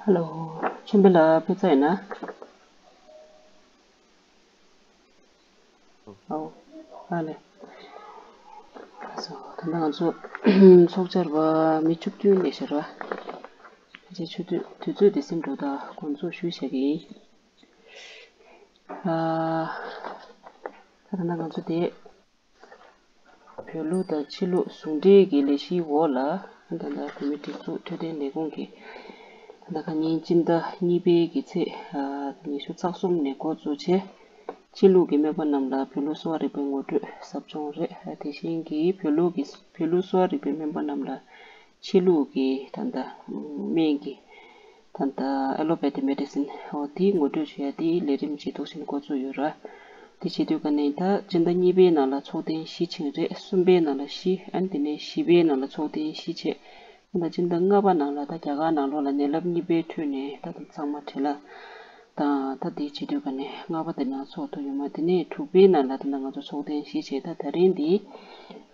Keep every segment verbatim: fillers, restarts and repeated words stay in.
ཧེ་ལོ། ཆོས་འཕེལ་ལགས་ཕེབས་ཚར་ཡོད་ན། ཨོ། ཨ་ལེ། ལགས་སོ། ད་ལྟ་ང་ཚོ་ཚོགས་བཅར་བ་མི་བཅུ་བདུན་ལས་བཞག་ར། ཕལ་ཆེར་ཆུ་ཚོད་དུས་ཚོད་དེ་ཟིན་འགྲོ་ད་དགོངས་རྫོགས་ཞུ་བྱ་གི་ཡིན། ཨ། ད་ད་ལྟ་ང་ཚོ་དེ། བོད་ལུགས་དང་ཕྱི་ལུགས་ཟུང་འབྲེལ་གྱི་ལས་གཞིའི་འོག་ལ། ད་ལྟ་བོད་མིའི་སྒྲིག་འཛུགས་འཕྲོད་བསྟེན་ལས་ཁུངས་ཀྱི་ད་ལྟ་ཁ་ཉིན་སྤྱི་ཟླ་གཉིས་པའི་གི་ཚེས་ཉི་ཤུ་རྩ་གསུམ་ནས་འགོ་བཙུགས་བྱས། ཕྱི་ལུགས་ཀྱི་སྨན་པ་རྣམས་ལ་བོད་ལུགས་གསོ་བ་རིག་པའི་ངོ་སྤྲོད་ཟབ་སྦྱོང་རེད། དེ་བཞིན་གྱི་བོད་ལུགས་ཀྱི་བོད་ལུགས་གསོ་བ་རིག་པའི་སྨན་པ་རྣམས་ལ་ཕྱི་ལུགས་ཀྱི་ད་ལྟ་སྨན་གྱི། ད་ལྟ་allopathic medicine འོ་དེའི་ངོ་སྤྲོད་བྱེད་ཡ་དེའི་ལས་རིམ་ཅིག་འདུག་སེ་འགོ་བཙུགས་ཡོད་ར། དེ་བྱེད་དུས་ཀ་ནས་ད་སྤྱི་ཟླ་གཉིས་པའི་ནང་ལ་ཚོགས་ཐེངས་བཞི་ཕྱིན་རེད། གསུམ་པའི་ནང་ལ་བཞི། ཨ་ནི་དེ་ནས་བཞི་པའི་ནང་ལ་ཚོགས་ཐེངས་བཞི་བྱས། ད་ལྟ་སྤྱི་ཟླ་ལྔ་པ་ནང་ལ་ད་རྒྱ་གར་ནང་ལོགས་ལ་ནད་རླབས་གཉིས་པའི་ཁྲོད་ནས་ད་ད་ཚང་མ་བྲེལ་བ་དང་། ད་དེ་བྱེད་དུས་ཀ་ནས་ལྔ་པ་དེ་ནང་ཚོགས་ཐུབ་ཡོད་མ། དེ་ནས་དྲུག་པའི་ནང་ལ་ད་ལྟ་ང་ཚོ་ཚོགས་ཐེངས་བཞི་བྱས། ད་ད་རིང་འདི་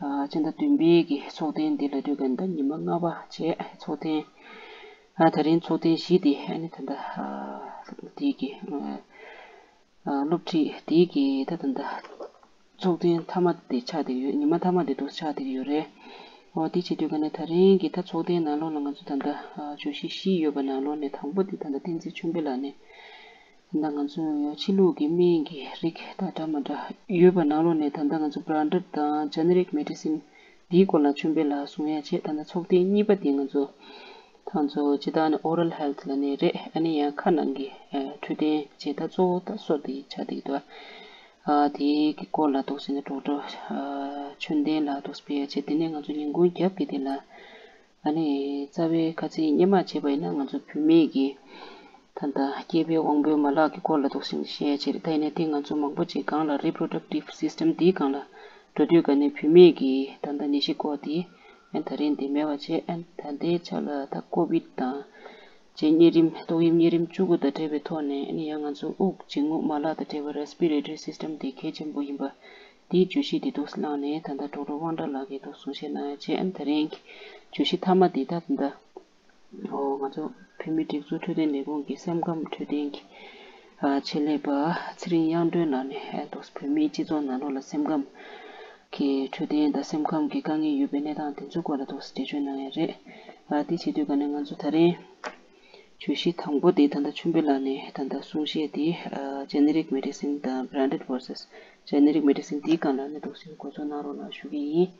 ཨ་སྤྱི་ཟླ་བདུན་པའི་གི་ཚོགས་ཐེངས་འདི་ལ་དུས་ཀ་ནས་ད་ཉི་མ་ལྔ་པ་བྱས། ཚོགས་ཐེངས་ཨ་ད་རིང་ཚོགས་ཐེངས་བཞི་དེ་ཨ་ནི་ད་ལྟ་ཨ་དེ་གི་ཨ་སློབ་ཁྲིད་དེ་གི་ད་ད་ལྟ་ཚོགས་ཐེངས་མཐའ་མ་དེ་ཆགས་བསྡད་ཡོད། ཉི་མ་མཐའ་མ་དེ་འདུག་ཆགས་བསྡད་ཡོད་རེད། འོ་དེ་བྱེད་དུས་ཀ་ནས་ད་རིང་གི་ད་ཚོགས་ཐེངས་ནང་ལོགས་ལ་ང་ཚོ་ད་ལྟ་ཨ་བརྗོད་གཞི་བཞི་ཡོད་པ་ནང་ལོགས་ནས་དང་པོ་དེ་ད་ལྟ་བསྟན་འཛིན་ཆོས་འཕེལ་ལགས་ནས། ད་ང་ཚོ་ཕྱི་ལུགས་ཀྱི་སྨན་གྱི་རིགས་དང་འདྲ་མི་འདྲ་ཡོད་པ་ནང་ལོགས་ནས་ད་ལྟ་ང་ཚོ་branded དང་generic medicine འདིའི་སྐོར་ལ་ཆོས་འཕེལ་ལགས་གསུང་ཡ་བྱས། ད་ལྟ་ཚོགས་ཐེངས་གཉིས་པ་དེ་ང་ཚོ་ད་ང་ཚོ་སྤྱི་བཏང་ནས་oral health ལབ་ནས་རེད། ཨ་ནི་ཡང་ཁ་ནང་གི་འཕྲོད་བསྟེན་བྱས། ད་གཙོ་བོ་ད་སོ་དེ་ཆགས་བསྡད་ཀྱི་འདུག་ཨ་དེའི་གི་སྐོར་ལ་འདུག་སེ་ནས་ཌོག་ཊར་ཨ་ཆོས་ལྡན་ལགས་འདུག་སེ་ཕེབས་ཡ་བྱས། དེ་ནས་ང་ཚོ་ཉིན་གུང་རྒྱབ་ཀྱི་དེ་ལ། ཨ་ནི་རྩ་བའི་ཁ་ཚིག་སྔོན་མ་བྱས་པ་ཡིན་ན་ང་ཚོ་བུད་མེད་ཀྱི་ད་ལྟ་སྐྱེས་པའི་དབང་པོའི་མ་ལག་གི་སྐོར་ལ་འདུག་སེ་བཤད་ཡ་བྱས་རེད། ད་ཡིན་ནའི་དེ་ང་ཚོ་མང་པོ་ཅིག་སྒང་ལ་reproductive system འདིའི་སྒང་ལ་འགྲོ་དུས་ཀ་ནས་བུད་མེད་ཀྱི་ད་ལྟ་ནད་གཞི་སྐོར་དེ་ཨ་ད་རིང་འདི་མེད་པ་བྱས། ཨ་ད་ལྟའི་ཆ་ལ་ད་ཀོ་བིད་དང་རྗེས་གཉན་རིམས་ཏོག་དབྱིབས་གཉན་རིམས་བཅུ་དགུ་དང་འབྲེལ་བའི་ཐོག་ནས། ཨ་ནི་ཡང་ང་ཚོ་དབུགས་འབྱིན་རྔུབ་མ་ལག་དང་འབྲེལ་བའི་respiratory system དེ་གལ་ཆེན་པོ་ཡིན་པ། དེའི་བརྗོད་གཞི་དེ་འདུག་སེ་བླངས་ནས་ད་ལྟ་ཌོག་ཊར་དབང་གྲགས་ལགས་ཀྱིས་འདུག་གསུང་བཤད་གནང་ཡ་བྱས། ཨ་ནི་ད་རིང་གི་བརྗོད་གཞི་མཐའ་མ་དེ་ད་ད་ལྟ་ཨོ་ང་ཚོ་བོད་མིའི་སྒྲིག་འཛུགས་འཕྲོད་བསྟེན་ལས་ཁུངས་ཀྱི་སེམས་ཁམས་འཕྲོད་བསྟེན་གྱི་ཨ་ཆེད་ལས་པ་ཚེ་རིང་དབྱངས་སྒྲོན་ལགས་ནས་ཨ་འདུག་སེ་བོད་མིའི་སྤྱི་ཚོགས་ནང་ལོགས་ལ་སེམས་ཁམས་ཀྱི་འཕྲོད་བསྟེན་དང་སེམས་ཁམས་ཀྱི་དཀའ་ངལ་ཡོད་པའི་གནས་སྟངས་དེ་ཚོའི་སྐོར་ལ་འདུག་སེ་འགྲེལ་བརྗོད་གནང་ཡ་རེད། ཨ་དེ་བྱེད་དུས་ཀ་ནས་ང་ཚོ་ད་རིང་བརྗོད་གཞི་དང་པོ་དེ་ད་ལྟ་ཆོས་འཕེལ་ལགས་ནས་ད་ལྟ་གསུང་བཤད་དེ་ཨ་generic medicine དང་branded versus generic medicine དེའི་སྒང་ལ་ཨ་ནི་འདུག་སེ་འགོ་འཛུགས་གནང་རོགས་གནང་ཞུ་གི་ཡིན།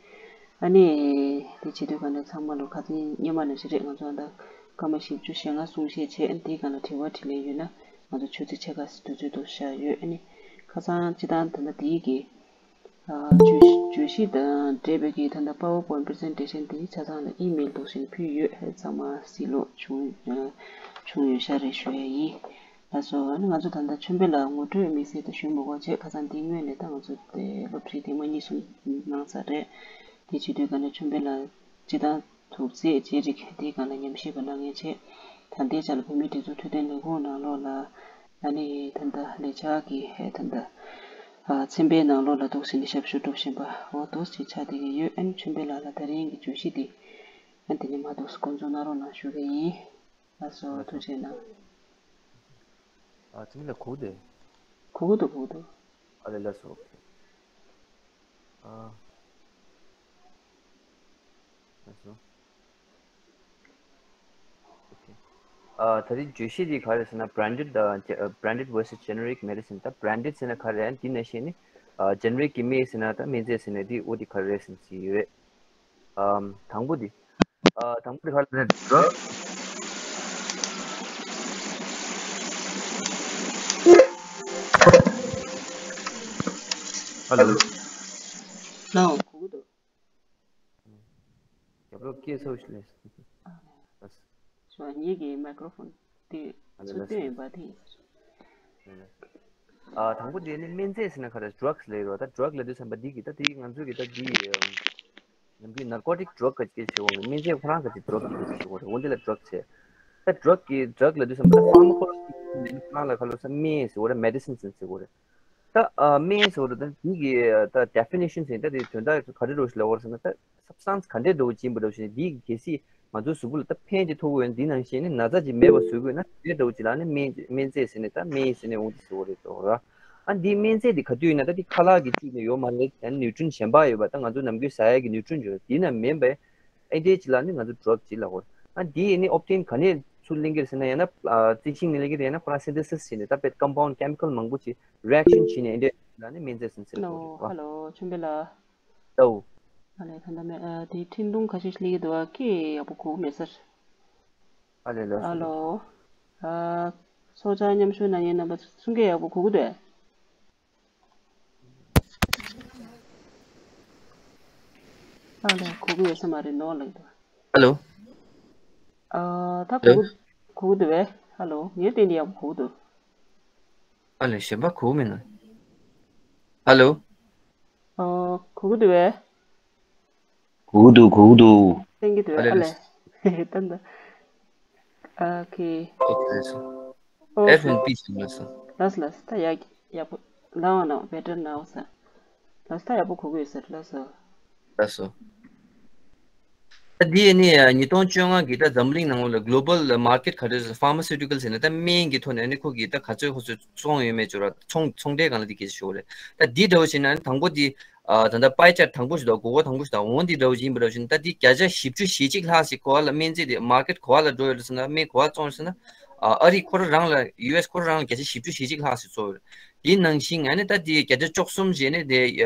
ཨ་ནི་དེ་བྱེད་དུས་ཀ་ནས་ཚང་མ་ལ་ཁ་སང་སྔོན་མ་ནང་བཞིན་རེད། ང་ཚོ་ད་སྐར་མ་བཞི་བཅུ་ཞེ་ལྔ་གསུང་བཤད་བྱས། ཨ་ནི་དེའི་སྒང་ལ་དྲི་བ་དྲིས་ལན་ཡོད་ན་ང་ཚོ་ཆུ་ཚོད་ཕྱེད་ཀ་དུས་ཚོད་འདུག་བཞག་ཡོད། ཨ་ནི་ཁ་སང་སྤྱི་བཏང་ད་ལྟ་དེའི་གི་ཨ་བརྗོད་བརྗོད་གཞི་དང་འབྲེལ་བའི་གི་ད་ལྟ་PowerPoint presentation དེ་ཆ་ཚང་ལ་ཨི་མེལ་འདུག་སེ་ཕུལ་ཡོད། ཚང་མ་གཟིགས་ཀློག་བྱུང་ཨ་བྱུང་ཡོད་ཤག་རེད་ཞུ་ཡ་ཡིན། ལགས་སོ། ཨ་ནི་ང་ཚོ་ད་ལྟ་ཆོས་འཕེལ་ལགས་ངོ་སྤྲོད་དམིགས་བསལ་དུ་ཞུ་མི་དགོས་བྱས། ཁ་སང་དེའི་སྔོན་ནས་ད་ང་ཚོ་དེ་སློབ་ཁྲིད་ཐེངས་མ་གཉིས་གསུམ་གནང་ཚར་རེད། དེ་བྱེད་དུས་ཀ་ནས་ཆོས་འཕེལ་ལགས་སྤྱི་བཏང་དུག་རྫས་བཅོས་རིགས་དེའི་སྒང་ལ་ཉམས་ཞིབ་པ་གནང་མཁན་བྱས། ད་ལྟའི་ཆ་ལ་བོད་མིའི་སྒྲིག་འཛུགས་འཕྲོད་བསྟེན་ལས་ཁུངས་ནང་ལོགས་ལ་ཨ་ནི་ད་ལྟ་ལས་འཆར་གྱི་ད་ལྟ་ཨ་ཚན་པའི་ནང་ལོགས་ལ་འདུག་སེ་ནས་ཞབས་ཞུ་སྒྲུབ་བཞིན་པ་འོ་འདུག་སེ་ཆགས་བསྡད་ཀྱི་ཡོད། ཨ་ནི་ཆོས་འཕེལ་ལགས་ལ་ད་རིང་གི་བརྗོད་གཞི་དེ་ཨ་ནི་དེ་ནས་མར་འདུག་སེ་འགོ་འཛུགས་གནང་རོགས་གནང་ཞུ་གི་ཡིན། ལགས་སོ། ལགས་སོ། ཐུགས་རྗེ་གནང་། ཨ་ཚང་མ་ལ་གོ་གི་འདུག་གོ་གི་འདུག་གོ་གི་འདུག་ཨ་ལས། ལགས་སོ། ཨོ་ཁེ། ཨ། ལགས་སོ། ཨོ་ཁེ། ཨ་ད་རེས་བརྗོད་གཞི་དེ་ག་རེ་ཟེར་ན་branded ཨ་branded versus generic medicine ད་branded ཟེར་ན་ག་རེ། ཨ་འདི་ནང་བཞིན་ནི་ཨ་generic གི་སྨན་ཟེར་ན་ད་སྨན་རྫས་ཟེར་ན་དེ་འོ་དེ་ག་རེ་ཟེར་ན་ཟེར་ཡོད་རེད། ཨམ་དང་པོ་དེ། ཨ་དང་པོ་དེ་ག་རེ་ཟེར་ན་drug། ཧེ་ལོ། ལགས་སོ། གོ་གི་འདུག་རྒྱབ་ལོགས་སྐད་ཚ་པོ་ཞིག་སླེབས་སོང་། ཨ་ལས། ཞོ་ངེད་ཀྱི་མའི་ཀྲོ་ཕོན་དེ་ཨ་ལས། ཚུར་ལགས་སོ། བཏོན་ཡིན་པ་དེ་ཡིན། ཨ་དང་པོ་དེ་ནི་སྨན་རྫས་ཟེར་ན་ག་རེ་drugs ལབ་ཡོད་རེད་བ། ད་drug ལབ་དུས་ཙམ་པ་འདི་གི་ད་དེ་ང་ཚོ་གི་ད་འདི་ནམ་རྒྱུན་narcotic drug ག་ཅིག་ཞེས་པ་སྨན་རྫས་ཁོ་རང་ག་ཅིག་drug གི་ཞེས་པ་རེད། འོ་འདི་ལ་drug ཟེར། ད་drug གི་drug ལབ་དུས་ཙམ་པ་ད་pharmacology ནི་ཁོ་རང་ལ་ཁ་ལོ་ས་སྨན་ཟེར་བ་རེད། medicine ཟེར་བ་རེད། ད་ཨ་སྨན་ཟེར་བ་རེད། ད་འདི་གི་ད་definition ཟེར་ད་དེ་དོན་དག་ག་རེ་འདྲ་བོ་ཞིག་ལབ་པ་རེད་ཟེར་ན། ད་substance ག་འདྲས་འདྲ་བོ་ཅིག་ཡིན་པ་འདྲ་བོ་ཞིག་ནི་འདི་གི་གལ་སྲིད་ ང་ཚོའི་གཟུགས་པོ་ལ་ད་ཕན་ཅིག་ཐོགས་ཀྱི་ཡོད་ན། འདི་ནང་བཞིན་ནི་ན་ཚ་ཅིག་མེད་པ་བཟོ་དགོས་ན། དེ་འདྲ་བོ་ཅིག་ལ་ནི་སྨན་སྨན་རྫས་ཟེར་ནས་ད་སྨན་ཟེར་ནས་འོང་དུ་བཟོ་བ་རེད་འདུག་ར། ཨ་འདིའི་སྨན་རྫས་འདི་ག་དུས་ཡིན་ན་ད་འདི་ཁ་ལག་གི་བཅུད་ནས་ཡོད་མ་རེད། ཨ་ནི་ནིའུ་ཊི་རིན་གཞན་པ་ཡོད་པ། ད་ང་ཚོ་ནམ་རྒྱུན་ཟ་ཡ་གི་ནིའུ་ཊི་རིན་ཡོད་རེད། དེ་ན་མིན་པའི་ཨེ་འདྲའི་ཅིག་ལ་ནི་ང་ཚོ་ཌྲག་ཅིག་ལབ་དགོས་རེད། ཨ་འདི་ཡིན་ནི་ཨོབ་ཊེན་ག་ནས་ཚུར་ལེན་གྱི་རེད་ཟེར་ན། ཡང་ན་ཨ་རྩི་ཤིང་ནས་ལེན་གྱི་རེད། ཡང་ན་ཁོ་རང་སིན་ཐེ་སིས་བྱས་ནས་ད་དཔེ་ཀམ་པའུན་ཌི་ཀེ་མི་ཀལ་མང་པོ་ཅིག་རི་ཨེག་ཤན་བྱས་ནས་ཨེ་འདྲའི་ལ་ནི་སྨན་རྫས་ཟེར་ཟེར་ལབ་དགོས་རེད་བ། ཧ་ལོ། ཆོས་འཕེལ་ལགས། ལགས། ཨ་ལས། ད་ལྟ་མེ་ཨ་དེའི་འཕྲིན་ཐུང་ཁ་ཤས་ཤིག་སླེབས་ཀྱི་འདུག་བ། སྐད་ཡག་པོ་གོ་གི་མེད་ས་རེད། ཨ་ལས། ལགས་སོ། ཨ་ལོ། ཨ་ཚོགས་བཅར་མཉམ་ཞུགས་གནང་མཁན་རྣམ་པ་ཚོ་གསུང་སྐད་ཡག་པོ་གོ་གི་འདུག་ཨ་ལས། གོ་གི་ཡོད་ས་མ་རེད། ནོར་ལངས་འདུག་ཨ་ལོ། ཨ་ད་གོ་ཧ་ལོ། གི་གོ་གི་འདུག་བས། ཧ་ལོ། ངས་བལྟས་ནས་ཡག་པོ་གོ་གི་འདུག་ཨ་ལས། གཞན་པ་གོ་གི་མེད་ན། ཧ་ལོ། ཨ་གོ་གི་འདུག་བས། གོ་གི་འདུག་གོ་གི་འདུག་བསྟན་གྱི་འདུག་ཨ་ཨ་ལས། ལས། ད་འདི། ཨ་ཁེ། ཨོ་ཁེ་སོ། ཨོ་ཨེཕ་ཨེན་པི་ཞིག་ལ་སོ། ལགས་ལགས། ད་ཡག་ཡག་པོ། ལའོ་ནའོ་བེ་ཊར་ནའོ་ས། ལགས། ད་ཡག་པོ་གོ་གི་ཡོད་ས་རེད། ལགས་སོ། ལགས་སོ། ད་འདི་ནི་ཉིས་སྟོང་བཅོ་ལྔ་གི་ད་འཛམ་གླིང་ནང་ལོགས་ལ་གོ་ལོ་བལ་མར་ཀེཊ་ག་རེ་ཟེར། ཕར་མ་སུ་ཊི་ཀལ་ཟེར་ནས་ད་སྨན་གྱི་ཐོག་ནས་ནི་ཁོ་གིས་ད་ག་ཚོད་ཁོ་ཚོས་བཙོང་ཡོད་མེད་ཅིག་ར། ཚོང་ཚོང་འབྲེལ་སྒང་ལ་འདི་སྐད་ཆ་ཤོད་རེད། ད་འདི་འདྲ་བོ་བྱས་ན་ནི་དང་པོ་འདི། ཨ་ད་ལྟ་པའི་ཅར་དང་པོ་ཞིག་དང་། སྒོར་སྒོར་དང་པོ་ཞིག་དང་། འོ་འདི་འདྲ་བོ་ཞིག་ཡིན་པ་འདྲ་བོ་ཞིག་ན། ད་འདི་བརྒྱ་ཆ་བཞི་བཅུ་ཞེ་གཅིག་ལྷག་ཞིག་ག་པ་ལ་སྨན་རྫས་དེ་མར་ཀེཊ་ག་པ་ལ་འགྲོ་ཡོད་རེད་ཟེར་ན། སྨན་ག་པ་བཙོང་ཡོད་ཟེར་ན། ཨ་ཨ་རི་ཁོ་རང་རང་ལ། ཡུ་ཨེས་ཁོ་རང་རང་ལ་བརྒྱ་ཆ་བཞི་བཅུ་ཞེ་གཅིག་ལྷག་ཞིག་བཙོང་ཡོད་རེད། དེ་ནང་བཞིན་ཨ་ནི་ད་དེ་བརྒྱ་ཆ་བཅུ་གསུམ་བྱས་ནས་དེ་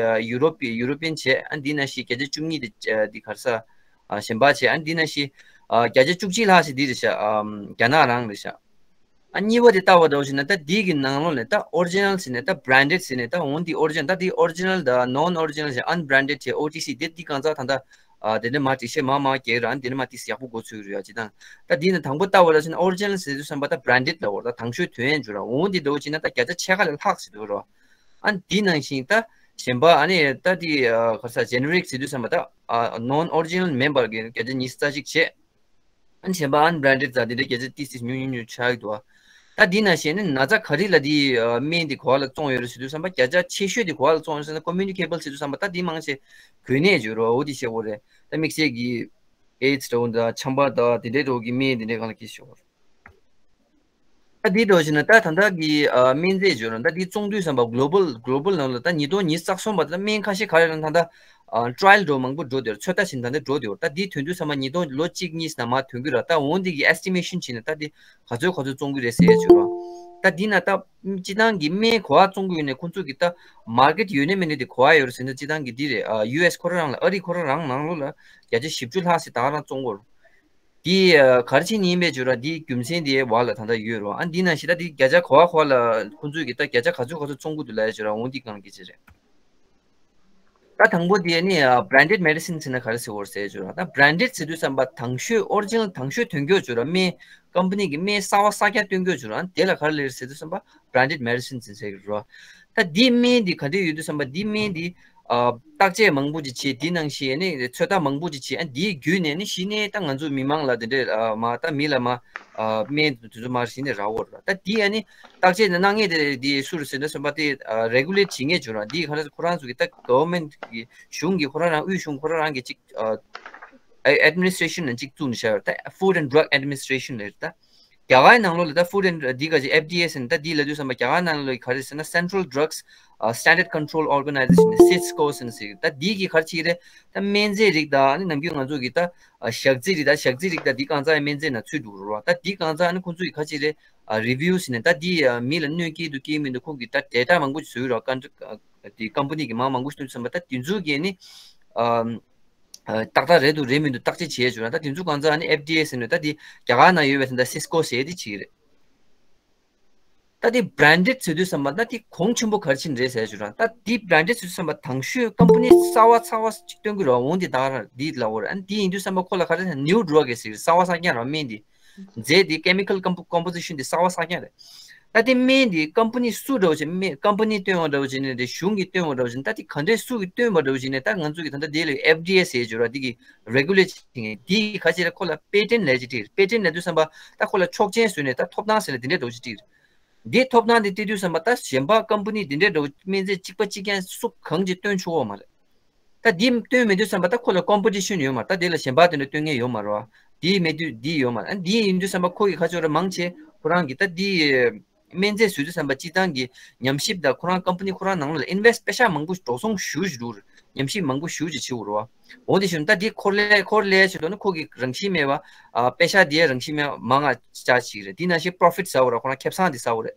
ཡུ་རོབ་པའི་ཡུ་རོ་པན་བྱས། ཨ་ནི་དེ་ནང་བཞིན་བརྒྱ་ཆ་བཅུ་གཉིས་དེ་དེ་ག་རེ་ཟེར། ཨ་གཞན་པ་བྱས། ཨ་ནི་དེ་ནང་བཞིན་ཨ་བརྒྱ་ཆ་བཅུ་གཅིག་ལྷག་ཞིག་དེ་རེད་ཤག་ཨམ་རྒྱ་ནག་རང་རེད་ཤག་ཨ་གཉིས་པ་དེ་ལྟ་བ་འདྲ་བོ་ཞིག་ན། ད་དེ་གི་ནང་ལོགས་ནས་ད་ཨོ་རི་ཇི་ནལ་ཟེར་ནས། ད་བྷ་རན་ཌེཌ་ཟེར་ནས། ད་འོ་འདི་ཨོ་རི་ཇི་ནལ། ད་དེ་ཨོ་རི་ཇི་ནལ་དང་ནོན་ཨོ་རི་ཇི་ནལ་ཟེར། ཨན་བྷ་རན་ཌེཌ་བྱས། ཨོ་ཊི་སི་དེ་དེ་གང་ཚ་ད་ལྟ་ཨ་དེ་འདྲ་མ་འགྲེལ་བཤད་མ་མ་རྒྱག་ར། ཨ་ནི་དེ་འདྲ་མ་ཏིས་ཡག་པོ་གོ་ཚུགས་རེད་ཡ། ཅི་དང་། ད་འདི་ནི་དང་པོ་ལྟ་བ་ལ་ཕྱིན་ན་ཨོ་རི་ཇི་ནལ་ཟེར་དུས་ཙམ་པ་ད་བྷ་རན་ཌེཌ་ལབ་དགོས་རེད། ད་དང་ཤོས་ཐོན་ཡས་འཇུ་ར། འོ་འདི་འདྲ་བོ་བྱས་ན་ད་བརྒྱ་ཆ་ཕྱེད་ཀ་ལས་ལྷག་ཟེར་འདུག་ར། ཨ་ནི་འདི་ནང་བཞིན་ད་གཞན་པ་ཨ་ནི་ད་འདི་ཨ་ག་རེ་ཟེར། ཇེ་ནེ་རིག་ཟེར་དུས་ཙམ་པ་ད་ཨ་ནོན་ཨོ་རི་ཇི་ནལ་མིན་པ་གི་བརྒྱ་ཆ་ཉི་ཤུ་རྩ་གཅིག་བྱས། ཨ་ནི་གཞན་པ་ཨན་བྷ་རན་ཌེཌ་ཙང་དེ་འདྲའི་བརྒྱ་ཆ་ཏིས་ཏིས་ཉུང་ཉུང་ཉུང་ཆགས་ཀྱི་འདུག་ཨ། ད་འདི་ནང་བཞིན་ནི་ན་ཚ་ག་རེ་ལ་དེ་ཨ་སྨན་དེ་ག་པ་ལ་བཙོང་ཡོད་རེད་ཟེར་དུས་ཙམ་པ། བརྒྱ་ཆ་ཆེ་ཤོས་དེ་ག་པ་ལ་བཙོང་ཡོད་ཟེར་ན། ཀོ་མུ་ནི་ཀེ་བལ་ཟེར་དུས་ཙམ་པ་ད་དེ་མང་ཆེ་གོ་གནས་བརྗོད་རོགས། འོ་དེ་བཤད་དགོས་རེད། ད་དམིགས་བསལ་གྱི་ཨེ་ཌི་སི་འདྲ་བོ་དང་ཆམ་པ་དང་དེ་འདྲའི་འདྲ་བོ་གི་སྨན་དེ་འདྲའི་སྒང་ལ་སྐད་ཆ་བཤད་དགོས་རེད། ད་དེ་འདྲ་བོ་བྱས་ན་ད་ད་ལྟ་གི་ཨ་སྨན་རྫས་བརྗོད་རོགས། ད་དེ་བཙོང་དུས་ཙམ་པ་གོ་ལོ་བལ་གོ་ལོ་བལ་ནང་ལ་ད་ཉིས་སྟོང་ཉི་ཤུ་རྩ་གསུམ་བར་དུ་ད་སྨན་ཁ་ཤས་ག་རེ་ལ་ད་ལྟ་ཨ་ཊ་ར་ཡལ་འདྲ་བོ་མང་པོ་འགྲོ་བསྡད་རེད། ཚོད་ལྟ་བྱེད་ད་ལྟ་འགྲོ་བསྡད་རེད། ད་དེ་ཐོན་དུས་ཙམ་པ་ཉིས་སྟོང་ལོ་གཅིག་གཉིས་ནང་མར་ཐོན་གྱི་རེད། ད་འོ་འདི་གི་ཨེ་སི་ཊི་མེ་ཤན་བྱས་ནས་ད་དེ་ག་ཚོད་ག་ཚོད་བཙོང་གི་རེད་ཟེར་ཡས་བྱོས་རོགས། ད་འདི་ན་ད་སྤྱི་བཏང་གི་སྨན་ག་པར་བཙོང་གི་ཡོད་ནས་ཁོང་ཚོ་གི་ད་མར་ཀེཊ་ཡོད་ནས་མེད་ནས་དེ་ག་པར་ཡོད་རེད་ཟེར་ན། སྤྱི་བཏང་གི་འདི་རེད། ཨ་ཡུ་ཨེས་ཁོ་རང་རང་ལ། ཨ་རི་ཁོ་རང་རང་ནང་ལོགས་ལ་བརྒྱ་ཆ་བཞི་བཅུ་ལྷག་ཙམ་ད་ག་རང་བཙོང་གི་ཡོད་རེད། དེ་ཨ་ག་རེ་བྱས་ནས་ཡིན་པའི་བྱོས་རོགས། དེ་རྒྱུ་མཚན་དེ་བར་ལ་ད་ལྟ་ཡོད་རོགས། ཨ་འདི་ནང་བཞིན་ད་དེ་བརྒྱ་ཆ་ག་པར་ག་པར་ལ་ཁོང་ཚོ་གི་ད་བརྒྱ་ཆ་ག་ཚོད་ག་ཚོད་བཙོང་གི་འདུག་ལབ་ཡས་བྱོས་རོགས། འོ་འདི་སྒང་ལ་སྐད་ཆ་རེད། ད་དང་པོ་དེ་ནི་ཨ་བྷ་རན་ཌེཌ་མེ་ཌི་སིན་ཟེར་ན་ག་རེ་ཟེར་དགོས་རེད་ཟེར་བྱོས་ར། ད་བྷ་རན་ཌེཌ་ཟེར་དུས་ཙམ་པ་དང་ཤོས་ཨོ་རི་ཇི་ནལ་དང་ཤོས་ཐོན་གྱི་ཡོད་བྱོས་ར། སྨན་ཀམ་པ་ནི་གི་སྨན་གསར་པ་གསར་རྐྱང་སྟོན་གྱི་ཡོད་བྱོས་ར། ཨ་ནི་དེ་ལ་ག་རེ་ལབ་རེད་ཟེར་དུས་ཙམ་པ་བྷ་རན་ཌེཌ་མེ་ཌི་སིན་ཟེར་གྱི་ར། ད་འདི་སྨན་འདི་ག་འདྲ་ཡོད་དུས་ཙམ་པ་འདི་སྨན་འདི་ཨ་བརྟག་དཔྱད་མང་པོ་ཅིག་བྱས། འདི་ནང་བཞིན་ཨ་ནི་ཚོད་ལྟ་མང་པོ་ཅིག་བྱས། ཨ་འདིའི་བརྒྱུད་ནས་ནི་གཞི་ནས་ད་ང་ཚོ་མི་མང་ལ་དེ་འདྲས་ཨ་མ་ད་མི་ལ་མ་ཨ་སྨན་དེ་ཚོ་མར་གཞི་ནས་རག་གི་ཡོད་ར། ད་འདི་ཨ་ནི་བརྟག་དཔྱད་གནང་མཁན་དེ་འདི་སུ་རེད་ཟེར་ན་ཙམ་པ་དེ་ཨ་རེ་གུ་ལེཊ་བྱེད་མཁན་བྱོས་ར། འདི་ག་རེ་ཁོ་རང་ཚོ་གི་ད་གོ་ཝར་མེན་ཊི་གི་གཞུང་གི་ཁོ་རང་རང་དབུས་གཞུང་ཁོ་རང་རང་གི་ཅིག་ཨ་ཨེ་ཌི་མི་ནི་སི་ཊི་རེ་ཤན་ནང་ཅིག་བཙུགས་ནས་བཞག་ཡོད་ར། ད་ཕུཌ་ཨེན་ཌི་ཌག་ཨེ་ཌི་མི་ནི་སི་ཊི་རེ་ཤན་ལབ་ར། ད་རྒྱ་གར་ནང་ལོགས་ལ་ད་ཕུཌ་ཨེན་ཌི་འདི་ག་ཅིག་ཨེཕ་ཌི་ཨེ་ཟེར་ནས་ད་འདི་ལབ་དུས་ཙམ་པ་རྒྱ་གར་ནང་ལོགས་ག་རེ་ཟེར་ན། Central Drugs ཨ་Standard Control Organization ཟེར་ནས། སིས་ཀོ་ཟེར་ནས་ཟེར། ད་འདི་གི་ག་རེ་བྱེད་ཀྱི་རེད། ད་སྨན་རྫས་རིགས་དང་ཨ་ནི་ནམ་རྒྱུན་ང་ཚོ་གི་ད་ཨ་ཞག་རྩི་རིགས་དང་། ཞག་རྩི་རིགས་དང་འདི་གང་ཚང་སྨན་རྫས་ནང་ཚུད་འགྲོ་གི་རེད་བ། ད་འདི་གང་ཚང་ཨ་ནི་ཁོང་ཚོ་གི་ག་རེ་བྱེད་ཀྱི་རེད། ཨ་རི་བིའུ་ཟེར་ནས་ད་འདི་ཨ་མི་ལ་གནོད་སྐྱེལ་འདུག་སྐྱེལ་མི་འདུག་ཁོང་གི་ད་ཌེ་ཊ་མང་པོ་ཞིག་བཟོ་གི་རེད་བ། ཀན་ཨ་འདི་ཀམ་པ་ནི་གི་མང་མང་པོ་ཞིག་བཏོན་དུས་ཙམ་པ་ད་འདི་ཚོ་གི་ཨ་ནི་ཨ། ཨ་ཏག་ཏག་རེད་འདུག་རེད་མི་འདུག་བརྟག་དཔྱད་བྱས་བྱུང་ན། ད་དེ་ཚོ་གང་ཚང་ཨ་ནི་ཨེཕ་ཌི་ཨེ་ཟེར་ནས། ད་དེ་རྒྱ་གར་ནང་ཡོད་པའི་ད་སིས་ཀོ་ཟེར་དེ་བྱེད་ཀྱི་རེད། ད་དེ་བྷ་རན་ཌེཌ་ཟེར་དུས་ཙམ་པ་ད་དེ་གོང་ཆེན་པོ་ག་རེ་ཕྱིན་རེད་ཟེར་བྱུང་ན། ད་དེ་བྷ་རན་ཌེཌ་ཟེར་དུས་ཙམ་པ་དང་ཤོས་ཀམ་པ་ནི་གསར་བ་གསར་བ་ཅིག་སྟོན་གྱི་རེད། འོང་དེ་ད་ག་རང་དེ་ལབ་དགོས་རེད། ཨ་ནི་དེ་ཡིན་དུས་ཙམ་པ་ཁོ་ལ་ག་རེ་ཟེར་ན། ནིའུ་ཌྲག་ཟེར་གྱི་རེད། གསར་བ་གསར་རྐྱང་རང་སྨན་དེ། རྫས་དེ་ཀེ་མི་ཀལ་ཀོམ་པོ་ཀོམ་པོ་ཟི་ཤན་དེ་གསར་བ་གསར་རྐྱང་རེད། ད་དེ་སྨན་དེ་ཀམ་པ་ནི་སུ་འདྲ་བོ་ཅིག་སྨན་ཀམ་པ་ནི་བཏོན་པ་འདྲ་བོ་ཅིག་ནས་དེ་གཞུང་གིས་བཏོན་པ་འདྲ་བོ་ཅིག་ནས། ད་དེ་ག་འདྲས་སུ་གིས་བཏོན་པ་འདྲ་བོ་ཅིག་ནས། ད་ང་ཚོ་གི་ད་ལྟ་དེ་ལ་ཨེཕ་ཌི་ཨེ་ཟེར་བྱོས་ར། དེ་གི་རེ་གུ་ལེཊ་བྱེད་མཁན་དེ་གི་ག་ཅིག་རེད། ཁོ་ལ་པེ་ཊེན་ཊི་ལབ་ཅིག་བྲིས་རེད། པེ་ཊེན་ཊི་ལབ་དུས་ཙམ་པ་ད་ཁོ་ལ་ཆོག་མཆན་བཟོས་ནས་ད་ཐོབ་ཐང་ཟེར་ནས་དེ་འདྲས་འདྲ་བོ་ཅིག་བྲིས་རེད། འདི་ཐོབ་ཐང་འདི་སྤྲད་དུས་ཙམ་པ་ད་གཞན་པ་ཀམ་པ་ནི་འདི་འདྲའི་འདྲ་བོ་སྨན་རྫས་གཅིག་པ་གཅིག་རྐྱང་སུ་གང་ཅིག་བཏོན་ཆོག་གི་མ་རེད། ད་འདི་བཏོན་མེད་དུས་ཙམ་པ་ད་ཁོ་ལ་ཀོམ་པི་ཊི་ཤན་ཡོད་མ་རེད། ད་དེ་ལ་གཞན་པ་དེ་འདྲ་བཏོན་མཁན་ཡོད་མ་རེད་བ། དེའི་མེད་དུས་འདི་ཡོད་མ་རེད། ཨ་འདི་ཡིན་དུས་ཙམ་པ་ཁོ་གི་ཁ་ཕྱོགས་ར་མང་ཆེ་ཁོ་རང་གི་ད་འདི་སྨན་རྫས་བཟོ་དུས་ཙམ་པ་སྤྱི་བཏང་གི་ཉམས་ཞིབ་དང་ཁོ་རང་ཀམ་པ་ནི་ཁོ་རང་ནང་ལ་ཨིན་ཝེ་སི་ཊི་པེ་ཤ་མང་པོ་འགྲོ་སོང་ཞུ་ཞུ་རུ་ཉམས་ཞིབ་མང་པོ་ཞུ་ཅིག་བྱེད་དགོས་རེད་བ། འོ་དེ་བཞིན་ད་འདི་འཁོར་ལས་འཁོར་ལས་བྱེད་དོ་ནི་ཁོ་གི་རང་བཞིན་མེད་བ། ཨ་པེ་ཤ་འདི་ཡ་རང་བཞིན་མེད་བ་མང་ང་ཅག་ཅིག་རེད། འདི་ནང་བཞིན་པོ་རོ་ཕི་ཊི་ཟ་བ་ར་ཁོ་རང་ཁེ་བཟང་འདི་ཟ་བ་རེད།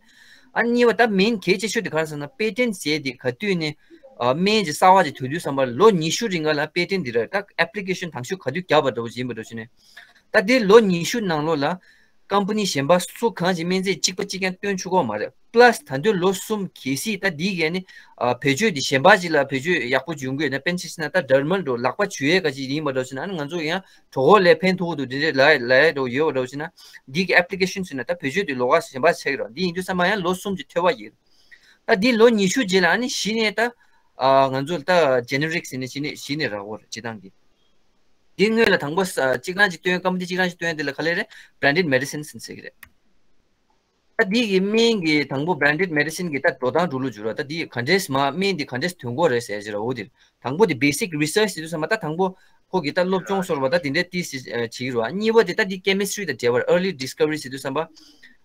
ཨ་གཉིས་པ་ད་མེན་གལ་ཆེ་ཤོས་དེ་ག་རེ་ཟེར་ན་པེ་ཊེན་ཊི་ཟེར་དེ་ག་དུས་ནས་ཨ་སྨན་གྱི་གསར་བ་ཅིག་ཐོན་དུས་ཙམ་པ་ལོ་ཉི་ཤུ་རིང་ག་ལ་པེ་ཊེན་ཊི་འདི་ར་ད་ཨེབ་ལི་ཀེ་ཤན་དང་ཤོས་ག་དུས་བརྒྱབ་པ་འདྲ་བོ་ཡིན་པ་འདྲ་བོ་བྱས་ནས། ད་དེ་ལོ་ཉི་ཤུ་ནང་ལོགས་ལ་ཀམ་པ་ནི་གཞན་པ་སུ་གང་ཅིག་སྨན་རྫས་གཅིག་པ་གཅིག་རྐྱང་བཏོན་ཆོག་གི་མ་རེད། པ་ལ་སི་ད་དུང་ལོ་གསུམ་གལ་སྲིད་ད་འདི་གས་ནི་ཨ་བེད་སྤྱོད་འདི་གཞན་པ་ཅིག་ལ་བེད་སྤྱོད་ཡག་པོ་ཡོང་གི་ཡོད་ན། དཔེར་ན་ཆ་བཞག་ན་ད་ཌར་མལ་འདྲ་ལག་པ་འཇུ་ཡས་ག་ཅིག་ཡིན་པ་འདྲ་བྱས་ན་ཨ་ནི་ང་ཚོ་ཡང་གྲོད་ཁོག་ལ་ཕན་ཐོགས་འདུག་འདི་འདྲའི་ལབ་ལབ་ཡས་འདྲ་ཡོད་པ་འདྲ་བྱས་ན། འདི་གི་ཨེབ་ལི་ཀེ་ཤན་ཟེར་ན་ད་བེད་སྤྱོད་འདི་ལོགས་ཀ་གཞན་པ་ཆགས་ཀྱི་རེད། འདི་ཡིན་དུས་ཙམ་པ་ཡང་ལོ་གསུམ་གྱི་ཐོལ་པ་ཡིན། ད་འདི་ལོ་ཉི་ཤུ་རྗེས་ལ་ཨ་ནི་གཞི་ནས་ད་ཨ་ང་ཚོ་ད་ཇེ་ནེ་རིག་ཟེར་ནས་གཞི་ནས་གཞི་ནས་རག་གོ་རེད་སྤྱི་བཏང་གི། འདི་སྔོན་ལ་དང་པོ་ས་གཅིག་རང་གཅིག་བཏོན་ཀམ་པ་ནི་གཅིག་རང་གཅིག་བཏོན་དེ་ལ་ག་ལེ་རེད། བྷ་རན་ཌེཌ་མེ་ཌི་སིན་ཟེར་གྱི་རེད། ད་འདི་གི་སྨན་གྱི་དང་པོ་བྷ་རན་ཌེཌ་མེ་ཌི་སིན་གྱི་ད་འགྲོ་སྟངས་འགྲོ་ལུགས་བརྗོད་ར། ད་འདི་ག་འདྲས་མ་སྨན་འདི་ག་འདྲས་ཐོན་གོ་རེད་ཟེར་གྱི་ར། འོ་འདིར་དང་པོ་འདི་བེ་སིག་རི་སར་ཆི་ཟེར་དུས་ཙམ་པ་ད་དང་པོ་ཁོ་གི་ད་སློབ་སྦྱོང་སོར་བ་ད་དེ་འདྲས་ཏིས་བྱེད་ཀྱི་ར། གཉིས་པ་འདི་ད་འདི་ཀེ་མི་སི་ཊི་རི་དང་འབྲེལ་བར་ཨར་ལི་ཌིས་ཀ་བ་རི་ཟེར་དུས་ཙམ་པ།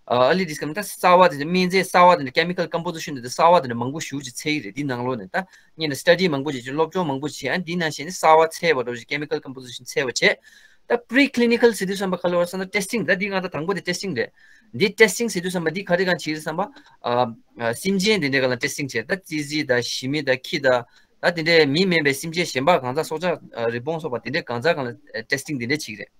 ཨར་ལི་ཌིས་ཀ་བ་རི་ད་གསར་བ་དེ་སྨན་རྫས་གསར་བ་དེ་འདྲ་ཀེ་མི་ཀལ་ཀམ་པོ་ཟི་ཤན་དེ་གསར་བ་དེ་འདྲ་མང་པོ་ཞེ་པོ་ཅིག་འཚོལ་གྱི་རེད། འདི་ནང་ལོགས་ནས་ད་སྔོན་ནས་སི་ཊ་ཌི་མང་པོ་ཅིག་བྱས། སློབ་སྦྱོང་མང་པོ་ཅིག་བྱས། ཨ་འདི་ནང་བཞིན་གསར་བ་འཚོལ་བ་འདྲ་བོ་ཅིག་ཀེ་མི་ཀལ་ཀམ་པོ་ཟི་ཤན་འཚོལ་བ་བྱས། ད་པི་རི་ཀི་ལི་ནི་ཀལ་ཟེར་དུས་ཙམ་པ་ག་ལ་བར་ས་ན་ཊེ་སི་ཊིང་། ད་འདི་ང་ད་དང་པོ་དེ་ཊེ་སི་ཊིང་རེད། འདི་ཊེ་སི་ཊིང་ཟེར་དུས་ཙམ་པ་འདི་ག་རེ་གང་བྱེད་ཀྱི་རེད་བསམ་པ། ཨ་ཨ་སེམས་ཅན་དེ་འདྲའི་སྒང་ལ་ཊེ་སི་ཊིང་བྱས། ད་ཙི་ཙི་དང་ཞི་མི་དང་ཁྱི་དང་ད་དེ་འདྲའི་མི་མིན་པའི་སེམས་ཅན་གཞན་པ་གང་ཟག་སྲོག་ཆགས་ཨ་རི་བོང་སོགས་པ་དེ་འདྲའི་གང་ཟག་སྒང་ལ་ཨ་ཊེ་སི་ཊིང་དེ་འདྲ་བྱེད་ཀྱི་རེད།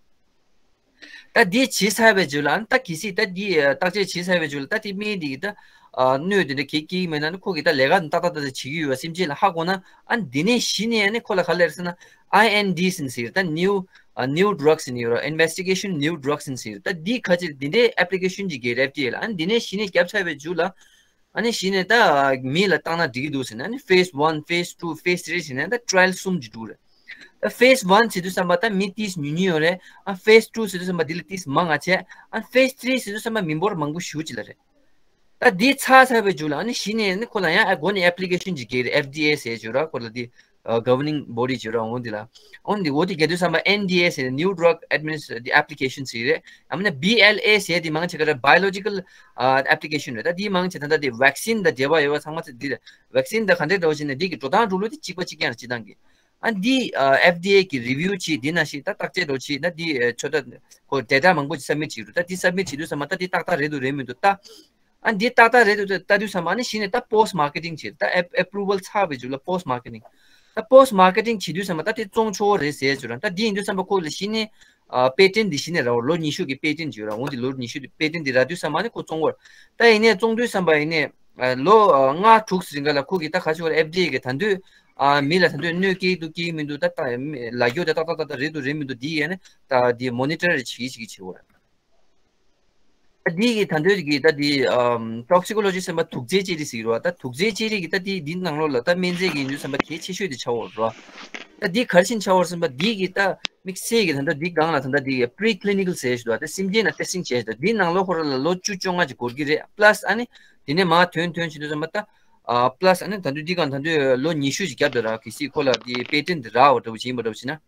ད་འདི་བྱས་ཚར་བའི་རྗེས་ལ་ཨ་ནི་ད་གལ་སྲིད་ད་འདི་ཨ་བརྟག་དཔྱད་བྱས་ཚར་བའི་རྗེས་ལ་ད་དེ་སྨན་འདི་གི་ད་ཨ་གནོད་དེ་འདྲ་གས་སྐྱེ་གི་མེད་ན་ནི་ཁོ་གི་ད་ལས་ཀ་ཏག་ཏག་ཏག་ཏག་བྱེད་ཀྱི་ཡོད་པ་སེམས་ཅན་ལ་ཧ་གོ་ན། ཨ་ནི་འདི་ནས་གཞི་ནས་ཨ་ནི་ཁོ་ལ་ག་ལབ་རེད་ཟེར་ན། ཨའི་ཨེན་ཌི་ཟེར་ནས་ཟེར། ད་ནིའུ་ཨ་ནིའུ་ཌ་རག་ཟེར་ནས་ཡོད་ར། Investigation New Drugs ཟེར་ནས་ཟེར། ད་འདི་ཁ་ཅིག་འདི་འདྲའི་ཨེབ་ལི་ཀེ་ཤན་ཅིག་རྒྱག་རེད་ཨེཕ་ཌི་ཨེ་ལ། ཨ་ནི་འདི་ནས་གཞི་ནས་བརྒྱབ་ཚར་བའི་མཇུག་ལ། ཨ་ནི་གཞི་ནས་ད་མི་ལ་བཏང་ན་འགྲིག་གི་འདུག་ཟེར་ནས། ཨ་ནི་ཕེ་སི་ཝན། ཕེ་སི་ཊུ། ཕེ་སི་ཐི་རི་ཟེར་ནས་ད་ཊ་ར་ཡལ་གསུམ་ཅིག་འདུག་རེད། ད་ཕེ་སི་ཝན་ཟེར་དུས་ཙམ་པ་ད་མི་ཏིས་ཉུང་ཉུང་ཡོད་རེད། ཨ་ཕེ་སི་ཊུ་ཟེར་དུས་ཙམ་པ་འདི་ལ་ཏིས་མང་ང་བྱས། ཨ་ཕེ་སི་ཐི་རི་ཟེར་དུས་ཙམ་པ་མི་འབོར་མང་པོ་ཞེ་པོ་ཅིག་ལ་རེད། ད་འདི་ཚར་ཚར་བའི་མཇུག་ལ་ཨ་ནི་གཞི་ནས་ནི་ཁོ་ལ་ཡང་ཨ་མགོ་ནས་ཨེབ་ལི་ཀེ་ཤན་ཅིག་རྒྱག་རེད། ཨེཕ་ཌི་ཨེ་ཟེར་བརྗོད་ར། ཁོ་ལ་འདི་ཨ་ག་ཝར་ནིང་བོ་ཌི་བརྗོད་ར། འོ་འདི་ལ་འོ་འདི་འོ་འདི་རྒྱག་དུས་ཙམ་པ་ཨེན་ཌི་ཨེ་ཟེར་ནིའུ་ཌ་རག་ཨེཌ་མི་ནི་སི་ཊེ་ཤན་འདི་ཨེབ་ལི་ཀེ་ཤན་ཟེར་རེད། ཡང་མིན་ན་བྷི་ཨེལ་ཨེ་ཟེར་འདི་མང་ཆེ་ག་རེ་བྷའི་ཨོ་ལོ་ཇི་ཀལ་ཨ་ཨེབ་ལི་ཀེ་ཤན་རེད། ད་འདི་མང་ཆེ་ད་ལྟ་འདི་ཝེག་སིན་དང་འབྲེལ་བ་ཡོད་པ་ཚང་མ་ཚེ་འདི་རེད། ཝེག་སིན་དང་ག་འདྲས་འདྲ་བོ་ཞིག་ནས་འདི་གི་འགྲོ་སྟངས་འགྲོ་ལུགས་འདི་གཅིག་པ་གཅིག་རྐྱང་རེད་སྤྱིར་བཏང་གི། ཨ་འདི་ཨ་ཨེཕ་ཌི་ཨེ་གི་རི་བིའུ་བྱེད། འདི་ནང་བཞིན་ད་བརྟག་དཔྱད་འདྲ་བོ་བྱེད་ན་འདི་ཨ་ཚོད་ལྟ་ཁོ་ཌེ་ཊ་མང་པོ་ཞིག་སབ་མིཊ་བྱེད་འདུག་ད་འདི་སབ་མིཊ་བྱེད་དུས་ཙམ་པ་ད་འདི་ཏག་ཏག་རེད་འདུག་རེད་མི་འདུག་ད་ཨ་འདི་ཏག་ཏག་རེད་འདུག་ད་ལྟ་དུས་ཙམ་པ་ཨ་ནི་གཞི་ནས་ད་པོ་སི་ཊི་མར་ཀེ་ཊིང་བྱེད། ད་ཨེ་ཨེ་པུ་རུ་ཝལ་ཚར་བའི་མཇུག་ལ་པོ་སི་ཊི་མར་ཀེ་ཊིང་། ད་པོ་སི་ཊི་མར་ཀེ་ཊིང་བྱེད་དུས་ཙམ་པ་ད་དེ་བཙོང་ཆོག་རེད་ཟེར་བརྗོད་ར། ད་འདི་ཡིན་དུས་ཙམ་པ་ཁོ་ལ་གཞི་ནས་ཨ་པེ་ཊེན་ཊི་འདི་གཞི་ནས་རག་པ་ལོ་ཉི་ཤུ་གི་པེ་ཊེན་ཊི་བརྗོད་ར། འོ་འདི་ལོ་ཉི་ཤུ་གི་པེ་ཊེན་ཊི་འདི་རག་དུས་ཙམ་པ་ཨ་ནི་ཁོ་བཙོང་གི་རེད། ད་ཡིན་ནའི་བཙོང་དུས་ཙམ་པ་ཡིན་ནའི་ཨ་ལོ་ཨ་ལྔ་དྲུག་རིང་ག་ལ་ཁོ་གི་ད་ག་ཞུ་བར་ཨེཕ་ཌི་ཨེ་གི་ད་དུང་ཨ་མི་ལ་ད་དུང་གནོད་སྐྱེལ་འདུག་སྐྱེལ་མི་འདུག་ད་ལྟ་ལ་རྒྱུ་དེ་ཏག་ཏག་ཏག་ཏག་རེད་འདུག་རེད་མི་འདུག་འདི་ཡིན་ནའི་ད་འདི་མོ་ནི་ཊར་རེ་བྱེད་ཀྱི་བྱེད་ཀྱི་བྱེད་དགོས་རེད། ད་འདི་གི་ད་དུང་གི་ད་འདི་ཨམ་ཊོག་སི་ཀོ་ལོ་ཇི་ཟེར་བ་དུག་རྫས་དཔྱད་རིག་ཟེར་གྱི་རེད་བ། ད་དུག་རྫས་དཔྱད་རིག་གི་ད་འདི་འདི་ནང་ལོགས་ལ་ད་སྨན་རྫས་ཀྱི་ཡིན་དུས་ཙམ་པ་གལ་ཆེ་ཤོས་དེ་ཆགས་ཡོད་རེད་བ། ད་འདི་ག་རེ་བཞིན་ཆགས་ཡོད་རེད་ཟེར་བ་འདི་གི་ད་དམིགས་བསལ་གྱི་ད་ལྟ་འདི་སྒང་ལ་ད་ལྟ་འདི་གི་པི་རི་ཀི་ལི་ནི་ཀལ་ཟེར་ཞིག་འདུག་ད་སེམས་ཅན་ལ་ཊེ་སི་ཊིང་བྱས་ཞིག་འདུག་འདི་ནང་ལོགས་ཁོ་རང་ལ་ལོ་བཅུ་བཅོ་ལྔ་ཅིག་འགོར་གྱི་རེད། པ་ལ་སི་ཨ་ནི་དེ་ནས་མར་ཐོན་ཐོན་བྱེད་དུས་ཙམ་པ་ད་ཨ་པ་ལ་སི་ཨ་ནི་ད་དུང་འདི་སྒང་ད་དུང་ལོ་ཉི་ཤུ་ཅིག་རྒྱབ་འདུག་ར། གལ་སྲིད་ཁོ་ལ་འདི་པེ་ཊེན་ཊི་འདི་རག་པ་འདྲ་བོ་ཅིག་ཡིན་པ་འདྲ་བོ་ཅིག་ན།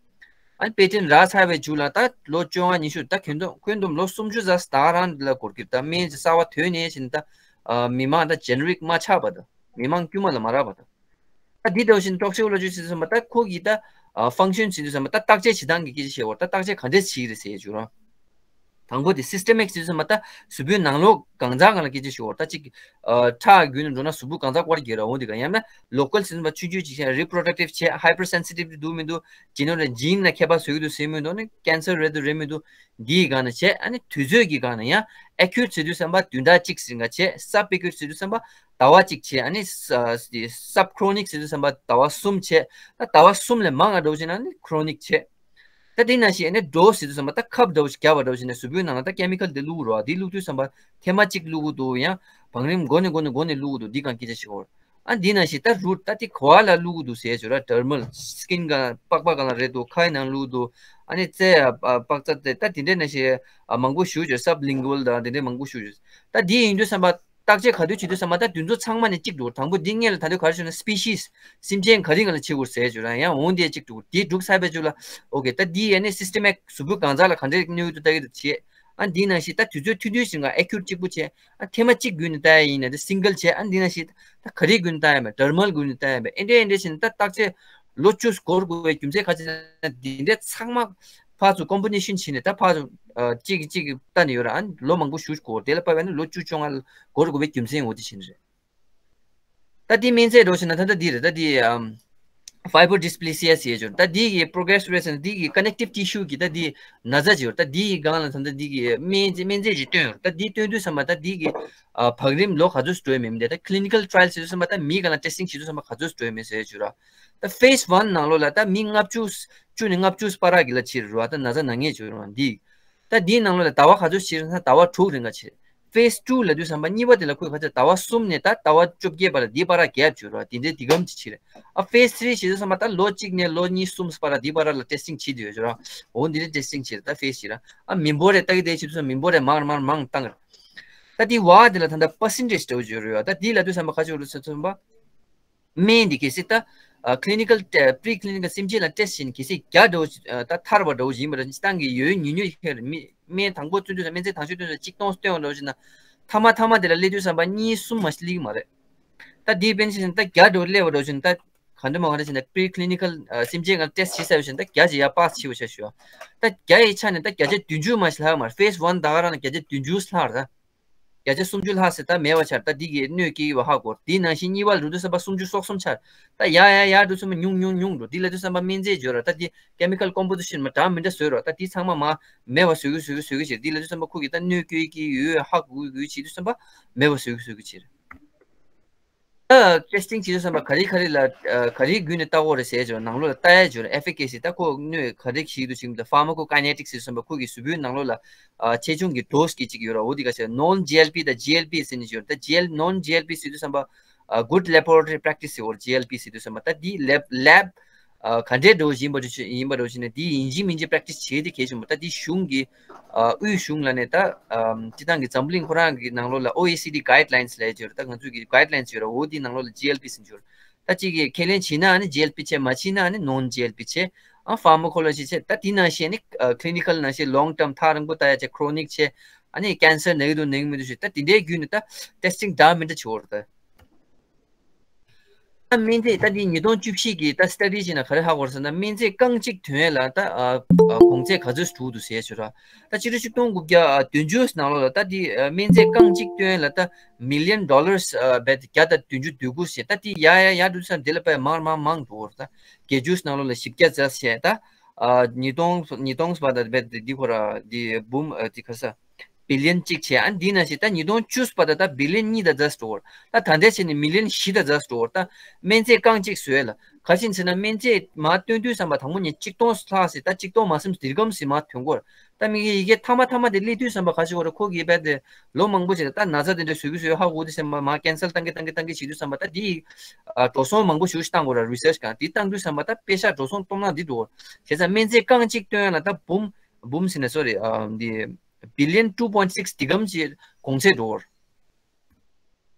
ཨ་ནི་པེ་ཊེན་ཊི་རག་ཚར་བའི་མཇུག་ལ་ད་ལོ་བཅོ་ལྔ་ཉི་ཤུ་ད་ཁྱོན་བསྡོམས་ཁྱོན་བསྡོམས་ལོ་སུམ་ཅུ་ཙམ་ད་རང་འདི་ལ་འགོར་གྱི་རེད། ད་སྨན་གྱི་གསར་བ་ཐོན་ནས་བྱས་ནས་ད་ཨ་མི་མང་ད་ཇེ་ནེ་རིག་མ་ཆགས་པ་དང་མི་མང་དཀྱུས་མ་ལ་མ་རག་པ་དང་། ད་འདི་འདྲ་བཞིན་ཊོག་སི་ཀོ་ལོ་ཇི་ཟེར་དུས་ཙམ་པ་ད་ཁོ་གི་ད་ཨ་ཕང་ཤན་ཟེར་དུས་ཙམ་པ་ད་བརྟག་དཔྱད་བྱེད་སྟངས་ཀྱི་སྐད་ཆ་བཤད་པ་ད་བརྟག་དཔྱད་ག་འདྲས་བྱེད་ཀྱི་རེད་ཟེར་ཡས་བྱུང་ར། དང་པོ་དེ་སི་སི་ཊེ་མིག་ཟེར་དུས་ཙམ་པ་ད་གཟུགས་པོའི་ནང་ལོགས་གང་ཟག་སྒང་ལ་སྐད་ཆ་ཞུ་བར་ད་ཅིག་ཨ་ཁྲག་རྒྱུན་དུ་འགྲོ་ན་གཟུགས་པོ་གང་ཟག་དཀར་རྒྱས་ར་འོང་དེ་ག་ཡང་ན་ལོ་ཀལ་ཟེར་དུས་ཙམ་པ་ཆུང་ཆུང་ཅིག་བྱས་རི་པོ་རོ་ཌག་ཊིབ་བྱས་ཧའི་པར་སེན་སི་ཊིབ་འདུག་མི་འདུག་ཇི་ནོམ་རེ་ཇིན་ལ་ཁྱད་པར་བཟོ་གི་འདུག་ཟེར་མི་འདུག་ནི་ཀེན་སར་རེད་འདུག་རེད་མི་འདུག་འདིའི་སྒང་ན་བྱས། ཨ་ནི་དུས་ཚོད་ཀྱི་སྒང་ན་ཡང་ཨེ་ཁུ་ཡུ་ཊི་ཟེར་དུས་ཙམ་པ་བདུན་ཕྲག་གཅིག་རིང་ག་བྱས། སབ་ཨེ་ཁུ་ཡུ་ཊི་ཟེར་དུས་ཙམ་པ་ཟླ་བ་གཅིག་བྱས། ཨ་ནི་སབ་ཁོ་རོ་ནིག་ཟེར་དུས་ཙམ་པ་ཟླ་བ་གསུམ་བྱས། ད་ཟླ་བ་གསུམ་ལས་མང་ང་འགྲོ་བྱས་ན་ནི་ཁོ་རོ་ནིག་བྱས། ད་དེ་ནང་བཞིན་ཨ་ནི་ཌོ་ཟེར་དུས་ཙམ་པ་ད་ཁབ་འདྲ་བོ་ཞིག་བརྒྱབ་པ་འདྲ་བོ་ཞིག་ནས་གཟུགས་པོའི་ནང་ལ་ད་ཀེ་མི་ཀལ་དེ་བླུགས་རོགས། དེ་བླུགས་དུས་ཙམ་པ་ཐེངས་མ་གཅིག་བླུགས་ཀྱི་འདུག་ཡང་བང་རིམ་འགོ་ནས་འགོ་ནས་འགོ་ནས་བླུགས་ཀྱི་འདུག་འདི་གང་སྐད་ཆ་ཞིག་འོར། ཨ་འདི་ནང་བཞིན་ད་རུ་ད་དེ་ག་བ་ལ་བླུགས་ཀྱི་འདུག་ཟེར་བྱོས་ར། ཌར་མལ་སི་ཀིན་གང་པགས་པ་གང་ལ་རེད་འདུག་ཁའི་ནང་བླུགས་འདུག་ཨ་ནི་རྩའི་ཨ་པགས་རྩ་དེ་ད་དེ་འདྲའི་ནང་བཞིན་ཨ་མང་པོ་ཞུ་བྱོས། སབ་ལིང་གུ་ཝལ་དང་དེ་འདྲའི་མང་པོ་ཞུ་བྱོས། ད་འདི་ཡིན་དུས་ཙམ་པ་ བརྟག་དཔྱད་ག་དུས་བྱེད་དུས་ཙམ་པ་ད་དེ་ཚོ་ཚང་མ་ནས་གཅིག་འགྲོ། དང་པོ་འདི་སྔོན་ལ་ད་དུང་ག་རེ་ཞུ་ན་species སེམས་ཅན་ག་རེ་ག་ལ་བྱེད་དགོས་ཟེར་བརྗོད་ར། ཡང་འོང་དེ་གཅིག་འགྲོ། དེ་འགྲུབ་ཚར་བའི་རྗེས་ལ་ཨོ་ཀེ་ད་འདི་ཡ་ནི་systematic གཟུགས་པོའི་གང་ཟག་ལ་ག་འདྲའི་གནོད་ཀྱི་འདུག་ལྟ་གི་འདུག་བྱེད། ཨ་འདི་ནང་བཞིན་ད་དུས་ཚོད་ཐུང་ཐུང་ཞིག་ག་acute གཅིག་པུ་བྱེད། ཨ་ཐེངས་མ་གཅིག་བརྒྱུད་ནས་ལྟ་ཡ་ཡིན་ན་ད་single བྱེད། ཨ་འདི་ནང་བཞིན་ད་ག་རེ་བརྒྱུད་ནས་ལྟ་ཡ་མེད། dermal བརྒྱུད་ནས་ལྟ་ཡ་མེད། ཨེ་འདྲ་ཨེ་འདྲ་བྱས་ནས་ད་བརྟག་དཔྱད་ལོ་བཅུ་འགོར་དགོས་པའི་རྒྱུ་མཚན་ག་ཅི་ན་འདི་འདྲའི་ཚང་མ་ཕར་ཚུར་combination བྱས་ནས་ད་ཕར་ཚུར་ཨ་གཅིག་གིས་གཅིག་གིས་ལྟ་ནས་ཡོད་ར། ཨ་ལོ་མང་པོ་ཞིག་འགོར། དེ་ལ་བབས་པ་ཡིན་ན་ལོ་བཅུ་བཅོ་ལྔ་འགོར་དགོས་པའི་རྒྱུ་མཚན་འོ་དེ་བྱས་ནས་རེད། ད་འདི་སྨན་རྫས་འགྲོ་བཞིན་ན་ད་ལྟ་འདི་རེད། ད་འདི་ཨམ་fibrous dysplasia ཟེར་ཡ་ཅིག་ཡོད། ད་འདི་གི་progress rate ཟེར་ན་འདི་གི་connective tissue གི་ད་འདི་ན་ཚ་ཅིག་ཡོད། ད་འདི་གི་སྒང་ལ་ད་ལྟ་འདི་གི་སྨན་རྫས་སྨན་རྫས་ཅིག་བཏོན་ཡོད། ད་འདི་བཏོན་དུས་ཙམ་པ་ད་འདི་གི་ཨ་བག་རིམ་ལོ་ག་ཚོད་འགྲོ་ཡོད་མེད་མི་འདི་ད་clinical trial བྱེད་དུས་ཙམ་པ་ད་མིའི་སྒང་ལ་testing བྱེད་དུས་ཙམ་པ་ག་ཚོད་འགྲོ་ཡོད་མེད་ཟེར་ཡ་ཅིག་ཡོད་ར། ད་phase one ནང་ལོགས་ལ་ད་མི་ལྔ་བཅུ་བཅུ་ནས་ལྔ་བཅུ་བར་གྱི་ལ་ཕྱིར་རོ། ད་ན་ཚ་ན་མཁན་ཅིག་ཡོད་ར་འདི། ད་འདིའི་ནང་ལོགས་ལ་ཟླ་བ་ག་ཚོད་ཕྱིར་ན་ཟླ་བ་དྲུག་རིང་ག་ཕྱིར། phase two ལབ་དུས་ཙམ་པ་གཉིས་པ་དེ་ལ་ཁོས་ག་ཚོད་ཟླ་བ་གསུམ་ནས་ད་ཟླ་བ་བཅོ་བརྒྱད་བར་ལ་འདིའི་བར་gap བྱུང་ར། དེ་འདྲའི་འདི་གམ་གྱི་ཕྱིར། ཨ་phase three བྱེད་དུས་ཙམ་པ་ད་ལོ་གཅིག་ནས་ལོ་གཉིས་གསུམ་བར་ལ་འདིའི་བར་ལ་testing བྱེད་དུ་ཡོད་ར། འོ་འདི་འདྲའི་testing བྱེད་ར། ད་phase བྱེད་ར། ཨ་མི་འབོར་རེ་ལྟ་གི་བསྡད་བྱེད་དུས་ཙམ་མི་འབོར་རེ་མང་ར་མང་ར་མང་བཏང་ར། ད་འདི་བ་དེ་ལ་ད་ལྟ་percentage འདྲ་བོ་ཅིག་ཡོད་ར། ད་འདི་ལབ་དུས་ཙམ་པ་ག་ཅིག་ཡོད་ར་ཟེར་ཙམ་པ། སྨན་འདི་གལ་སྲིད་ད་ཨ་clinical ཏེ་pre clinical སེམས་ཅན་ལ་test བྱས་ནས་གལ་སྲིད་བརྒྱ་འདྲ་བོ་ཞིག་ཨ་ད་ཐར་བ་འདྲ་བོ་ཞིག་ཡིན་པ་རེད། སྤྱིར་བཏང་གི་ཡོད་ཉུང་ཉུང་ཞིག་རེད། སྨན་སྨན་དང་པོ་བཙོན་དུས་སྨན་རྫས་དང་ཤོས་བཏོན་ས་གཅིག་སྟོང་བཏོན་པ་འདྲ་བོ་ཞིག་ན་ཐ་མ་ཐ་མ་དེ་ལ་སླེབས་དུས་ཙམ་པ་གཉིས་གསུམ་མ་ཞིག་སླེབས་ཀྱི་མ་རེད། ད་འདིའི་དཔེར་ན་ཆ་བཞག་ན་ད་བརྒྱ་འདྲ་བོ་སླེབས་པ་འདྲ་བོ་ཞིག་ན་ད་ག་འདྲ་མ་ག་འདྲ་བྱས་ན་pre clinical ཨ་སེམས་ཅན་ལ་test བྱེད་ཚར་བ་ཞིག་ན་ད་བརྒྱ་ཞིག་ཡར་པཱས་བྱས་པ་ཆ་བཞག་ཞུ་ཨ། ད་བརྒྱ་ཡི་ཆ་ནས་ད་བརྒྱ་ཆ་བདུན་ཅུ་མ་ཞིག་ལྷག་ཡོད་མ་རེད། phase one ད་ག་རང་ལ་བརྒྱ་ཆ་བདུན་ཅུ་ལྷག་རེད་ད། བརྒྱ་ཆ་སུམ་ཅུ་ལྷག་ཟེར་ད་མེད་པ་ཆགས། ད་འདི་གིས་གནོད་སྐྱེལ་གྱི་བ་ཧ་གོ། དེའི་ནང་བཞིན་གཉིས་པ་ལ་འགྲོ་དུས་ཙམ་པ་སུམ་ཅུ་སོ་གསུམ་ཆགས། ད་ཡར་ཡར་ཡར་འགྲོ་དུས་ཙམ་པ་ཉུང་ཉུང་ཉུང་འགྲོ། འདི་ལབ་དུས་ཙམ་པ་སྨན་རྫས་སྦྱོར་ར། ད་འདི་chemical composition མ་འདྲ་མི་འདྲ་བཟོས་ར། ད་འདི་ཚང་མ་མ་མེད་པ་བཟོ་གི་བཟོ་གི་བཟོ་གི་བྱེད། འདི་ལབ་དུས་ཙམ་པ་ཁོ་གིས་ད་གནོད་སྐྱེལ་གྱི་ཡོད་ཧ་གོ་གི་ཡོད་བྱེད་དུས་ཙམ་པ་མེད་པ་བཟོ་གི་བཟོ་གི་བྱེད། ད་testing བྱེད་དུས་ཙམ་པ་ག་རེ་ག་རེ་ལ་ཨ་ག་རེ་བརྒྱུད་ནས་ལྟ་དགོས་རེད་ཟེར་ཅིག་ནང་ལོགས་ལ་ལྟ་ཡ་ཅིག་ཡོད་རེད། efficacy ད་ཁོ་གནོད་ག་རེ་ཞིག་འདུག་ཅིག་ད་pharmacokinetic ཟེར་དུས་ཙམ་པ་ཁོ་གི་གཟུགས་པོའི་ནང་ལོགས་ལ་ཨ་ཆེ་ཆུང་གི་dose གི་ཅིག་ཡོད་རེད། འོ་དེ་ག་ཟེར་non G L P དང་G L P ཟེར་ནས་ཅིག་ཡོད་རེད། ད་G L non G L P ཟེར་དུས་ཙམ་པ་ཨ་good laboratory practice ཟེར་བ་རེད། G L P ཟེར་དུས་ཙམ་པ་ད་འདི་lab lab ཨ་ག་འདྲའི་འདྲ་བོ་ཡིན་པ་འདྲ་ཞིག་ཡིན་པ་འདྲ་ཞིག་ནས་འདི་ཡིན་གཅིག་མིན་གཅིག་practice བྱེད་དེ་གལ་ཆེན་པོ། ད་འདི་གཞུང་གི་ཨ་དབུས་གཞུང་ལ་ནས་ད་ཨ་སྤྱིར་བཏང་གི་འཛམ་གླིང་ཁོ་རང་གི་ནང་ལོགས་ལ O E C D guidelines ལབ་ཡ་ཅིག་ཡོད་རེད། ད་ང་ཚོ་གི་guidelines ཡོད་རེད། འོ་འདི་ནང་ལོགས་ལ་G L P ཟེར་གྱི་ཡོད་རེད། ད་གཅིག་གིས་ཁས་ལེན་བྱས་ན་ཨ་ནི་G L P བྱས། མ་བྱས་ན་ཨ་ནི་non G L P བྱས། ཨ་pharmacology བྱས། ད་འདི་ནང་བཞིན་ནི་ཨ་clinical ནང་བཞིན་long term ཐག་རིང་པོ་ལྟ་ཡ་བྱས། chronic བྱས། ཨ་ནི་cancer ན་གི་འདུག་ན་གི་མི་འདུག་ཞུས། ད་འདི་འདྲའི་བརྒྱུད་ནས་ད་testing འདྲ་མི་འདྲ་བྱེད་དགོས་རེད་ད། ད་སྨན་རྫས་ད་འདི་ཉིས་སྟོང་བཅུ་བཞི་གི་ད་study བྱས་ན་ག་རེ་ཧ་གོ་རེད་ཟེར་ན། སྨན་རྫས་རྐང་གཅིག་ཐོན་ཡས་ལ་ད་ཨ་ཨ་གོང་ཚད་ག་ཚོད་འགྲོ་གི་འདུག་ཟེར་ཞུ་ར། ད་ཕྱི་ལོ་ཆིག་སྟོང་དགུ་བརྒྱ་ཨ་བདུན་ཅུ་ནང་ལོགས་ལ་ད་འདི་ཨ་སྨན་རྫས་རྐང་གཅིག་བཏོན་ཡས་ལ་ད་million dollars ཨ་བརྒྱ་དང་བདུན་ཅུ་དོན་དགུ་ཟེར། ད་འདི་ཡར་ཡར་ཡར་འགྲོ་དུས་ཙམ་འདི་ལ་དཔེ་མང་མང་མང་འགྲོ་གི་རེད། ད་བརྒྱད་ཅུ་ནང་ལོགས་ལ་བཞི་བརྒྱ་ཙམ་བྱས། ད་ཨ་ཉིས་སྟོང་ཉིས་སྟོང་བར་ད་དཔེ་འདི་ཁོ་ར་འདི་འབུམ་ཨ་འདི་ག་རེ་ཟེར། billion གཅིག་བྱས། ཨ་འདི་ནང་བཞིན་ད་ཉིས་སྟོང་བཅུ་བར་ད་ད་billion གཉིས་དང་ཙམ་འགྲོ་གི་རེད། ད་ད་ལྟའི་ཆ་ནས་million བཞི་དང་ཙམ་འགྲོ་གི་རེད། ད་སྨན་རྫས་རྐང་གཅིག་བཟོས་ལ་ག་ཅི་ཡིན་ཟེར་ན། སྨན་རྫས་མར་བཏོན་དུས་ཙམ་པ་དང་པོ་ཉིད་གཅིག་སྟོང་ལྷག་ཟེར། ད་གཅིག་སྟོང་མ་ཟིན་དེ་རིང་ཙམ་ཞིག་མར་ཐོན་གྱི་ཡོད་རེད། ད་མི་གི་ཡི་གེ་ཐ་མ་ཐ་མ་དེ་སླེབས་དུས་ཙམ་པ་ག་ཅི་ཡོད་རེད། ཁོ་གིས་རྦད་དེ་ལོ་མང་པོ་ཞིག་ལ་ད་ན་ཚ་དེ་འདྲ་བཟོ་གི་བཟོ་གི་ཧ་གོ་དུས་ཙམ་པ་མར་cancel བཏང་གི་བཏང་གི་བཏང་གི་བྱེད་དུས་ཙམ་པ་ད་འདི་ཨ་འགྲོ་སོང་མང་པོ་ཞིག་བཏང་དགོས་རེད། research གང་དེ་བཏང་དུས་ཙམ་པ་ད་པེ་ཤག་འགྲོ་སོང་སྟོང་ནང་འདི་འགྲོ་གི་རེད། བྱས་ཙང་སྨན་རྫས་རྐང་གཅིག་བཏོན་ཡས་ལ་ད་འབུམ་འབུམ་ཟེར་ན་sorry ཨ་འདི་billion two point six འདི་གམ་གྱི་གོང་ཚད་འགྲོ་གི་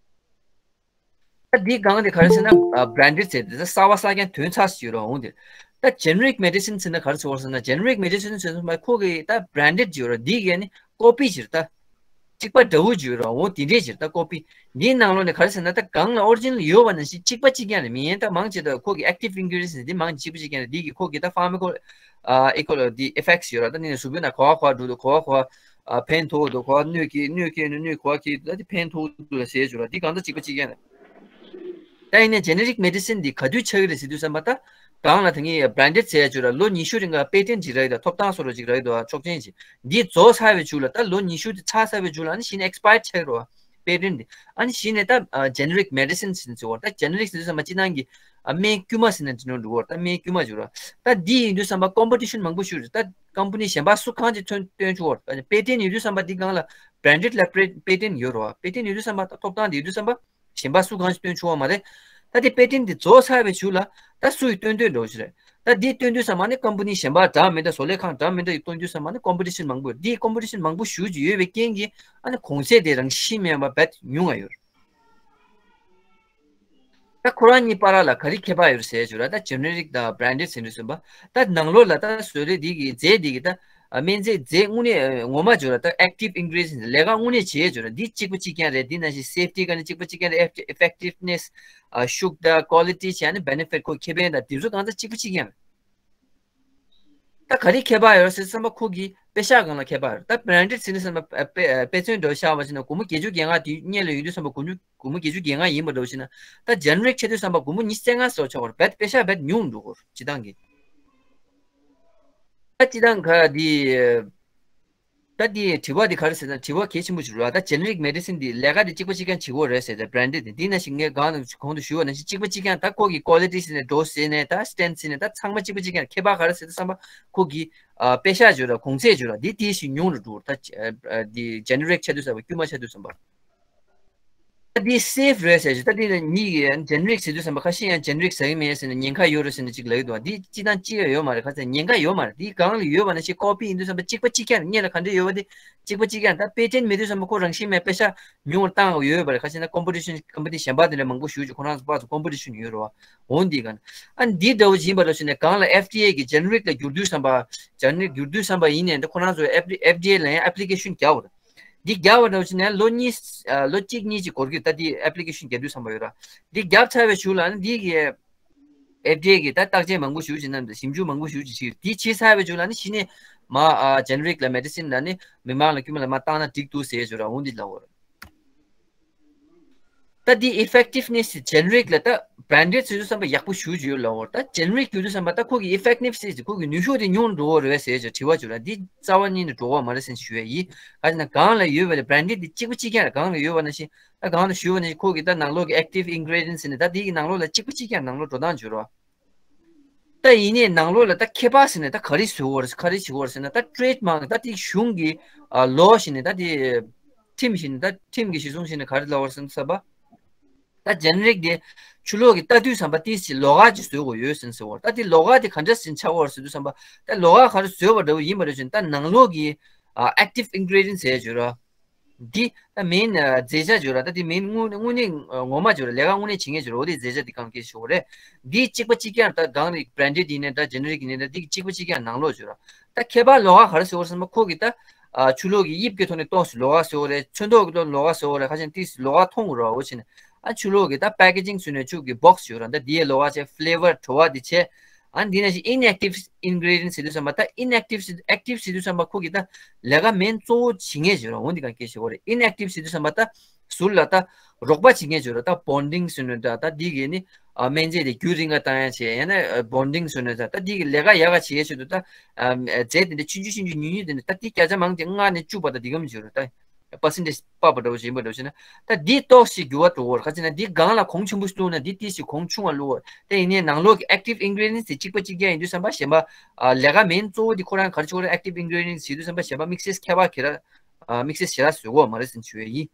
རེད། ད་འདི་སྒང་དེ་ག་རེ་ཟེར་ན་ཨ་branded ཟེར་དེ་ད་གསར་པ་གསར་རྐྱང་ཐོན་ཚར་ཡོད་རེད། འོང་དེ་ད་generic medicine ཟེར་ན་ག་རེ་ཟེར་བ་ཟེར་ན། generic medicine ཟེར་ན་ཁོ་གི་ད་branded ཡོད་རེད། འདི་གི་ནི་copy ཡོད་རེད། ད་གཅིག་པ་འདྲ་བོ་ཡོད་རེད། འོ་དེ་འདྲས་ཡོད་རེད། ད་copy འདིའི་ནང་ལོགས་ནས་ག་རེ་ཟེར་ན། ད་སྒང་ལ་original ཡོད་པ་ནང་བཞིན་གཅིག་པ་གཅིག་རྐྱང་རེད། མིན་ཡང་ད་མང་ཆེ་ད་ཁོ་གི་active ingredients ནི་འདི་མང་གཅིག་པ་གཅིག་རྐྱང་རེད། འདི་གི་ཁོ་གི་ད་pharmaco ཨ་equal འདི་effects ཡོད་རེད། ད་ནི་གཟུགས་པོའི་ནང་ག་བ་ག་བ་འགྲོ་འདུག་ག་བ་ག་བ་ཨ་ཕན་ཐོགས་འདུག་ག་བ་གནོད་སྐྱེལ་གནོད་སྐྱེལ་ནས་གནོད་ག་བ་སྐྱེལ་འདུག་ད་འདི་ཕན་ཐོགས་འདུག་ལ་ཟེར་ཡོད་རེད། འདི་གང་ད་གཅིག་པ་གཅིག་རྐྱང་རེད། ད་ཡིན་ནའི་generic medicine འདི་ག་དུས་ཆགས་ཀྱི་རེད་ཟེར་དུས་ཙམ་པ། ད་གང་ལ་ད་ངས་branded ཟེར་ཡ་ཅིག་ར་ལོ་ཉི་ཤུ་རིང་ག་patent ཅིག་རག་གི་འདུག་ཐོབ་ཐང་སོགས་ར་ཅིག་རག་གི་འདུག་ཆོག་མཆན་ཅིག་འདི་རྫོགས་ཚར་བའི་མཇུག་ལ། ད་ལོ་ཉི་ཤུ་འདི་ཚར་ཚར་བའི་མཇུག་ལ་ཨ་ནི་གཞི་ནས་expire ཆགས་ཀྱི་རེད་པ། patent འདི་ཨ་ནི་གཞི་ནས་ད་generic medicine ཟེར་ནས་ཟེར་བ། ད་generic ཟེར་དུས་ཙམ་པ་སྤྱིར་བཏང་གི་ཨ་སྨན་དཀྱུས་མ་ཟེར་ནས་འབྲི་ནོ་འགྲོ་བ། ད་སྨན་དཀྱུས་མ་ཅིག་ར། ད་འདི་ཡིན་དུས་ཙམ་པ་competition མང་པོ་ཞིག་རེད། ད་company གཞན་པ་སུ་གང་ཅིག་ཐོན་བཏོན་ཆོག་པ། patent ཡོད་དུས་ཙམ་པ་འདི་སྒང་ལ་branded ལ་patent ཡོད་རེད་པ། patent ཡོད་དུས་ཙམ་པ་ད་ཐོབ་ཐང་འདི་ཡོད་དུས་ཙམ་པ། གཞན་པ་སུ་གང་ཞིག་བཏོན་ཆོག་པ་མ་རེད། ད་དེ་patent དེ་རྫོགས་ཚར་བའི་མཇུག་ལ་ད་སུ་ཡིས་བཏོན་བཏོན་འགྲོ་ཞིག་རེད། ད་འདི་སྟོན་དུས་ཙམ་པ་ནི་ཀམ་པ་ནི་གཞན་པ་འདྲ་མི་འདྲ་བཟོ་ལས་ཁང་འདྲ་མི་འདྲ་ཡི་སྟོན་དུས་ཙམ་པ་ནི་ཀོམ་པི་ཊི་ཤན་མང་པོ་ཡོད། འདི་ཀོམ་པི་ཊི་ཤན་མང་པོ་ཞེ་པོ་ཅིག་ཡོད་པའི་རྐྱེན་གྱིས་ཨ་ནི་གོང་ཚད་དེ་རང་བཞིན་མེད་པ་རྦད་ཉུང་བ་ཡོད། ད་ཁོ་རང་གཉིས་བར་ལ་ག་རེ་ཁྱད་པར་ཡོད་ཟེར་ཞུ་ར། ད་ཇེ་ནེ་རིག་དང་བྷ་རན་ཌེཌ་ཟེར་དུས་ཙམ་པ། ད་ནང་ལོགས་ལ་ད་བཟོ་གྲྭ་འདི་གི་རྫས་འདི་གི་ད་ཨ་སྨན་རྫས་རྫས་དངོས་གནས་ངོ་མ་ཞུ་ར། ད་ཨེག་ཊིབ་ཨིན་གི་རི་ཌི་ཡེན་ཊི་ལས་ཀ་དངོས་གནས་བྱེད་ཞུ་ར། འདི་གཅིག་པ་གཅིག་རྐྱང་རེད། འདི་ནང་བཞིན་སེབ་ཊི་ག་ནས་གཅིག་པ་གཅིག་རྐྱང་རེད། ཨེ་ཕེག་ཊིབ་ནེ་སི་ཨ་ཤུགས་དང་ཀོ་ལི་ཊི་བྱས་ནས་བེ་ནེ་ཕིཊ་ཁོ་ཁེ་ཕན་དང་དེ་ཚོ་གང་ཚ་གཅིག་པ་གཅིག་རྐྱང་རེད། ད་ག་རེ་ཁྱད་པར་ཡོད་ཟེར་བསམ་པ་ཁོ་གི་པེ་ཤག་སྒང་ལ་ཁྱད་པར་ཡོད། ད་བྷ་རན་ཌེཌ་ཟེར་ནས་བསམ་པ་ཨ་དཔེ་ཨ་དཔེ་མཚོན་འདྲ་བོ་བཞག་པ་ཞིག་ན་སྒོར་མོ་བརྒྱད་ཅུ་གྱ་ལྔ་དེ་སྔོན་ལ་ཡོད་དུས་བསམ་པ་སྒོར་མོ་སྒོར་མོ་བརྒྱད་ཅུ་གྱ་ལྔ་ཡིན་པ་འདྲ་བོ་ཞིག་ན། ད་ཇེ་ནེ་རིག་ཆགས་དུས་བསམ་པ་སྒོར་མོ་ཉི་ཤུ་རྩ་ལྔ་ཙམ་ཆགས་པ་རེད། རྦད་པེ་ཤག་རྦད་ཉུང་འགྲོ་གི་རེད་སྤྱིར་བཏང་གི། ད་སྤྱིར་བཏང་ག་དེ། ད་འདི་དྲི་བ་འདི་ག་རེ་ཟེར་ན་དྲི་བ་གལ་ཆེན་པོ་ཞིག་རེད་བ། ད་ཇེ་ནེ་རིག་མེ་ཌི་སིན་འདི་ལས་ཀ་འདི་གཅིག་པ་གཅིག་རྐྱང་བྱེད་ཀྱི་ཡོད་རེད་ཟེར། ད་བྷ་རན་ཌེཌ་འདི་འདི་ནང་བཞིན་ངས་གང་ནང་གོང་དུ་ཞུས་པ་ནང་བཞིན་གཅིག་པ་གཅིག་རྐྱང་། ད་ཁོ་གི་ཀོ་ལི་ཊི་ཟེར་ནས་ཌོ་སི་ཟེར་ནས་ད་སི་ཊེན་ཊི་ཟེར་ནས་ད་ཚང་མ་གཅིག་པ་གཅིག་རྐྱང་། ཁྱད་པར་ག་རེ་ཟེར་ད་བསམ་པ་ཁོ་གི་ཨ་པེ་ཤག་ཅིག་ཡོད་ར། གོང་ཚད་ཅིག་ཡོད་ར། འདི་དེ་བཞིན་ཉུང་རུ་འགྲོ་གི་རེད། ད་ཨ་འདི་ཇེ་ནེ་རིག་ཆགས་དུས་བསམ་པ་དཀྱུས་མ་ཆགས་དུས་བསམ་པ། ད་འདི་སེབ་རེད་ཟེར་ཞིག་ད་འདི་ནི་གཉིས་ཀྱི་ཇེ་ནེ་རིག་ཟེར་དུས་བསམ་པ་ཁ་ཤས་ཡང་ཇེ་ནེ་རིག་ཟ་གི་མེད་ཟེར་ནས་ཉེན་ཁ་ཡོད་རེད་ཟེར་ནས་ཅིག་ལབ་ཀྱི་འདུག་ད་འདི་སྤྱིར་བཏང་ཅི་ཡང་ཡོད་མ་རེད། ག་ཚད་ཉེན་ཁ་ཡོད་མ་རེད། འདི་སྒང་ལ་ཡོད་པ་ནང་བཞིན་ཀོ་པི་ཡིན་དུས་བསམ་པ་གཅིག་པ་གཅིག་རྐྱང་རེད། སྔོན་ལ་ག་འདྲ་ཡོད་པ་དེ་གཅིག་པ་གཅིག་རྐྱང་། ད་པེ་ཊེན་ཊི་མེད་དུས་བསམ་པ་ཁོ་རང་བཞིན་མེད་པེ་ཤག་ཉུང་བར་བཏང་ཡོད་པ་རེད། ཁ་ཤས་ན་ཀོམ་པི་ཊི་ཤན་ཀམ་པ་ནི་གཞན་པ་དེ་འདྲ་མང་པོ་ཞེ་པོ་ཅིག་ཁོ་རང་ཚོ་བར་དུ་ཀོམ་པི་ཊི་ཤན་ཡོད་རེད་བ། འོ་འདི་ག་ནས་ཨ་འདི་འདྲ་བོ་ཅིག་ཡིན་པ་འདྲ་བྱས་ནས་སྒང་ལ་ཨེཕ་ཌི་ཨེ་གི་ཇེ་ནེ་རིག་ལ་བསྒྱུར་དུས་བསམ་པ་ཇེ་ནེ་རིག་བསྒྱུར་དུས་བསམ་པ་ཡིན་ནའི་འདི་ཁོ་རང་ཚོ་ཨེཕ་ཌི་ཨེ་ལ་ཡང་ཨེབ་ལི་ཀེ་ཤན་རྒྱག་དགོས་རེད། འདི་རྒྱག་པ་འདྲ་བོ་ཅིག་ནས་ལོ་གཉིས་ཨ་ལོ་གཅིག་གཉིས་ཅིག་འགོར་གྱི་རེད། ད་འདི་ཨེབ་ལི་ཀེ་ཤན་རྒྱག་དུས་བསམ་པ་ཡོད་ར། འདི་རྒྱབ་ཚར་བའི་གཞུག་ལ་ནི་འདི་གི་ཨེཕ་ཌི་ཨེ་གི་ད་བརྟག་དཔྱད་མང་པོ་ཞེ་པོ་ཅིག་གནང་འདུག་ཞིབ་འཇུག་མང་པོ་ཞེ་པོ་ཅིག་བྱས། འདི་བྱས་ཚར་བའི་གཞུག་ལ་ནི་གཞི་ནས་མ་ཨ་ཇེ་ནེ་རིག་ལ་མེ་ཌི་སིན་ལ་ནི་མི་མང་ལ་དཀྱུས་མ་ལ་མར་བཏང་ན་འགྲིག་འདུག་ཟེར་ཞུ་ར། འོ་འདི་ལབ་པ་རེད། ད་འདི་ཨི་ཕེག་ཊིབ་ནེ་སི་ཇེ་ནེ་རིག་ལ་ད་བྷ་རན་ཌེཌ་ཟེར་དུས་བསམ་པ་ཡག་པོ་ཞེ་པོ་ཅིག་ཡོད་ལབ་པ་རེད། ད་ཇེ་ནེ་རིག་བསྒྱུར་དུས་བསམ་པ་ད་ཁོ་གི་ཨི་ཕེག་ཊིབ་ནེ་སི་ཁོ་གི་ནུས་ཤུགས་དེ་ཉུང་འགྲོ་གི་རེད་ཟེར་ཅིག་དྲི་བ་བྱུང་ར། འདི་རྩ་བ་ཉིད་ནས་འགྲོ་གི་མ་རེད་ཟེར་ཞུ་ཡ་ཡིན། ག་ཅི་ན་སྒང་ལ་ཡོད་པ་ལས་བྷ་རན་ཌེཌ་འདི་གཅིག་པ་གཅིག་རྐྱང་རེད། སྒང་ལ་ཡོད་པ་ནང་བཞིན། ད་གང་དུ་ཞུས་པ་ནི་ཁོ་གི་ད་ནང་ལོགས་ཀྱི་ཨེག་ཊིབ་ཨིན་གི་རི་ཌི་ཡེན་ཊི་ཟེར་ནས་ད་དེ་གི་ནང་ལོགས་ལ་གཅིག་པ་གཅིག་རྐྱང་ནང་ལོགས་འགྲོ་སྟངས་བྱོས་རོགས། ད་ཡིན་ནའི་ནང་ལོགས་ལ་ད་ཁྱད་པར་ཟེར་ནས་ད་ག་རེ་བཟོས་ཡོད་རེད། ག་རེ་བྱེད་ཀྱི་ཡོད་རེད་ཟེར་ན། ད་ཊེ་རེཌ་མཱག་ད་དེ་གཞུང་གི་ལོ་བཞིན་ནས་ད་དེ་ཁྲིམས་བཞིན་ནས་ད་ཁྲིམས་ཀྱི་གཞི་བཟུང་བཞིན་ནས་ག་རེ་ལབ་པ་རེད་ཟེར་ན། ད་ཇེ་ནེ་རིག་དེ་ཕྱི་ལོགས་ཀྱི་ལྟ་དུས་ཙམ་པ་ཏིས་ཀྱི་ལོགས་ཀ་ཅིག་བཟོ་དགོས་ཡོད་ཟེར་ཟེར་བ། ད་དེ་ལོགས་ཀ་དེ་ག་འདྲ་ཟེར་ཆགས་ཡོད་རེད་ཟེར་དུས་ཙམ་པ། ད་ལོགས་ཀ་ག་རེ་བཟོས་པ་འདྲ་བོ་ཡིན་པ་རེད་ཟེར་ན། ད་ནང་ལོགས་ཀྱི་ཨེག་ཊིབ་ཨིན་གི་རི་ཌི་ཡེན་ཊི་ཟེར་བྱོས་ར། འདི་ད་མེན་རྫས་ཆ་བརྗོད་ར། ད་འདི་མེན་དངོས་དངོས་གནས་ངོ་མ་བརྗོད་ར། ལས་ཀ་དངོས་གནས་བྱེད་མཁན་བརྗོད་ར། འོ་དེ་རྫས་ཆ་འདི་གང་སྐད་ཤོད་རེད། འདི་གཅིག་པ་གཅིག་རྐྱང་ད་གང་རེད། བྷ་རན་ཌེཌ་ཡིན་ནའི་འདྲ་ཇེ་ནེ་རིག་ཡིན་ནའི་འདྲ་འདི་གཅིག་པ་གཅིག་རྐྱང་ནང་ལོགས་བརྗོད་ར། ད་ཁྱད་པར་ལོགས་ཀ་ག་རེ་ཟེར་བ་ཟེར་ན་ཁོ་གི་ད་ཨ་ཆུ་ལོག་གི་དབྱིབས་ཀྱི་ཐོག་ནས་ཏོག་ཙམ་ལོགས་ཀ་ཟེར་བ་རེད། ཚོན་མདོག་གི་ཐོག་ནས་ལོགས་ཀ་ཟེར་བ་རེད། ཁ་ཤས་ཏིས་ལོགས་ཀ་མཐོང་གི་ར། འོ་བྱས་ནས་ཨ་ཆུ་ལོག་གི་ད་པེ་ཀེ་ཇིང་ཟེར་ནས་ཆུ་གི་བོག་སི་བརྗོད་ར། ད་འདི་ཡའི་ལོགས་ཀ་བྱས། ཕི་ལེ་ཝར་བྲོ་བ་འདི་བྱས། ཨ་འདི་ནང་བཞིན་ཨིན་ཨེག་ཊིབ་ཨིན་གི་རི་ཌི་ཡེན་ཊི་ཟེར་དུས་ཙམ་པ། ད་ཨིན་ཨེག་ཊིབ་ཨེག་ཊིབ་ཟེར་དུས་ཙམ་པ་ཁོ་གི་ད་ལས་ཀ་མེན་གཙོ་བོ་བྱེད་མཁན་བརྗོད་ར། འོ་འདི་གང་སྐད་ཤོད་རེད། ཨིན་ཨེག་ཊིབ་ཟེར་དུས་ཙམ་པ་ད་ཟུར་ལ་ད་རོགས་པ་བྱེད་མཁན་བརྗོད་ར། ད་བོན་ཌིང་ཟེར་ནས་ད་ད་འདི་གི་ནི་ཨ་སྨན་རྫས་དེ་རྒྱུན་རིང་ག་བཏང་ཡ་བྱས། ཡང་ན་བོན་ཌིང་ཟེར་ནས་ད་ད་འདི་གི་ལས་ཀ་ཡག་ག་བྱེད་ཡ་ཆེད་དུ་ད་ཨ་རྫས་དེ་འདྲ་ཆུང་ཆུང་ཆུང་ཆུང་ཉུང་ཉུང་དེ་འདྲ་ད་འདི་བརྒྱ་ཆ་མང་ཆེ་ལྔ་ནས་བཅུ་བར་དུ་འདི་གམ་བརྗོད་ར། ད་པར་སེན་ཊེ་ཇི་དཔག་པ་འདྲ་བོ་ཞིག་ཡིན་པ་འདྲ་བོ་ཞིག་ན། ད་འདི་ཏོག་ཙམ་འགྱུར་བ་འགྲོ་གི་ཡོད་རེད། ག་ཅི་ན་འདི་སྒང་ལ་གོང་ཆེན་པོ་ཞིག་བླུགས་ན་འདི་ཏོག་ཙམ་གོང་ཆུང་བ་བླུགས་ཡོད་རེད། དེ་ཡིན་ནའི་ནང་ལོགས་ཀྱི་ཨེག་ཊིབ་ཨིན་གི་རི་ཌི་ཡེན་ཊི་དེ་གཅིག་པ་གཅིག་རྐྱང་ཡིན་དུས་ཙམ་པ་གཞན་པ་ཨ་ལས་ཀ་མེན་གཙོ་བོ་འདི་ཁོ་རང་ག་རེ་བྱེད་ཀྱི་ཡོད་རེད། ཨེག་ཊིབ་ཨིན་གི་རི་ཌི་ཡེན་ཊི་བྱེད་དུས་ཙམ་པ་གཞན་པ་དམིགས་བསལ་ཁྱད་པར་ག་རེ་ཨ་དམིགས་བསལ་ཞེ་དྲག་བཟོ་གི་ཡོད་མ་རེད་ཟེར་ཞུ་ཡ་ཡིན།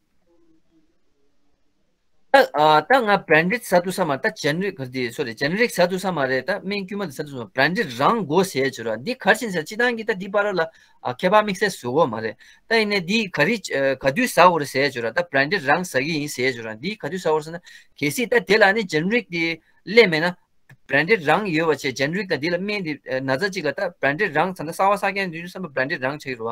ད་ཨ་ད་ང་བྷ་རན་ཌེཌ་ཟ་དུས་ཙམ་པ། ད་ཇེ་ནེ་རིག་ག་རེ་དེ་སོ་རེད། ཇེ་ནེ་རིག་ཟ་དུས་ཙམ་པ་རེད། ད་སྨན་དཀྱུས་མ་དེ་ཟ་དུས་ཙམ་པ་བྷ་རན་ཌེཌ་རང་དགོས་ཟེར་བྱས་ར། འདི་ག་རེ་བྱས་ནས་ཟེར་སྤྱིར་བཏང་གི་ད་འདི་བར་ལ་ཨ་ཁྱད་པར་དམིགས་བསལ་བཟོ་གི་ཡོད་མ་རེད། ད་ཡིན་ནའི་འདི་ག་རེ་ཨ་ག་དུས་ཟ་དགོས་རེད་ཟེར་བྱས་ར། ད་བྷ་རན་ཌེཌ་རང་ཟ་གི་ཡིན་ཟེར་བྱས་ར། འདི་ག་དུས་ཟ་དགོས་རེད་ཟེར་ན། གལ་སྲིད་ད་དེ་ལ་ནི་ཇེ་ནེ་རིག་དེ་སླེབས་མེད་ན། བྷ་རན་ཌེཌ་རང་ཡོད་པ་བྱས། ཇེ་ནེ་རིག་དང་འདི་ལ་སྨན་འདི་ན་ཚ་གཅིག་ལ་ད་བྷ་རན་ཌེཌ་རང་ཚང་ན་གསར་པ་གསར་རྐྱང་འདི་ཚོ་བསམ་པ་བྷ་རན་ཌེཌ་རང་ཆགས་ཀྱི་རེད་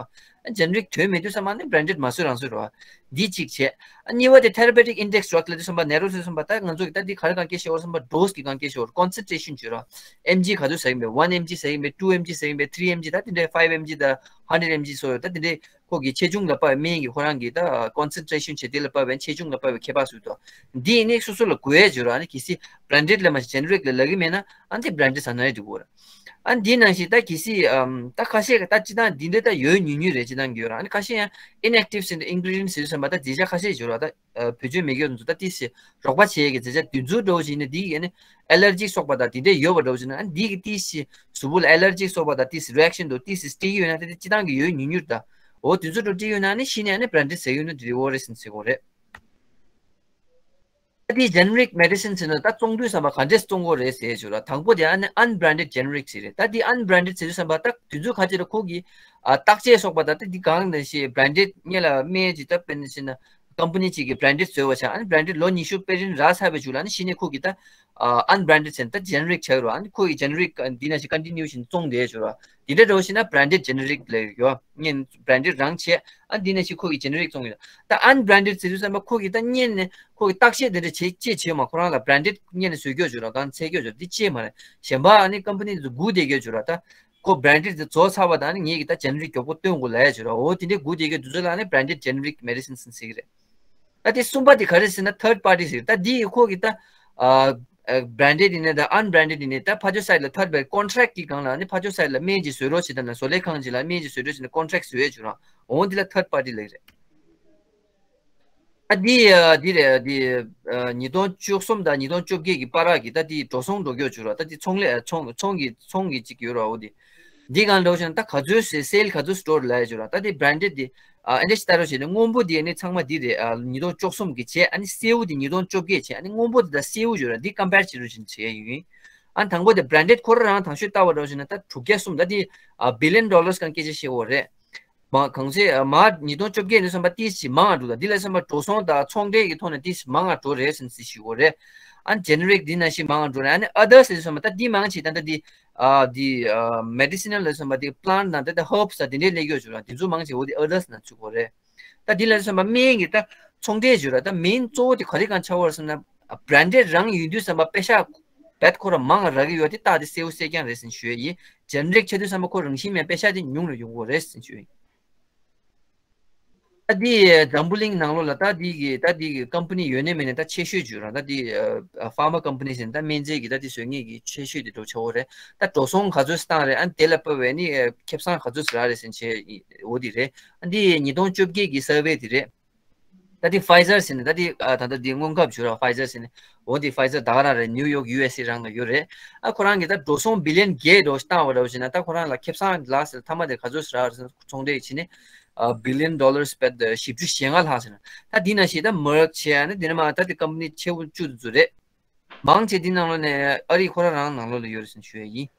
བ། ཇེ་ནེ་རིག་དོན་མེད་དུས་ཙམ་པ་ནི་བྷ་རན་ཌེཌ་མ་བཟོས་རང་བཟོས་རེད་བ། འདི་གཅིག་བྱས། ཨ་གཉིས་པ་དེ་ཐེ་ར་པེ་ཊིག་ཨིན་ཌེག་སི་ཌྲག་ལབ་དུས་ཙམ་པ་ནེ་རོ་ཟེར་དུས་ཙམ་པ། ད་ང་ཚོ་གི་ད་འདི་ག་རེ་གང་སྐད་བཤད་ཡོད་ཙམ་པ་ཌོ་སི་གི་གང་སྐད་བཤད་ཡོད། ཀོན་སེན་ཊྲེ་ཤན་བརྗོད་ར། ཨེམ་ཇི་ག་ཚོད་ཟ་གི་མེད། ཝན་ཨེམ་ཇི་ཟ་གི་མེད། ཊུ་ཨེམ་ཇི་ཟ་གི་མེད། ཐི་རི་ཨེམ་ཇི་ད་དེ་འདྲའི་ཕའིབ་ཨེམ་ཇི་ད་ཧན་ཌེཌ་ཨེམ་ཇི་སོགས་ཡོད། ད་དེ་འདྲའི་ཁོ་གི་ཆེ་ཆུང་ལ་དཔག་པའི་སྨན་གྱི་ཁོ་རང་གི་ད་ཀོན་སེན་ཊྲེ་ཤན་བྱས་དེ་ལ་དཔག་པའི་ཆེ་ཆུང་ལ་དཔག་པའི་ཁྱད་པར་སུ་དོ། འདི་ནི་སོ་སོ་ལ་དགོས་ཡས་བརྗོད་ར། ཨ་ནི་གལ་སྲིད་བྷ་རན་ཌེཌ་ལ་མ་གཏོགས་ཇེ་ནེ་རིག་ལ་ལབ་གི་མེད་ན། ཨ་འདི་བྷ་རན་ཌེཌ་ཟ་ན་ཡང་འགྲིག་གི་རེད། ཨ་འདི་ནང་བཞིན་ད་གལ་སྲིད་ཨམ་ད་ཁ་ཤས་ད་སྤྱིར་བཏང་འདི་འདྲ་ད་ཡོད་ཉུང་ཉུང་རེད། སྤྱིར་བཏང་གི་ཡོད་ར། ཨ་ནི་ཁ་ཤས་ཡང་ཨིན་ཨེག་ཊིབ་ཟེར་ཏེ་ཨིན་གི་རི་ཌི་ཡེན་ཊི་ཟེར་དུས་ཙམ་པ་ད་རྫས་ཆ་ཁ་ཤས་ཡོད་ར། ད་བེད་སྤྱོད་མེད་མཁན་ཚོ་ད་ཏིས་ཅིག་རོགས་པ་བྱེད་ཡས་ཀྱི་རྫས་ཆ་དེ་ཚོ་འདྲ་བོ་ཞིག་ཡིན་ན། འདི་གི་ཨ་ནི་ཨེ་ལར་ཇི་སོགས་པ་དང་དེ་འདྲས་ཡོད་པ་འདྲ་བོ་ཞིག་ན། ཨ་འདི་གི་ཏིས་ཅིག་གཟུགས་པོ་ལ་ཨེ་ལར་ཇི་སོགས་པ་དང་ཏིས་རི་ཨེག་ཤན་འདུག་ཏིས་སྤྲད་ཀྱི་ཡོད་ན། ད་དེ་སྤྱིར་བཏང་གི་ཡོད་ཉུང་ཉུང་རེད། ད་འོ་དེ་ཚོ་འདྲ་སྤྲད་ཡོད་ན་ཨ་ནི་གཞི་ནས་ཨ་ནི་བྷ་རན་ཌེཌ་ཟ་གི་ཡོད་ན་འགྲིག་གི་རེད་ཟེར་ཟེར་གྱི་ཡོད་རེད། ད་དེ་generic medicine ཟེར་ན་ད་བཙོང་དུས་ཙམ་པ་ག་འདྲས་བཙོང་དགོས་རེད་ཟེར་ཞུ་ར། དང་པོ་དེ་ཨ་ནི་unbranded generic ཟེར་རེད། ད་དེ་unbranded ཟེར་དུས་ཙམ་པ་ད་དུས་ཚོད་ཁ་ཅིག་ལ་ཁོ་གི་ཨ་བརྟག་དཔྱད་སོགས་པ་ད་ད་དེ་གང་ནས་ཤེས། branded སྔོན་ལ་སྨན་ཅིག་ད་དཔེར་ན་བྱས་ན་company ཅིག་གིས་branded བཟོས་པ་ཆགས། ཨ་ནི་branded ལོ་ཉི་ཤུ་དཔེ་རིན་རག་ཚར་བའི་མཇུག་ལ་ཨ་ནི་གཞི་ནས་ཁོ་གི་ད་ཨ་unbranded ཟེར་ན་ད་generic ཆགས་རོ། ཨ་ནི་ཁོ་གི་generic འདི་ན་ཞིག་continue བཞིན་བཙོང་བསྡད་ཞུ་ར། དེ་འདྲ་འདྲ་བོ་ཞིག་ན་branded generic ལབ་ཡོད། སྔོན་branded རང་བྱས། ཨ་འདི་ནས་ཞིག་ཁོ་གི་generic བཙོང་ཡོད། ད་unbranded ཟེར་དུས་ཙམ་པ་ཁོ་གི་ད་སྔོན་ནས་ཁོ་གི་བརྟག་དཔྱད་དེ་འདྲ་བྱེད་ཅེས་བྱེད་མ། ཁོ་རང་ལ་branded སྔོན་ནས་བཟོས་ཀྱོ་ཞུ་ར། གང་ཚད་ཀྱོ་ཞུ་ར། འདི་ཅེས་མ་རེད། གཞན་པ་ཨ་ནི་company དེ་སྒུག་བསྡད་ཀྱོ་ཞུ་ར། ད་ཁོ་branded དེ་རྫོགས་ཚར་བ་དང་ཨ་ནི་ངེད་ཀྱི་ད་generic མགྱོགས་པོ་སྟོན་དགོས་ལབ་ཡ་ཞུ་ར། འོ་དེ་འདྲའི་སྒུག་བསྡད་ཀྱོ་དུས་ཚོད་ལ་ཨ་ནི་branded generic medicine ཟེར་གྱི་རེད། ད་དེ་གསུམ་པ་དེ་ག་རེ་ཟེར་ན་third party ཟེར། ད་དེ་ཡི་ཁོ་གི་ད་ཨ་ཨ་branded ཡིན་ནའི་ད་unbranded ཡིན་ནའི་ད་ཕར་ཕྱོགས་side ལ་third party contract གི་སྒང་ལ་ནི་ཕར་ཕྱོགས་side ལ་སྨན་གྱི་བཟོ་རོགས་བྱེད་དང་ན་བཟོ་ལས་ཁང་གཅིག་ལ་སྨན་གྱི་བཟོ་རོགས་བྱེད་ན་contract བཟོ་ཡས་བྱུང་ར། འོ་འདི་ལ་third party ལབ་ཀྱི་རེད། ཨ་འདི་ཨ་འདི་རེད། འདི་ཨ་ཉིས་སྟོང་བཅུ་གསུམ་དང་ཉིས་སྟོང་བཅོ་བརྒྱད་ཀྱི་བར་གྱི་ད་དེ་འགྲོ་སོང་འགྲོ་རྒྱུ་བྱུང་ར། ད་དེ་ཚོང་ལས་ཚོང་ཚོང་གི་ཚོང་གི་གཅིག་ཡོད་ར། འོ་དེ། འདི་གང་འདྲ་བོ་ཞེ་ན་ད་ག་ཚོད་སེ་སེལ་ག་ཚོད་འགྲོ་རེད་ལབ་ཡ་ཅིག་ར། ད་དེ་branded དེ་ཨ་ཨ་འདྲ་ཞིག་ལྟ་རོགས་བྱས་ནས་སྔོན་པོ་དེ་ནི་ཚང་མ་འདི་རེད། ཨ་ཉིས་སྟོང་བཅུ་གསུམ་གི་བྱས། ཨ་ནི་སེའུ་དེ་ཉིས་སྟོང་བཅོ་བརྒྱད་བྱས། ཨ་ནི་སྔོན་པོ་དེ་དང་སེའུ་ཡོད་ར། འདི་compare བྱེད་རོགས་བྱས་ནས་བྱས་ཡོད་ཡིན། ཨ་དང་པོ་དེ་branded ཁོ་རང་རང་དང་ཤོས་ལྟ་བ་འདྲ་བོ་ཞེ་ན་ད་དྲུག་བརྒྱ་གསུམ། ད་དེ་ཨ་billion dollars གང་སྐད་ཆ་བཤད་འོ་རེད། མ་གང་ཚེ་མ་ཉིས་སྟོང་བཅོ་བརྒྱད་ནས་བསམ་པ་ཏིས་ཅི་མང་ང་འགྲོ། ད་འདི་ལ་བསམ་པ་འགྲོ་སོང་དང་ཚོང་འབྲེལ་གྱི་ཐོག་ནས་ཏིས་མང་ང་འགྲོ་རེད་ཟེར་ནས་ཞུ་དགོས་རེད། ཨ་generic འདི་ནང་བཞིན་མང་ང་འགྲོ་རེད། ཨ་ནི་others ལ་བསམ་པ་ད་འདི་མང་ཆེ་ད་ད་འདི་ཨ་འདི་ཨ་medicinal ལ་བསམ་པ་འདི་plant ནང་ད་ད་herbs ད་འདི་འདྲའི་ལས་ཀྱོ་བྱུང་ར། འདི་ཚོ་མང་ཆེ་འོ་འདི་others ནང་ཚུད་དགོས་རེད། ད་འདི་ལ་བསམ་པ་སྨན་གྱི་ད་ཚོང་འབྲེལ་བྱུང་ར། ད་main གཙོ་བོ་དེ་ག་རེ་གང་ཆགས་པ་རེད་ཟེར་ན་branded རང་ཡིན་དུས་བསམ་པ་པེ་ཤ་བེད་ཁོ་ར་མང་ང་རག་གི་ཡོད་དེ་ད་དེ་སེའུ་སེ་རྐྱང་རེད་ཟེར་ནས་ཞུ་ཡ་ཡིན། generic ཆགས་དུས་བསམ་པ་ཁོ་རང་བཞིན་མེད་པེ་ཤ་དེ་ཉུང་རུ་ཡོང་གི་རེད་ཟེར་ཞུ་ཡིན། ད་འདི་འཛམ་བུ་གླིང་ནང་ལོགས་ལ་ད་འདི་གི་ད་འདི་གི་company ཡོད་ནའི་མེད་ནའི་ད་ཆེ་ཤོས་བརྗོད་ར། ད་འདི་pharma company ཟེར་ན་ད་སྨན་རྫས་ཀྱི་ད་འདི་བཟོ་མཁན་གྱི་ཆེ་ཤོས་དེ་འགྲོ་ཆོག་གི་རེད། ད་འགྲོ་སོང་ག་ཚོད་བཏང་རེད། ཨ་ནི་དེ་ལ་དཔག་པའི་ནི་ཁེ་བཟང་ག་ཚོད་རག་རེད་ཟེར་བྱས་འོ་འདི་རེད། ཨ་འདི་ཉིས་སྟོང་བཅོ་བརྒྱད་ཀྱི་survey དེ་རེད། ད་འདི་Pfizer ཟེར་ནས་ད་འདི་ཨ་ད་ལྟ་འདི་སྔོན་ཁབ་བྱུང་ར། Pfizer ཟེར་ནས་འོ་འདི་Pfizer ད་ག་རང་རེད། ནིའུ་ཡོག་ཡུ་ཨེས་ཨེ་རང་ལ་ཡོད་རེད། ཨ་ཁོ་རང་གི་ད་འགྲོ་སོང་billion བརྒྱད་འགྲོ་བཏང་བ་འདྲ་བོ་ཞིག་ན་ད་ཁོ་རང་ལ་ཁེ་བཟང་ལ་ཟེར་ཐ་མ་དེ་ག་ཚོད་ཟེར་ར་ཚོང་འབྲེལ་བྱས་ནས་ཨ་billion dollars བེད་བཞི་བཅུ་ཞེ་ལྔ་ལྷག་ཟེར་ན། ད་འདི་ན་ཞིག་ད་Merck བྱས་ཨ་ནི་འདི་ན་མ་ད་འདི་company ཆེ་བོ་བཅུ་དེ་ཚོ་རེད། མང་ཆེ་འདི་ནང་ལོགས་ནས་ཨ་རི་ཁོ་རང་རང་ནང་ལོགས་ལ་ཡོད་རེད་ཟེར་ཞུ་ཡ་ཡིན།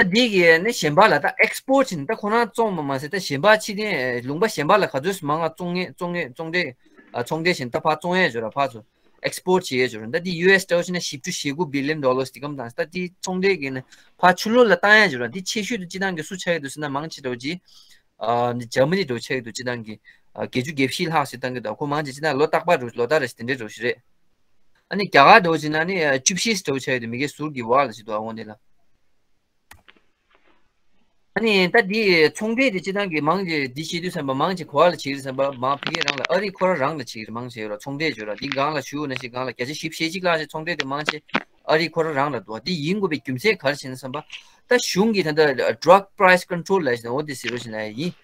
ད་འདི་གི་ནི་གཞན་པ་ལ་ད་export བྱས་ནས་ད་ཁོ་རང་བཙོང་བ་མ་ཟད་ད་གཞན་པ་ཕྱི་རྟེན་ལུང་པ་གཞན་པ་ལ་ག་ཚོད་མང་ང་བཙོང་ངེས་བཙོང་ངེས་བཙོང་འབྲེལ་ཨ་ཚོང་འབྲེལ་བྱས་ནས་ད་ཕར་བཙོང་ཡས་འབྱོར་ར་ཕར་ཚུར་export བྱེད་ཡས་འབྱོར་ར། ད་འདི་ཡུ་ཨེས་འདྲ་བོ་བྱས་ན་བཞི་བཅུ་ཞེ་དགུ་billion dollars དེ་གམ་དང་ད་འདི་ཚོང་འབྲེལ་གི་ནི་ཕར་ཕྱི་ལོགས་ལ་བཏང་ཡས་འབྱོར་ར། འདི་ཆེ་ཤོས་དུ་སྤྱི་བཏང་གི་སུ་ཆགས་ཡོད་འདུག་ཟེར་ན་མང་ཆེ་འདྲ་བོ་ཅིག་ཨ་ནི་ཇར་མ་ནི་འདྲ་བོ་ཆགས་ཡོད་འདུག་སྤྱི་བཏང་གི་ཨ་བརྒྱད་ཅུ་གྱ་བཞི་ལྷག་ཞིག་བཏང་གི་འདུག་ཁོ་མང་ཆེ་སྤྱི་བཏང་ལོ་རྟག་པར་འདྲ་བོ་ལོ་ལྟར་རེ་བཞིན་དེ་འདྲའི་འདྲ་བོ་ཞིག་རེད། ཨ་ནི་རྒྱ་གར་འདྲ་བོ་བྱས་ན་ནི་བཅུ་བཞི་འདྲ་བོ་ཆགས་ཡོད་དུས་མི་སྒེར་ཟུར་གྱི་བར་ལ་བྱེད་དུ་ཨ་འོང་དེ་ལ། ཨ་ནི་ད་འདི་ཚོང་འབྲེལ་དེ་སྤྱི་བཏང་གི་མང་ཆེ་འདི་བྱེད་དུས་ཙམ་པ་མང་ཆེ་ག་བ་ལ་བྱེད་ཀྱི་རེད་ཙམ་པ་མང་ཕ་གི་རང་ལ་ཨ་རི་ཁོ་རང་རང་ལ་བྱེད་ཀྱི་རེད། མང་ཆེ་ཡོད་ར་ཚོང་འབྲེལ་བྱོས་ར་འདི་སྒང་ལ་ཞུ་ན་ཞིག་སྒང་ལ་བརྒྱ་ཆ་བཞི་བཅུ་ཞེ་གཅིག་ལྷག་ཞིག་ཚོང་འབྲེལ་དེ་མང་ཆེ་ཨ་རི་ཁོ་རང་རང་ལ་འདུག་འདི་ཡིན་དགོས་པའི་རྒྱུ་མཚན་ག་རེ་བྱས་ན་བསམ་པ་ད་གཞུང་གི་ད་ལྟ་drug price control ལ་བྱས་ན་འོ་འདི་ཟེར་རོ་བྱས་ན་ཡིན།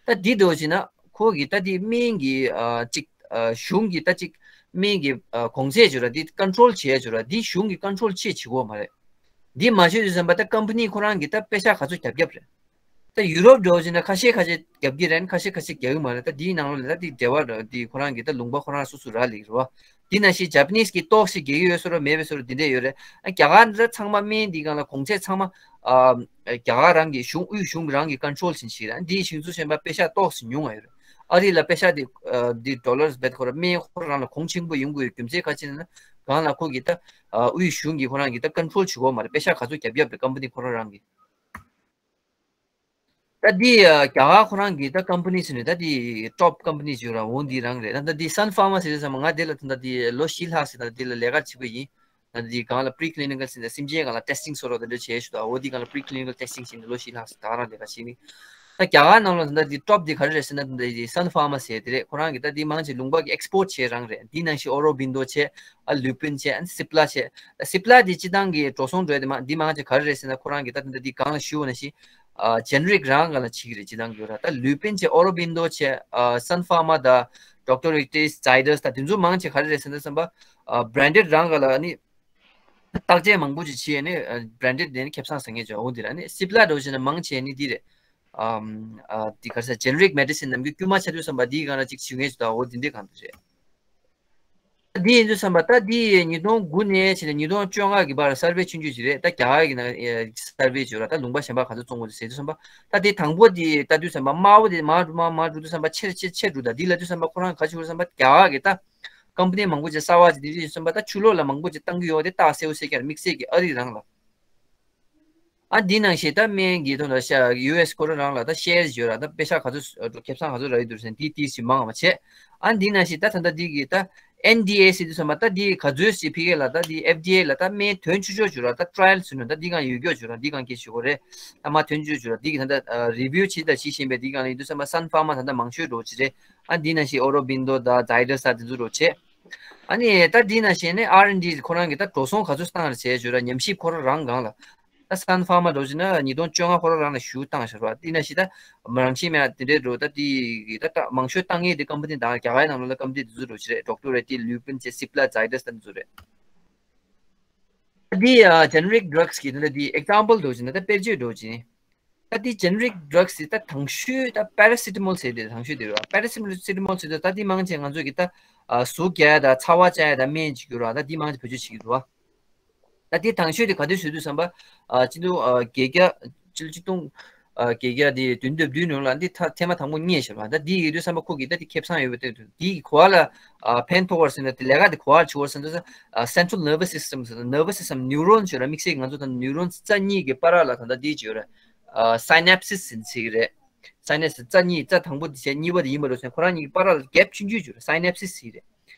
ད་འདི་འདྲ་བོ་བྱས་ན་ཁོ་གི་ད་འདི་སྨན་གྱི་ཨ་གཅིག་ཨ་གཞུང་གི་ད་གཅིག་སྨན་གྱི་ཨ་གོང་ཚད་བྱོས་ར་འདི་control བྱས་བྱོས་ར་འདི་གཞུང་གི་control བྱེད་བྱེད་དགོས་མ་རེད། འདི་མ་བྱོས་དུས་ཙམ་པ་ད་company ཁོ་རང་གི་ད་པེ་ཤ་ག་ཚོད་རྒྱབ་རྒྱབ་རེད། ད་ཡུ་རོབ་འདྲ་བོ་བྱས་ན་ཁ་ཤས་ཁ་ཤས་རྒྱབ་ཀྱི་རེད། ཁ་ཤས་ཁ་ཤས་རྒྱག་གི་མ་རེད། ད་འདིའི་ནང་ལོགས་ལ་ད་འདི་འབྲེལ་བ་འདི་ཁོ་རང་གི་ད་ལུང་པ་ཁོ་རང་སོ་སོ་རག་ལས་ཀྱི་རེད་བ། འདི་ནང་བཞིན་Japanese གི་ཏོག་ཙམ་རྒྱག་གི་ཡོད་བཟོ་འདྲ་མེད་པའི་བཟོ་འདྲ་འདི་འདྲ་ཡོད་རེད། ཨ་རྒྱ་གར་འདི་ཚང་མ་སྨན་འདི་སྒང་ལ་གོང་ཚད་ཚང་མ་ཨ་རྒྱ་གར་རང་གི་གཞུང་དབུས་གཞུང་རང་གི་control བྱེད་བཞིན་རེད། ཨ་འདིའི་ཞིང་ཚུལ་གཞན་པ་པེ་ཤ་ཏོག་ཙམ་ཉུང་བ་ཡོད་རེད། ཨ་རི་ལ་པེ་ཤ་འདི་ཨ་འདི་dollars བེད་ཁོ་རང་སྨན་ཁོ་རང་ལ་གོང་ཆེན་པོ་ཡོང་དགོས་ཡོད་རྒྱུ་མཚན་ག་ཅི་ན་གང་ལ་ཁོ་གི་ད་ཨ་དབུས་གཞུང་གི་ཁོ་རང་གི་ད་control བྱེད་དགོས་མ་རེད། པེ་ཤ་ག་ཚོད་རྒྱབ་རྒྱབ་རེད་company ཁོ་རང་རང་གི། ད་འདི་ཨ་རྒྱ་གར་ཁོ་རང་གི་ད་company ཟེར་ནས་ད་འདི་top company ཟེར་ར་འོང་འདི་རང་རེད། ད་ད་འདི་Sun Pharma ཟེར་དུས་ཙམ་པ་ང་དེ་ལ་ད་ད་འདི་ལོ་བཞི་ལྷག་ཟེར་ད་འདི་ལ་ལས་ཀ་བྱེད་ཀྱི་ཡིན། ད་འདི་སྒང་ལ་preclinical ཟེར་ནས་སེམས་ཅན་སྒང་ལ་testing བཟོ་རོགས་དེ་འདྲ་བྱས་ཞུ་ད་འོ་འདི་སྒང་ལ་preclinical testing ཟེར་ནས་ལོ་བཞི་ལྷག་ཟེར་ད་རང་ལས་ཀ་བྱེད་ནི། ད་རྒྱ་གར་ནང་ལ་ད་འདི་top འདི་ག་རེ་རེད་ཟེར་ན་ད་འདི་Sun Pharma ཟེར་དེ་རེད། ཁོ་རང་གི་ད་འདི་མང་ཆེ་ལུང་པ་གི་export བྱས་རང་རེད། འདི་ནང་བཞིན་Aurobindo བྱས། ཨ་Lupin བྱས། ཨ་Cipla བྱས། Cipla འདི་སྤྱི་བཏང་གི་འགྲོ་སོང་འགྲོ་ཡ་དེ་མ་འདི་མང་ཆེ་ག་རེ་རེད་ཟེར་ན་ཁོ་རང་གི་ད་ད་འདི་སྒང་ལ་ཞུ་བ་ན་ཞིག་ཨ་generic རང་སྒང་ལ་བྱེད་ཀྱི་རེད། སྤྱི་བཏང་གི་ཡོད་ར། ད་Lupin བྱས། Aurobindo བྱས། ཨ་Sun Pharma དང་Doctor Reddy's Zydus ད་དེ་ཚོ་མང་ཆེ་ག་རེ་རེད་ཟེར་ན་བསམ་པ་ཨ་branded རང་སྒང་ལ་ནི་བརྟག་དཔྱད་མང་པོ་ཅིག་བྱས་ནས་ཨ་branded དེ་ནི་ཁེ་བཟང་ཟ་ངེས་ཅིག་འོ་འདི་ར། ནི་Cipla འགྲོ་བྱས་ན་མང་ཆེ་ནི་འདི་རེད། ཨམ་ཨ་འདི་ག་རེ་ཟེར་generic medicine ནམ་རྒྱུན་དཀྱུས་མ་ཆགས་དུས་བསམ་པ་འདིའི་སྒང་ལ་ཅིག་ཞུ་ངེས་ཅིག་ད་འོ་འདི་འདྲའི་གང་འདྲ་རེད། འདི་ཡིན་དུས་ཙམ་པ་ད་འདི་ཉིས་སྟོང་དགུ་ནས་བྱས་ནས་ཉིས་སྟོང་བཅོ་ལྔ་གི་བར་སར་ཝེ་ཆུང་ཆུང་ཞིག་རེད། ད་རྒྱ་གར་གྱི་ནང་སར་ཝེ་བྱས་ར། ད་ལུང་པ་གཞན་པ་ག་ཚོད་བཙོང་དགོས་ཟེར་དུས་ཙམ་པ་ད་འདི་དང་པོ་འདི་ལྟ་དུས་ཙམ་པ་དམའ་བོ་དེ་མར་འགྲོ་མར་མར་འགྲོ་དུས་ཙམ་པ་ཆེར་ཆེར་ཆེར་འགྲོ། ད་འདི་ལབ་དུས་ཙམ་པ་ཁོ་རང་ག་ཅིག་ཡོད་ཙམ་པ་རྒྱ་གར་གྱི་ད་ཀམ་པ་ནི་མང་པོ་ཅིག་གསར་པ་ཅིག་འདི་དུས་ཙམ་པ་ད་ཕྱི་ལོགས་ལ་མང་པོ་ཅིག་བཏང་གི་ཡོད་དེ་རྟགས་གསལ་པོ་གསལ་རྐྱང་རེད། དམིགས་བསལ་གྱི་ཨ་རི་རང་ལ། ཨ་འདི་ནང་བཞིན་ད་སྨན་གྱི་ཐོག་ལ་ཤ་ཡུ་ཨེས་ཁོ་རང་རང་ལ་ད་ཤེར་ཡོད་ར། ད་པེ་ཤ་ག་ཚོད་ཁེ་བཟང་ག་ཚོད་རག་གི་འདུག་ཟེར་འདི་ཏིས་ཞིག་མང་བ་བྱས། ཨ་འདི་ནང་བཞིན་ད་ད་ལྟ་འདི་གི་ད་ཨེན་ཌི་ཨེ་ཟེར་དུས་ཙམ་པ་ད་འདི་ག་ཚོད་ཞིག་ཕ་གི་ལ་ད་འདི་ཨེཕ་ཌི་ཨེ་ལ་ད་སྨན་ཐོན་ཆོག་ཆོག་ཅིག་ཡོད་ར། ད་ཊ་ར་ཡལ་བཟོས་ནས་ད་འདི་གང་ཡོད་རྒྱུ་ཅིག་ཡོད་ར། འདི་གང་སྐད་ཆ་ཞུ་དགོས་རེད། ད་མར་ཐོན་ཆོག་ཅིག་ཡོད་ར། འདི་གི་ད་ལྟ་རི་བིའུ་བྱེད་ད་བྱེད་བཞིན་པའི་འདི་གང་ལ་ཡིན་དུས་ཙམ་པ་སན་ཕར་མ་ད་ལྟ་མང་ཤོས་འགྲོ་ཅིག་རེད། ཨ་འདི་ནང་བཞིན་ཨོ་རོ་བིན་དོ་ད་ཛའི་ཌས་ད་དེ་ཚོ་འགྲོ་བྱས། ཨ་ནི་ད་འདི་ནང་བཞིན་ནི་ཨར་ཨེན་ཌི་ཁོ་རང་གི་ད་འགྲོ་སོང་ག་ཚོད་བཏང་རེད་བྱས་ཅིག་ཡོད་ར། ཉམས་ཞིབ་ཁོ་རང་རང་སྒང་ལ། ད་སན་ཕར་མ་འགྲོ་ཅིག་ན་ཉིས་སྟོང་བཅོ་ལྔ་ཁོ་རང་རང་ལ་ཞུ་བཏང་ཤག་ར། དེ་ནང་བཞིན་ད་རང་ཤི་མེད་དེ་འདྲའི་འགྲོ་ད་དེ་གི་ད་ད་མང་ཤོས་བཏང་ངེས་དེ་ཀམ་པ་ནི་ད་རྒྱ་གར་ནང་ལོགས་ལ་ཀམ་པ་ནི་དེ་ཚོ་འགྲོ་ཅིག་རེད། ཌོག་ཊར་རེ་ཏི་ལུ་པིན་ཅེ་སི་པ་ལ་ཛའི་ཌས་ད་དེ་ཚོ་རེད། ད་དེ་ཇེ་ནེ་རིག་ཌྲག་གི་ད་དེ་ཨེག་ཛམ་པལ་འགྲོ་ཅིག་ན་ད་དཔེར་བརྗོད་འགྲོ་ཅིག་ནི། ད་དེ་ཇེ་ནེ་རིག་ཌྲག་ཟེར་ད་དང་ཤོས་ད་པེ་ར་སི་ཊ་མོལ་ཟེར་དེ་དང་ཤོས་དེ་རེད་བ། པེ་ར་སི་ཊ་མོལ་ཟེར་དུས་ད་དེ་མང་ཆེ་ང་ཚོ་གི་ད་ཨ་ཟུག་རྒྱག་ཡ་ད་ཚ་བ་བཅག་ཡ་ད་སྨན་ཅིག་ཡོད་ར། ད་དེ་མང་ཆེ་བེད་སྤྱོད་བྱེད་ཀྱི་འདུག་བ། ད་དེ་དང་ཤོས་དེ་ག་དུས་བཟོས་དུས་ཙམ་པ་ཨ་སྤྱི་ཟླ་ཨ་བརྒྱད་བརྒྱ་སྤྱི་ལོ་ཆིག་སྟོང་ཨ་བརྒྱད་བརྒྱ་དེ་བདུན་དང་བདུན་ནང་ལ་འདི་ཐ་ཐེངས་མ་དང་པོ་རྙེད་བཞག་པ། ད་དེ་ཡིན་དུས་ཙམ་པ་ཁོ་གི་ད་དེ་ཁེ་བཟང་ཡོད་པ་དེ་དེ་གི་གོ་བ་ལ་ཨ་ཕན་ཐོགས་པར་ཟེར་ན་དེ་ལས་ཀ་དེ་གོ་བ་ལ་བྱུང་བར་ཟེར་དུས་ཙམ་ཨ་སེན་ཊྲལ་ནར་བ་སི་སི་ཊམ་ཟེར་ན་ནར་བ་སི་སི་ཊམ་ནིའུ་རོན་ཟེར་ར། དམིགས་བསལ་གྱི་ང་ཚོ་ད་ནིའུ་རོན་རྩ་གཉིས་ཀྱི་བར་ལ་ད་ད་དེ་ཅིག་ཡོད་ར། ཨ་སའི་ནེབ་སིས་ཟེར་ཚིག་རེད། སའི་ནེབ་སིས་རྩ་གཉིས་རྩ་དང་པོ་དེ་བྱས་གཉིས་པ་དེ་ཡིན་པ་རེད་ཟེར་ཁོ་རང་གཉིས་ཀྱི་བར་ལ་གེབ་ཆུང་ཆུང་ཅིག་ཡོད་རེད། སའི་ནེབ་སིས་ཟེར་རེད།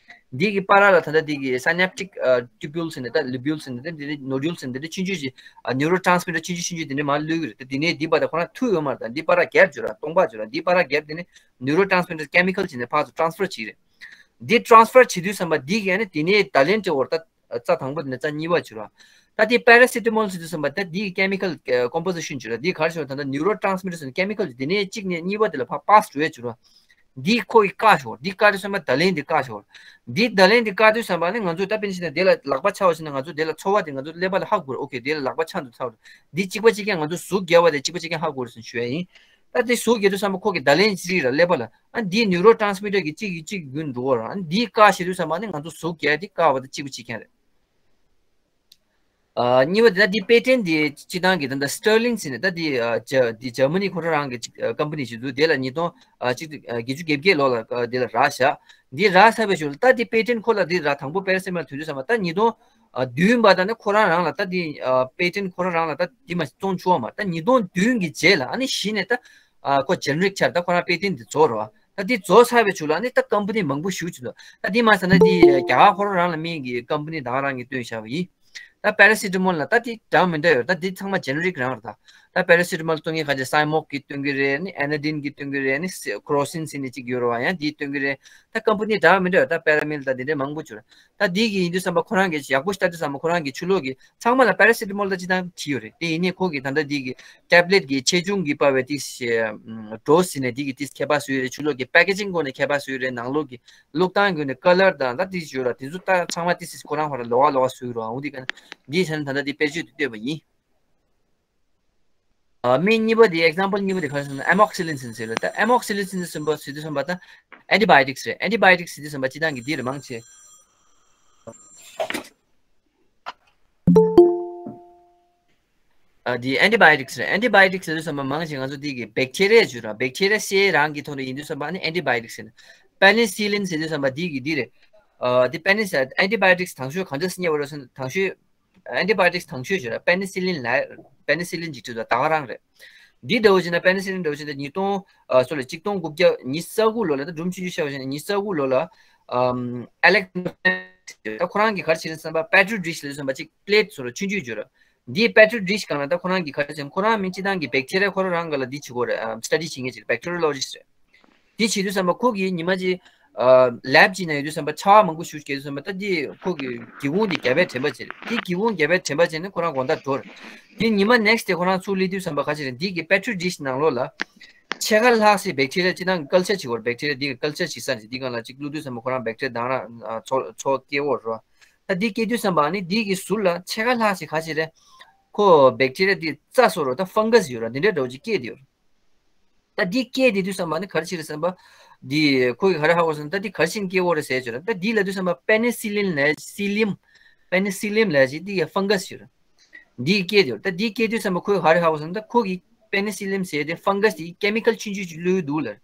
འདི་གི་བར་ལ་ད་ལྟ་འདི་གི་སའི་ནེབ་ཊིག་ཊུ་བིའུལ་ཟེར་ནས་ད་ལི་བིའུལ་ཟེར་ནས་ད་འདི་ནོ་ཌུལ་ཟེར་ནས་ད་ཆུང་ཆུང་ཞིག་ནིའུ་རོ་ཊ་རན་སི་མི་ཊར་ཆུང་ཆུང་ཆུང་ཆུང་དེ་འདྲ་མར་བླུགས་ཀྱི་རེད། ད་འདི་ནས་འདི་བར་ད་ཁོ་རང་ཐུག་ཡོད་མ་རེད། ད་འདི་བར་ལ་གེབ་ཅིག་ཡོད་ར། སྟོང་པ་ཅིག་ཡོད་ར། འདི་བར་ལ་གེབ་དེ་ནས་ནིའུ་རོ་ཊ་རན་སི་མི་ཊར་ཀེ་མི་ཀལ་བྱས་ནས་ཕར་ཚུར་ཊ་རན་སི་ཕར་བྱེད་ཀྱི་རེད། འདི་ཊ་རན་སི་ཕར་བྱེད་དུས་ཙམ་པ་འདི་གི་ཨ་ནི་དེ་ནས་བརྡ་ལན་སྤྲད་འོར་ད་རྩ་དང་པོ་དེ་ནས་རྩ་གཉིས་པ་བྱུང་ར། ད་དེ་པེ་ར་སི་ཊ་མོལ་ཟེར་དུས་ཙམ་པ་ད་དེའི་ཀེ་མི་ཀལ་ཀོམ་པོ་ཟི་ཤན་བྱུང་ར། དེ་ག་རེ་བྱུང་ར། ད་ལྟ་ནིའུ་རོ་ཊ་རན་སི་མི་ཊར་ཟེར་ནས་ཀེ་མི་ཀལ་དེ་ནས་གཅིག་ནས་གཉིས་པ་དེ་ལ་ཕར་པཱ་སི་འགྲོ་ཡས་བྱུང་ར། འདི་ཁོ་གིས་བཀག་ཤོག་འདི་བཀག་དུས་ཙམ་པ་བརྡ་ལན་འདི་བཀག་ཤོག་འདི་བརྡ་ལན་འདི་བཀག་དུས་ཙམ་པ་ནི་ང་ཚོ་ད་དཔེར་ན་ཆ་བཞག་ན་དེ་ལ་ལག་པ་འཆང་བ་ཞིག་ན་ང་ཚོ་དེ་ལ་ཚོར་བ་དེ་ང་ཚོ་ཀླད་པ་ལ་ཧ་གོ་ར། ཨོ་ཁེ་དེ་ལ་ལག་པ་འཆང་འདུག་ཚར་བ་འདི་གཅིག་པ་གཅིག་རྐྱང་ང་ཚོ་ཟུག་རྒྱག་པ་དེ་གཅིག་པ་གཅིག་རྐྱང་ཧ་གོ་ར་ཟེར་ཞུ་ཡ་ཡིན། ད་དེ་ཟུག་རྒྱག་དུས་ཙམ་པ་ཁོ་གིས་བརྡ་ལན་ཅིག་ར་ཀླད་པ་ལ། ཨ་འདིའི་ནིའུ་རོ་ཊ་རན་སི་མི་ཊར་གི་གཅིག་གིས་གཅིག་བརྒྱུད་འགྲོ་བར། ཨ་འདིའི་བཀག་བྱེད་དུས་ཙམ་པ་ནི་ང་ཚོ་ཟུག་རྒྱག་དེ་བཀག་པ་དང་གཅིག་པ་གཅིག་རྐྱང་རེད། ཨ་གཉིས་པ་དེ་ད་འདི་པེ་ཊེན་ཊི་འདི་སྤྱི་བཏང་གི་ད་ལྟ་སི་ཊར་ལིང་ཟེར་ནས་ད་འདི་ཨ་ཇ་འདི་ཇར་མ་ནི་ཁོ་རང་རང་གི་ཨ་ཀམ་པ་ནི་ཞིག་འདུག་དེ་ལ་ཉིས་སྟོང་ཨ་གཅིག་ཨ་བརྒྱད་ཅུ་གྱ་བརྒྱད་ལོ་ལ་ཨ་དེ་ལ་རག་བཞག་འདི་རག་ཚར་བའི་ཞོར་ལ་ད་འདི་པེ་ཊེན་ཊི་ཁོ་ལ་འདི་རག་དང་པོ་པེ་ར་སི་ཊ་མོལ་ཐོན་དུས་ཙམ་པ་ད་ཉིས་སྟོང་ཨ་བདུན་པ་ད་ནི་ཁོ་རང་རང་ལ་ད་འདི་ཨ་པེ་ཊེན་ཊི་ཁོ་རང་རང་ལ་ད་འདི་མ་བཙོང་ཆོག་པ་མ་རེད། ད་ཉིས་སྟོང་བདུན་གྱི་རྗེས་ལ་ཨ་ནི་གཞི་ནས་ད་ཨ་ཁོ་ཇེ་ནེ་རིག་ཆགས། ད་ཁོ་རང་པེ་ཊེན་ཊི་འདི་རྫོགས་རེད་བ། ད་འདི་རྫོགས་ཚར་བའི་ཆུ་ལ་ནི་ད་ཀམ་པ་ནི་མང་པོ་ཞིག་བྱུང་འདུག་ད་འདི་མ་ཟེར་ན་འདི་རྒྱ་གར་ཁོ་རང་རང་ལ་སྨན་གྱི་ཀམ་པ་ནི་ད་ག་རང་གིས་བཏོན་བཞག་པ་ཡིན། ད་པེ་ར་སི་ཊ་མོལ་ལ་ད་འདི་འདྲ་མི་འདྲ་ཡོད། ད་འདི་ཚང་མ་ཇེ་ནེ་རིག་རང་རེད། ད་ད་པེ་ར་སི་ཊ་མོལ་བཏོན་མཁན་ཁ་ཅིག་སའི་མོག་གིས་བཏོན་གྱི་རེད། ནི་ཨེ་ན་ཌིན་གྱིས་བཏོན་གྱི་རེད། ནི་སི་ཁོ་རོ་སིན་ཟེར་ནས་གཅིག་ཡོད་རེད་བ། ཡང་འདིས་བཏོན་གྱི་རེད། ད་ཀམ་པ་ནི་འདྲ་མི་འདྲ་ཡོད། ད་པེ་ར་མིལ་ད་འདི་འདྲ་མང་པོ་བྱུང་རེད། ད་འདི་གི་ཡིན་དུས་ཙམ་པ་ཁོ་རང་གིས་ཡག་པོ་ཞིག་ལྟ་དུས་ཙམ་པ་ཁོ་རང་གིས་ཕྱི་ལོགས་ཀྱི་ཚང་མ་ལ་པེ་ར་སི་ཊ་མོལ་ད་སྤྱི་བཏང་བྲིས་ཡོད་རེད། དེ་ཡིན་ནའི་ཁོ་གིས་ད་ལྟ་འདི་གི་ཊེབ་ལེཊ་གི་ཆེ་ཆུང་གི་པར་བའི་ཏིས་ཌོ་སི་ནས་འདི་གི་ཏིས་ཁྱད་པར་བཟོས་ཡོད་རེད། ཕྱི་ལོགས་ཀྱི་པེ་ཀེ་ཇིང་སྒོ་ནས་ཁྱད་པར་བཟོས་ཡོད་རེད། ནང་ལོགས་ཀྱི་བླུགས་སྟངས་སྒོ་ནས་ཀ་ལར་དང་ད་ཏིས་ཡོད་ར། དེ་ཚོ་ད་ཚང་མ་ཏིས་ཁོ་རང་ཁོ་རང་ལོགས་ཀ་ལོགས་ཀ་བཟོས་ཡོད་ར། འོ་འདི་ག་འདི་བྱས་ན་ད་ལྟ་འདི་དཔེར་བརྗོད་དུ་བཏོད་པ་ཡིན། ཨ་སྨན་གཉིས་པ་དེ་ཨེག་ཛམ་པལ་གཉིས་པ་དེ་ག་རེ་ཟེར་ན་ཨེ་མོག་སི་ལིན་ཟེར་ཟེར་ལ། ད་ཨེ་མོག་སི་ལིན་ཟེར་དུས་ཙམ་པ་ཟེར་དུས་ཙམ་པ་ད་ཨན་ཊི་བྷའོ་ཊིག་སི་རེད། ཨན་ཊི་བྷའོ་ཊིག་སི་ཟེར་དུས་ཙམ་པ་སྤྱི་བཏང་གི་འདི་རེད་མང་ཆེ། ཨ་འདི་ཨན་ཊི་བྷའོ་ཊིག་སི་རེད། ཨན་ཊི་བྷའོ་ཊིག་སི་ཟེར་དུས་ཙམ་པ་མང་ཆེ་ང་ཚོ་འདི་གི་བེག་ཊི་རི་ཡ་བརྗོད་ར། བེག་ཊི་རི་ཡ་སེལ་རང་གི་ཐོག་ནས་ཡིན་དུས་ཙམ་པ་ནི་ཨན་ཊི་བྷའོ་ཊིག་སི་རེད། པེ་ནི་སི་ལིན་ཟེར་དུས་ཙམ་པ་འདི་གི་འདི་རེད། ཨ་འདི་པེ་ནི་སི་ཨན་ཊི་བྷའོ་ཊིག་སི་དང་ཤོས་གང་འདྲ་སེ་རྙེད་པ་རེད་ཟེར་ན་དང་ཤོས། ཨན་ཊི་བྷའོ་ཊིག་སི་དང་ཤོས་བརྗོད་ར། པེ་ནི་སི་ལིན་ལ་པེ་ནི་སི་ལིན་ཅིག་བྲིས་འདུག་ད་ག་རང་རེད། འདི་འདྲ་བོ་བྱས་ན་པེ་ནི་སི་ལིན་འདྲ་བོ་བྱས་ན་ཉིས་སྟོང་ཨ་སོ་ལ་ཆིག་སྟོང་དགུ་བརྒྱ་ཉི་ཤུ་རྩ་དགུ་ལོ་ལ་ད་སྒྲུང་ཆུང་ཆུང་བཤད་པ་བྱས་ན་ཉི་ཤུ་རྩ་དགུ་ལོ་ལ་ཨམ་ཨ་ལེག་ད་ཁོ་རང་གིས་ག་རེ་བྱས་ན་བསམ་པ་པེ་ཊི་རི་ཌིཤ་ལ་བསམ་པ་ཅིག་པི་ལེ་ཊི་བཟོ་ར་ཆུང་ཆུང་བརྗོད་ར། འདིའི་པེ་ཊི་རི་ཌིཤ་སྒང་ལ་ད་ཁོ་རང་གིས་ག་རེ་བྱས་ན་ཁོ་རང་མིང་སྤྱི་བཏང་གི་བེག་ཊི་རི་ཡ་ཁོ་རང་རང་སྒང་ལ་འདི་བྱེད་ཀྱི་ཡོད་རེད། ཨམ་སི་ཊ་ཌི་བྱེད་མཁན་ཅིག་རེད། བེག་ཊི་རི་ཡོ་ལོ་ཇི་སི་ཊི་རེད། དེ་བྱེད་དུས་ཙམ་པ་ཁོ་གིས་ཉི་མ་གཅིག་ཨ་ལེབ་གཅིག་ནང་ཡོད་དུས་ཙམ་པ་ཆར་པ་མང་པོ་ཞིག་བརྒྱབ་དུས་ཙམ་པ་ད་དེ་ཁོ་གི་སྒེའུ་ཁུང་དེ་རྒྱབ་པས་དྲན་པ་བྱས། དེ་སྒེའུ་ཁུང་རྒྱབ་པས་དྲན་པ་བྱས་ནས་ཁོ་རང་དགོང་དག་འགྲོ་རེད། དེ་ཉི་མ་ནེག་སི་ཌེ་ཁོ་རང་ཚུར་སླེབས་དུས་ཙམ་པ་ག་ཅིག་རེད། འདི་གི་པེ་ཊི་རི་ཌིཤ་ནང་ལོགས་ལ་ཕྱེད་ཀ་ལྷག་ཙམ་བེག་ཊི་རི་ཡ་སྤྱི་བཏང་གི་ཀལ་ཆར་བྱེད་ཀྱི་ཡོད་རེད། བེག་ཊི་རི་ཡ་འདི་གི་ཀལ་ཆར་བྱེད་ས་རེད། འདི་སྒང་ལ་གཅིག་བླུགས་དུས་ཙམ་པ་ཁོ་རང་བེག་ཊི་རི་ཡ་དང་རང་ཨ་ཚོ་ཚོ་སྐྱེ་བོ་རེད། ད་འདི་སྐྱེ་དུས་ཙམ་པ་ནི་འདི་གི་ཟུར་ལ་ཕྱེད་ཀ་ལྷག་ཅིག་ག་ཅིག་རེད། ཁོ་བེག་ཊི་རི་ཡ་འདི་རྩ་བཟོ་རོགས་ད་ཕང་ག་སི་ཡོད་ར། འདི་འདྲའི་འདྲ་བོ་ཅིག་སྐྱེས་བསྡད་ཡོད་རེད། ད་འདི་སྐད་དེ་དུས་ཙམ་པ་ནི་ག་རེ་བྱེད་རེད་བསམ་པ། འདི་ཁོ་གིས་ག་རེ་ཧ་གོ་སོང་། ད་འདི་ག་རེ་བྱས་ནས་སྐྱེ་བོ་རེད་ཟེར་བྱོས་ར། ད་འདི་ལབ་དུས་ཙམ་པ་པེ་ནི་སི་ལིན་ལབ། སི་ལིམ། པེ་ནི་སི་ལིམ་ལབ་ཅིག་འདི་ཡ་ཕང་གྷས་ཡོད་ར། འདི་སྐད་དེ་ཡོད། ད་འདི་སྐད་དུས་ཙམ་པ་ཁོས་ག་རེ་ཧ་གོ་སོང་། ད་ཁོ་གིས་པེ་ནི་སི་ལིམ་ཟེར་དེ་ཕང་གྷས་དེ་ཀེ་མི་ཀལ་ཆུང་ཆུང་ཅིག་བླུགས་འདུག་ལབ།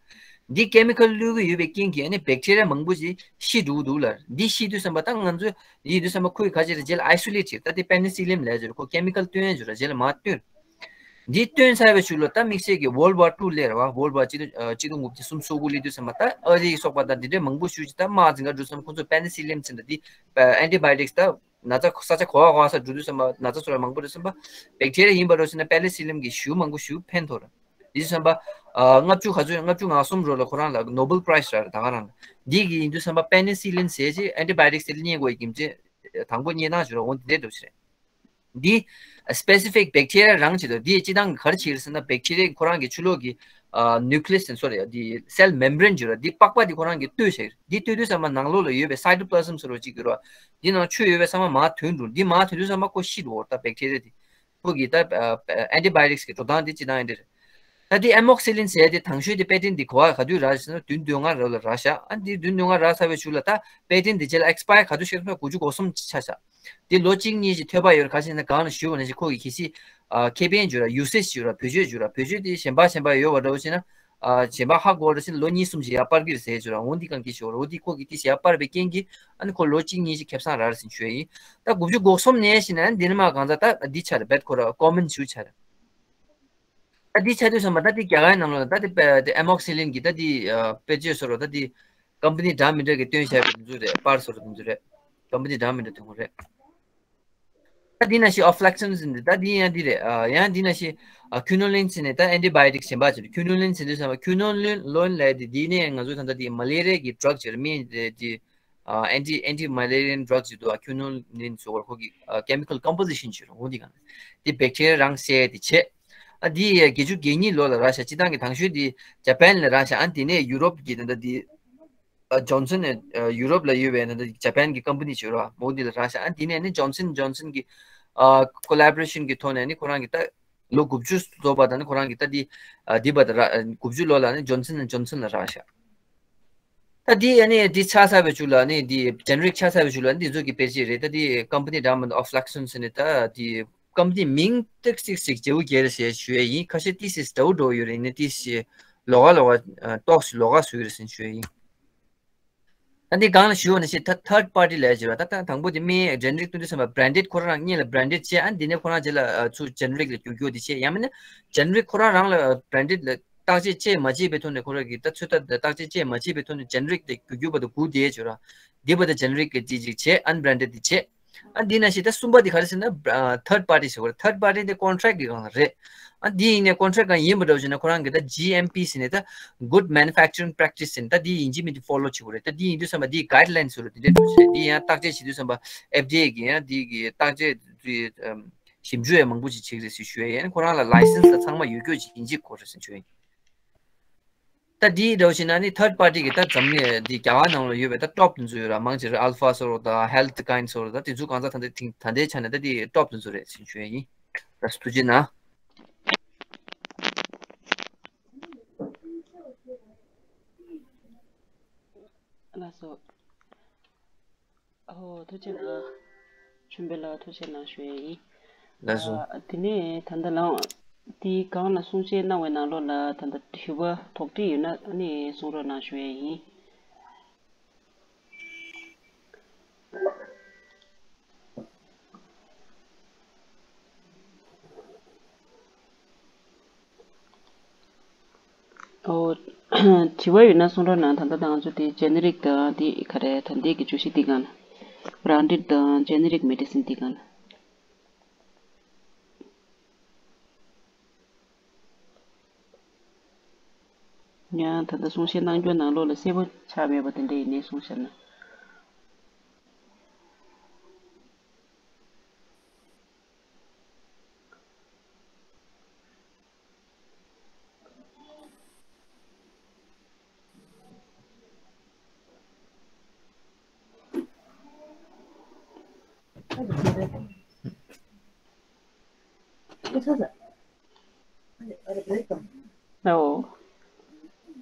འདི་ཀེ་མི་ཀལ་བླུགས་ཀྱི་ཡོད་པའི་རྐྱེན་གྱིས་ཨ་ནི་བེག་ཊི་རི་ཡ་མང་པོ་ཅིག་ཤི་འགྲོ་གི་འདུག་ལབ། འདི་ཤི་དུས་ཙམ་པ་ད་ང་ཚོ་ཡིན་དུས་ཙམ་པ་ཁོས་ག་རེ་བྱས་རེད། རྗེས་ལ་ཨའི་སོ་ལེཊ་བྱས། ད་དེ་པེ་ནི་སི་ལིམ་ལབ་ཅིག་རེད། ཁོ་ཀེ་མི་ཀལ་བཏོན་ཡ་ཅིག་ར། རྗེས་ལ་མར་བཏོན། འདི་བཏོན་ཚར་བའི་གཞུག་ལ་ད་དམིགས་བསལ་གྱི་World War Two་སླེབས་རེད་བ། World War་གཅིག་སྟོང་གཅིག་སྟོང་དགུ་བརྒྱ་སུམ་ཅུ་སོ་དགུ་སླེབས་དུས་ཙམ་པ་ད་ཨ་རི་སོགས་པ་དང་འདི་འདྲའི་མང་པོ་ཞེ་ཅིག་ད་དམག་འཛིང་ག་འགྲོ་ཙམ་ཁོ་ཚོ་པེ་ནི་སི་ལིམ་ཟེར་འདྲ་འདི་ཨན་ཊི་བྷའི་ཡོ་ཊིག་ད་ན་ཚ་ས་ཆ་ག་བ་ག་བ་ས་འགྲོ་དུས་ཙམ་པ་ན་ཚ་སོགས་ལ་མང་པོ་འགྲོ་ཙམ་པ་བེག་ཊི་རི་ཡ་ཡིན་པ་འགྲོ་ཟེར་ན་པེ་ནི་སི་ལིམ་གྱིས་ཞེ་པོ་མང་པོ་ཞེ་པོ་ཕན་ཐོགས་རེད། འདི་ཙམ་པ་ཨ་ལྔ་བཅུ་ག་ཚོད་ལྔ་བཅུ་ང་གསུམ་རོ་ལ་ཁོ་རང་ལ་ནོ་བེལ་པ་རའི་ཛི་རག་རེད་ད་ག་རང་ལ། འདི་གི་ཡིན་དུས་ཙམ་པ་པེ་ནི་སི་ལིན་ཟེར་ཅིག་ཨན་ཊི་བྷའི་ཡོ་ཊིག་དེ་ལ་མཉེ་དགོས་ཡ་རྒྱུ་མཚན་དང་པོ་མཉེ་སྟངས་ཞུ་རོགས་འོང་འདི་འདྲས་འགྲོ་ཞིག་རེད། འདི་སི་པེ་སི་ཕིག་བེག་ཊི་རི་ཡ་རང་བྱེད་དོ། འདི་སྤྱི་བཏང་གི་ག་རེ་བྱེད་ཀྱི་རེད་ཟེར་ན་བེག་ཊི་རི་ཡ་ཁོ་རང་གི་ཆུ་ལོག་གི་ཨ་ནིའུ་ཀི་ལི་ཡ་སི་ཟེར་སོ་རེད་ཡ། འདི་སེལ་མེམ་བྷ་རེན་ཅིག་ཡོད་ར། འདི་པགས་པ་འདི་ཁོ་རང་གིས་བཏོད་བྱས་ཡོད་རེད། འདི་བཏོད་དུས་ཙམ་པ་ནང་ལོགས་ལ་ཡོད་པའི་སའི་ཊོ་པི་ལ་ཟམ་ཟེར་བ་ཅིག་ཡོད་ར། འདི་ནང་ཆུ་ཡོད་པའི་ཚང་མ་མར་ཐོན་འགྲོ། འདི་མར་ཐོན་དུས་ཙམ་པ་ཁོ་ཤི་འགྲོ་ར། ད་བེག་ཊི་རི་ཡ་འདི་ཁོ་གི་ད་ཨ་ཨན་ཊི་བྷའི་ཡོ་ཊིག་གི་འགྲོ་སྟངས་འདི་སྤྱི་བཏང་འདི་རེད། ད་འདི་ཨེ་མོག་སི་ལིན་ཟེར་ཡ་དེ་དང་ཤོས་དེ་པེ་ཊེན་ཊི་འདི་ག་བ་ག་དུས་རག་ཟེར་ན་བདུན་ཟླ་ལྔ་རག་ལ་རག་ཤག་ཨ་འདི་བདུན་ཟླ་ལྔ་རག་ཚར་བའི་གཞུག་ལ་ད་པེ་ཊེན་ཊི་འདི་རྗེས་ལ་ཨེག་སི་པ་ཡར་ག་དུས་ཤར་ན་དགུ་བཅུ་གོ་གསུམ་ཆགས་ཤག་འདི་ལོ་གཅིག་གཉིས་ཤིག་ཐོལ་པ་ཡོད་ར། ག་ཞིག་ན་གང་ལ་ཞུ་བ་ནང་བཞིན་ཁོ་གི་གལ་སྲིད་ཨ་ཁེ་ཕན་བརྗོད་ར། ཡུ་སེ་ཇི་བརྗོད་ར། བེད་སྤྱོད་བརྗོད་ར། བེད་སྤྱོད་དེ་གཞན་པ་གཞན་པ་ཡོད་པ་འདྲ་བོ་ཞིག་ན་ཨ་གཞན་པ་ཧ་གོ་བ་འདྲ་ཞིག་ན་ལོ་གཉིས་གསུམ་ཞིག་ཡར་སྤར་གི་རེད་ཟེར་བརྗོད་ར། འོ་འདི་གང་གི་ཞུ་བ་ར། འོ་འདི་ཁོ་གི་དེ་ཞིག་ཡར་སྤར་བའི་རྐྱེན་གྱིས་ཨ་ནི་ཁོ་ལོ་གཅིག་གཉིས་ཤིག་ཁེ་བཟང་རག་རེད་ཟེར་ཞུ་ཡ་ཡིན། ད་དགུ་བཅུ་གོ་གསུམ་ནས་ཞིག་ན་འདི་ནི་མ་གང་ཚ་ད་འདི་ཆགས་རེད། བེད་ཁོ་ར་ཀོ་མན་ཞུ་ཆགས་རེད། ད་འདི་ཆ་དུས་ཙམ་པ་ད་འདི་རྒྱ་གར་ནང་ལོགས་ལ་ད་འདི་པེ་འདི་ཨེ་མོག་སི་ལིན་གྱི་ད་འདི་ཨ་དཔེ་བརྗོད་སོ་རོ། ད་འདི་ཀམ་པ་ནི་འདྲ་མི་འདྲ་གི་སྟོན་བྱས་པ་དེ་ཚོ་རེད། པར་སོ་རོ་དེ་ཚོ་རེད། ཀམ་པ་ནི་འདྲ་མི་འདྲ་དེ་ཚོ་རེད། ད་འདི་ན་ཞིག་ཨོ་ཕ་ལེག་སོན་ཟེར་འདི་ད་འདི་ཡང་འདི་རེད། ཨ་ཡང་འདི་ན་ཞིག་ཨ་ཁུ་ནོ་ལིན་ཟེར་ནས་ད་ཨན་ཊི་བྷའི་ཡོ་ཊིག་གཞན་པ་ཅིག་རེད། ཁུ་ནོ་ལིན་ཟེར་དུས་ཙམ་པ་ཁུ་ནོ་ལིན་ལོན་ལབ་དེ་འདི་ནས་ང་ཚོ་ད་ལྟ་འདི་མ་ལེ་རི་ཡ་གི་ཌྲག་ཅིག་རེད། མི་འདི་ཨ་anti anti malarian drug ཅིག་འདུག་ཨ་ཁུ་ནོ་ལིན་ཟེར་བ་ཁོ་གི་ཨ་chemical composition ཅིག་རེད། འོ་འདི་གང་འདི་བེག་ཊི་རི་ཡ་རང་བསད་དེ་བྱས། ཨ་འདི་བརྒྱད་ཅུ་གྱ་གཉིས་ལོ་ལ་རག་ཤག་སྤྱི་བཏང་གི་དང་ཤོས་འདི་ཇ་པན་ལ་རག་ཤག་ཨ་འདི་ནས་ཡུ་རོབ་ཀྱི་ད་ལྟ་འདི་ཨ་ཇོན་སན་ཨ་ཡུ་རོབ་ལ་ཡོད་པའི་ད་ལྟ་ཇ་པན་གི་ཀམ་པ་ནི་ཅིག་ཡོད་ར། འོ་འདི་ལ་རག་ཤག་ཨ་འདི་ནས་ནི་ཇོན་སན་ཇོན་སན་གི་ཨ་ཁོ་ལ་བོ་རེ་ཤན་གི་ཐོག་ནས་ནི་ཁོ་རང་གི་ད་ལོ་དགུ་བཅུ་རྫོགས་པ་དང་ནི་ཁོ་རང་གི་ད་འདི་ཨ་འདི་བར་དུ་ར་དགུ་བཅུ་ལོ་ལ་ནི་ཇོན་སན་ཇོན་སན་ལ་རག་ཤག་ད་འདི་ཨ་ནི་འདི་ཆགས་ཚར་བའི་གཞུག་ལ་ནི་འདི་ཇེ་ནེ་རིག་ཆགས་ཚར་བའི་གཞུག་ལ་འདི་ཚོ་གི་དཔེར་བརྗོད་རེད། ད་འདི་ཀམ་པ་ནི་འདྲ་མི་འདྲ་ཨོ་ཕ་ལེག་སོན་ཟེར་ནས་ད་འདི་ཀམ་པ་ནི་མིང་ཏིག་ཏིག་ཏིག་བརྗེ་པོ་བརྒྱབ་རེད་ཟེར་ཞུ་ཡ་ཡིན། ཁ་ཤས་ཏིག་ཏིག་འདྲ་བོ་འདྲ་བོ་ཡོད་རེད། ཡིན་ནའི་ཏིག་ཏིག་ལོགས་ཀ་ལོགས་ཀ་ཏོག་ཙམ་ལོགས་ཀ་བཟོས་ཡོད་རེད་ཟེར་ཞུ་ཡ་ཡིན། ད་འདི་གང་ལ་ཞུ་བ་ནི་ཞེས་ད་ཐར་པར་ཊི་ལབ་ཡ་ཅིག་རེད་བ། ད་ད་དང་པོ་དེ་མིང་ཇེ་ནེ་རིག་བཏོན་དུས་ཙམ་པ་བྷ་རན་ཌེཌ་ཁོ་རང་རང་སྔོན་ལ་བྷ་རན་ཌེཌ་བྱས། ཨ་འདི་ནས་ཁོ་རང་རྗེས་ལ་ཨ་ཚུར་ཇེ་ནེ་རིག་ལ་བསྒྱུར་རྒྱུ་དེ་བྱས། ཡང་མིན་ན་ཇེ་ནེ་རིག་ཁོ་རང་རང་ལ་བྷ་རན་ཌེཌ་ལ་བརྟག་དཔྱད་བྱས་མ་བྱས་པའི་ཐོག་ནས་ཁོ་རང་གི་ད་ཚོད་ལྟ་བརྟག་དཔྱད་བྱས་མ་བྱས་པའི་ཐོག་ནས་ཇེ་ནེ་རིག་དེ་བསྒྱུར་རྒྱུ་བར་དུ་སྒུག་བསྡད་ཡོད་ར། འདི་བར་དུ་ཇེ་ནེ་རིག་གི་ཅིག་ཅིག་བྱས། ཨན་བྷ་རན་ཌེཌ་དེ་བྱས། ཨ་འདི་ནང་བཞིན་ད་གསུམ་པ་དེ་ག་རེ་ཟེར་ན་ཐར་པར་ཊི་ཟེར་བ་རེད། ཐར་པར་ཊི་དེ་ཀོན་ཊེག་གི་སྒང་ལ་རེད། ཨ་འདི་ཡིན་ནའི་ཀོན་ཊེག་སྒང་ཡིན་པ་འདྲ་བོ་ཞིག་ན་ཁོ་རང་གི་ད་ཇི་ཨེམ་པི་ཟེར་ནས་ད་Good Manufacturing Practice ཟེར་ནས་ད་འདི་ཡིན་གཅིག་མིན་གཅིག་ཕོ་ལོ་བྱེད་དགོས་རེད། ད་འདི་ཡིན་དུས་ཙམ་པ་འདི་གའིཌ་ལའིན་ཟེར་བ་དེ་འདྲའི་འདྲ་བོ་ཞིག་རེད། འདི་ཡང་བརྟག་དཔྱད་བྱེད་དུས་ཙམ་པ་ཨེཕ་ཌི་ཨེ་གི་ཡང་འདི་གི་བརྟག་དཔྱད་དེ་ཞིབ་འཇུག་ཡང་མང་པོ་ཞིག་བྱེད་ཀྱི་རེད་ཟེར་ཞུ་ཡ་ཡིན། ཁོ་རང་ལ་ལའི་སེན་སི་ད་ཚང་མ་ཡོད་རྒྱུ་ཅིག་ཡིན་གཅིག་དགོས་རེད་ཟེར་ཞུ་ཡ་ཡིན། ད་འདི་འདྲ་བོ་ཞིག་ན་ནི་ཐར་པར་ཊི་གི་ད་འཛམ་གླིང་འདི་རྒྱ་གར་ནང་ལ་ཡོད་པའི་ད་ཊོབ་དེ་ཚོ་ཡོད་ར། མང་ཆེ་ར་ཨལ་ཕ་ཟེར་རོ་ད་ཧེལ་ཐི་ཀའིན་ཟེར་རོ་ད་དེ་ཚོ་གང་ཟག་ད་ལྟའི་ད་ལྟའི་ཆ་ནས་ད་འདི་ཊོབ་དེ་ཚོ་རེད་ཟེར་ཞུ་ཡ་ཡིན། ད་ཐུགས་རྗེ་གནང་། ལགས་སོ། ཨོ་ཐུགས་རྗེ་གནང་། ཆོས་འཕེལ་ལགས་ཐུགས་རྗེ་གནང་ཞུ་ཡས་ཡིན། ལགས་སོ། ཨ་དེ་ནས་ད་ལྟ་ལའང་དེའི་སྒང་ལ་གསུང་བཤད་གནང་བའི་ནང་ལོགས་ལ་ད་ལྟ་དྲི་བ་དོགས་འདྲི་ཡོད་ན་ཨ་ནི་གསུང་རོགས་གནང་ཞུ་ཡས་ཡིན། ཨོ། དྲི་བ་ཡོད་ན་གསུང་རོགས་གནང་། ད་ལྟ་ང་ཚོ་དེ་ཇེ་ནེ་རིག་དང་དེ་ག་རེ་ད་ལྟའི་གི་བརྗོད་གཞི་འདི་སྒང་ལ། བྷ་རན་ཌེཌ་དང་ཇེ་ནེ་རིག་མེ་ཌི་སིན་འདི་སྒང་ལ། ཡང་ད་ལྟ་གསུང་བཤད་གནང་རྒྱུ་ནང་ལོགས་ལ་གསལ་པོ་ཆགས་མེད་པ་དེ་འདྲ་ཡིན་ནའི་གསུངས་བཞག་ན། ཨོ།